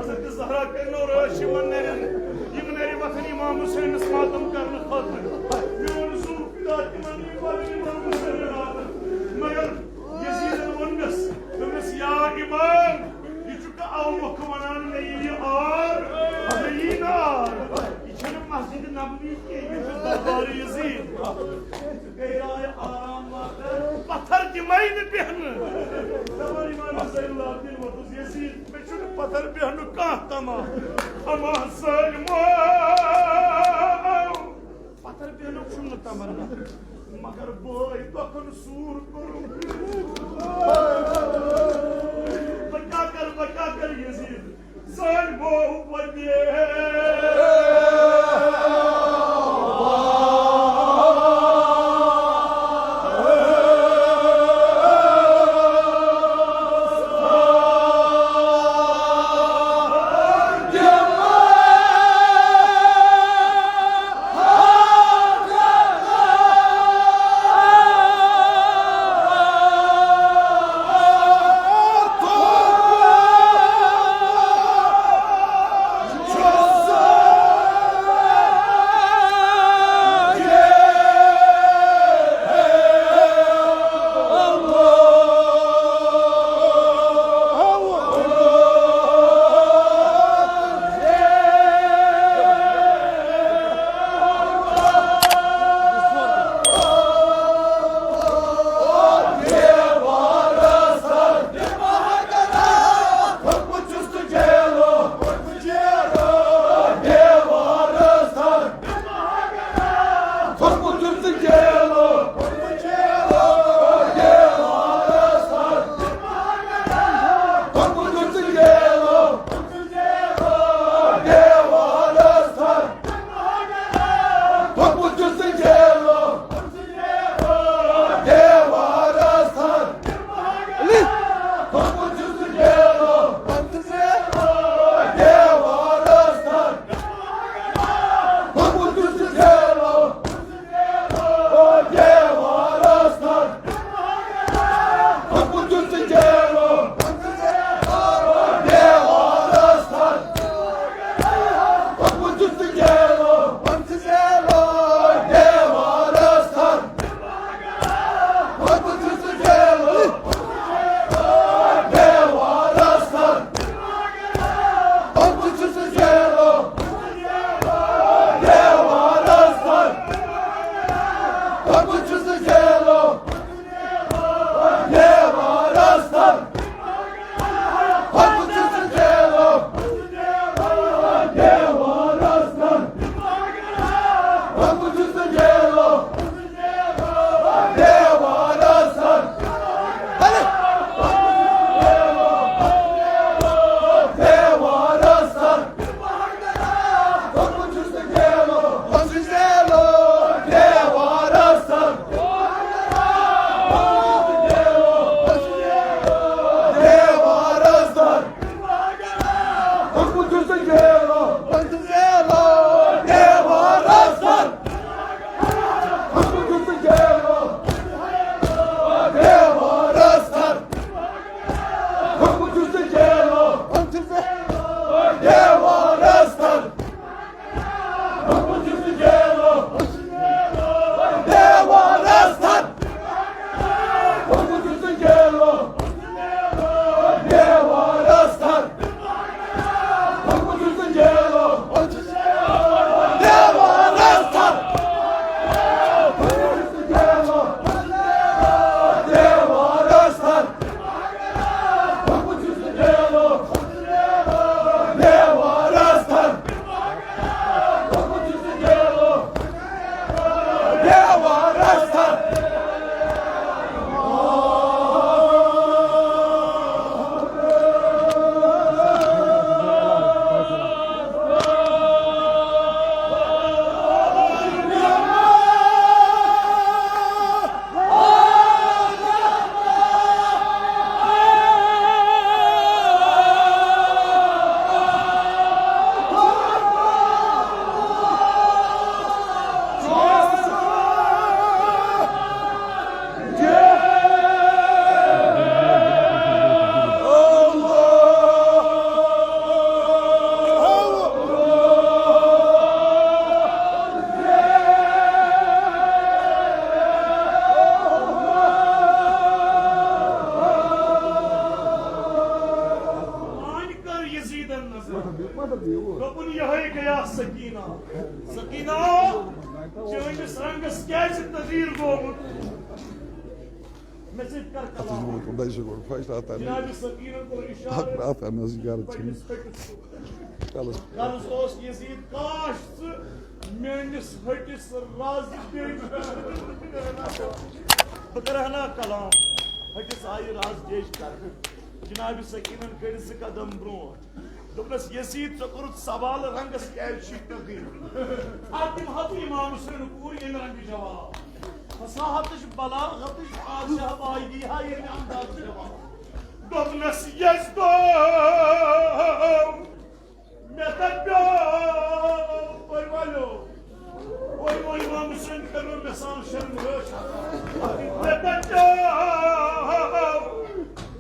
حضرت زہرا کٔرنو رٲچھ یِمن نرٮ۪ن۔ یِم نرِ وۄتھن امام حسینس ماتم کرنہٕ خٲطرٕ۔ میون زُو فدا تِمن یی پنُن امام حسین یاد۔ مگر یزیدن ووٚنمس، دوٚپمس، یا امام، یہِ چھُکھ اوٕ مۄکھٕ ونان مےٚ یِیہِ آر؟ مےٚ یی نہٕ آر۔ یہِ چھَنہٕ مسجد نبوی کینٛہہ، یہِ چھُ دربار یزید۔ گٔے راے آرام واتان، پتھر دِمے نہٕ بیہنہٕ۔ دپان امام زین العابدین ووٚتھُس، یزید، مےٚ چھُنہٕ پتھر بیہنُک کانٛہہ تماہ۔ اما ظٲلمو، پتھر بیہنُک چھُم نہٕ تمنا، مگر بٲے دۄکھن سوٗر کوٚرُم۔ بہٕ کیٛاہ کرٕ، بہٕ کیٛاہ کرٕ یزید؟ سٲنۍ موو پتہٕ۔ رنگس کیازِ تدیر گومُت؟ مےٚ سۭتۍ کر کلام۔ خۄداے چھُ گۄڈٕ خۄش، تَتھ تَمہِ جناب سکیٖنن کوٚر اِشارٕ۔ اَتھ، اَتھ اَننَس یہِ گرٕ ژھٕنِتھ۔ پننِس ہٹِس۔ چلو۔ غرض اوس یزید، کاش ژٕ میٲنِس ہٹِس رازِ بیٚیہِ۔ بہٕ کرٕ ہنا کلام۔ ہٹِس آیہِ راز جیش کرنہٕ۔ جناب سکیٖنن کٔڑۍ زٕ قدم برونٛٹھ۔ دوٚپنَس، "یزید، ژےٚ کوٚرُتھ سوال، رنگس کیازِ چھُے تدیر؟" اَتھ دِمہٕ ہا بہٕ امام حسین کوٗر ییٚمہِ رنگہٕ جواب۔ فصاحتٕچ بلاغتٕچ آز چھا واے دی ہا ییٚمہِ انداز جواب۔ دوٚپنَس، "یزدو، مےٚ دَپیو، اوے والٮ۪و، اوے، اوے، امام حسین کٔرٕن مےٚ سان شرم رٲچھ۔ مےٚ دَپیو،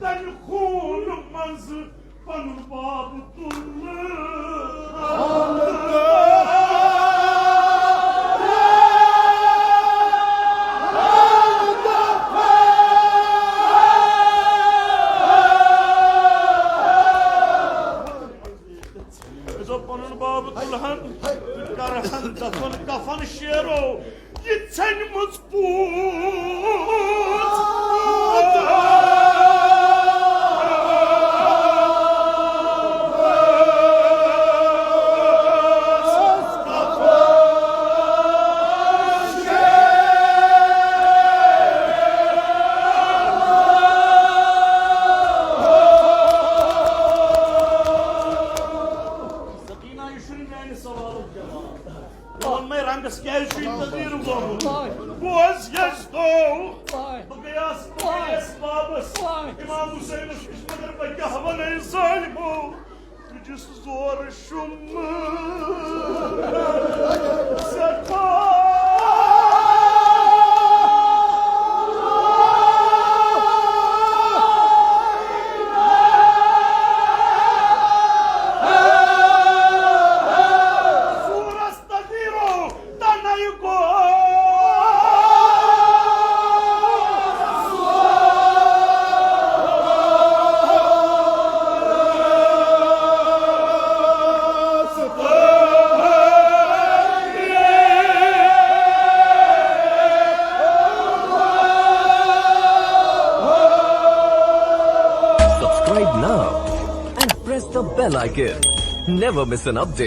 تَمہِ خوٗنہٕ منٛزٕ پنُن باب تُل۔ مےٚ دوٚپ، پنُن باب تُلہن، کرہن دفن کفن شیرو۔ یہِ ژھیٚنمٕژ پوٗژ۔ سکینہ، یہِ چھُنہٕ میانہِ سوالُک جواب۔ ووٚن مےٚ، رنگس کیازِ چھُے تدیر گوٚمُت؟ بوز یزدو، بہٕ گٔیاس، بہٕ گٔیاس بابس، امام حسینس نِش، مگر بہٕ کیٛاہ ونے ظٲلمو، تُجِس زورٕ شُم سٮ۪ٹھاہ۔ زورس تدیرو تنہٕ گوٚو۔ Subscribe now and press the bell icon. Never miss an update.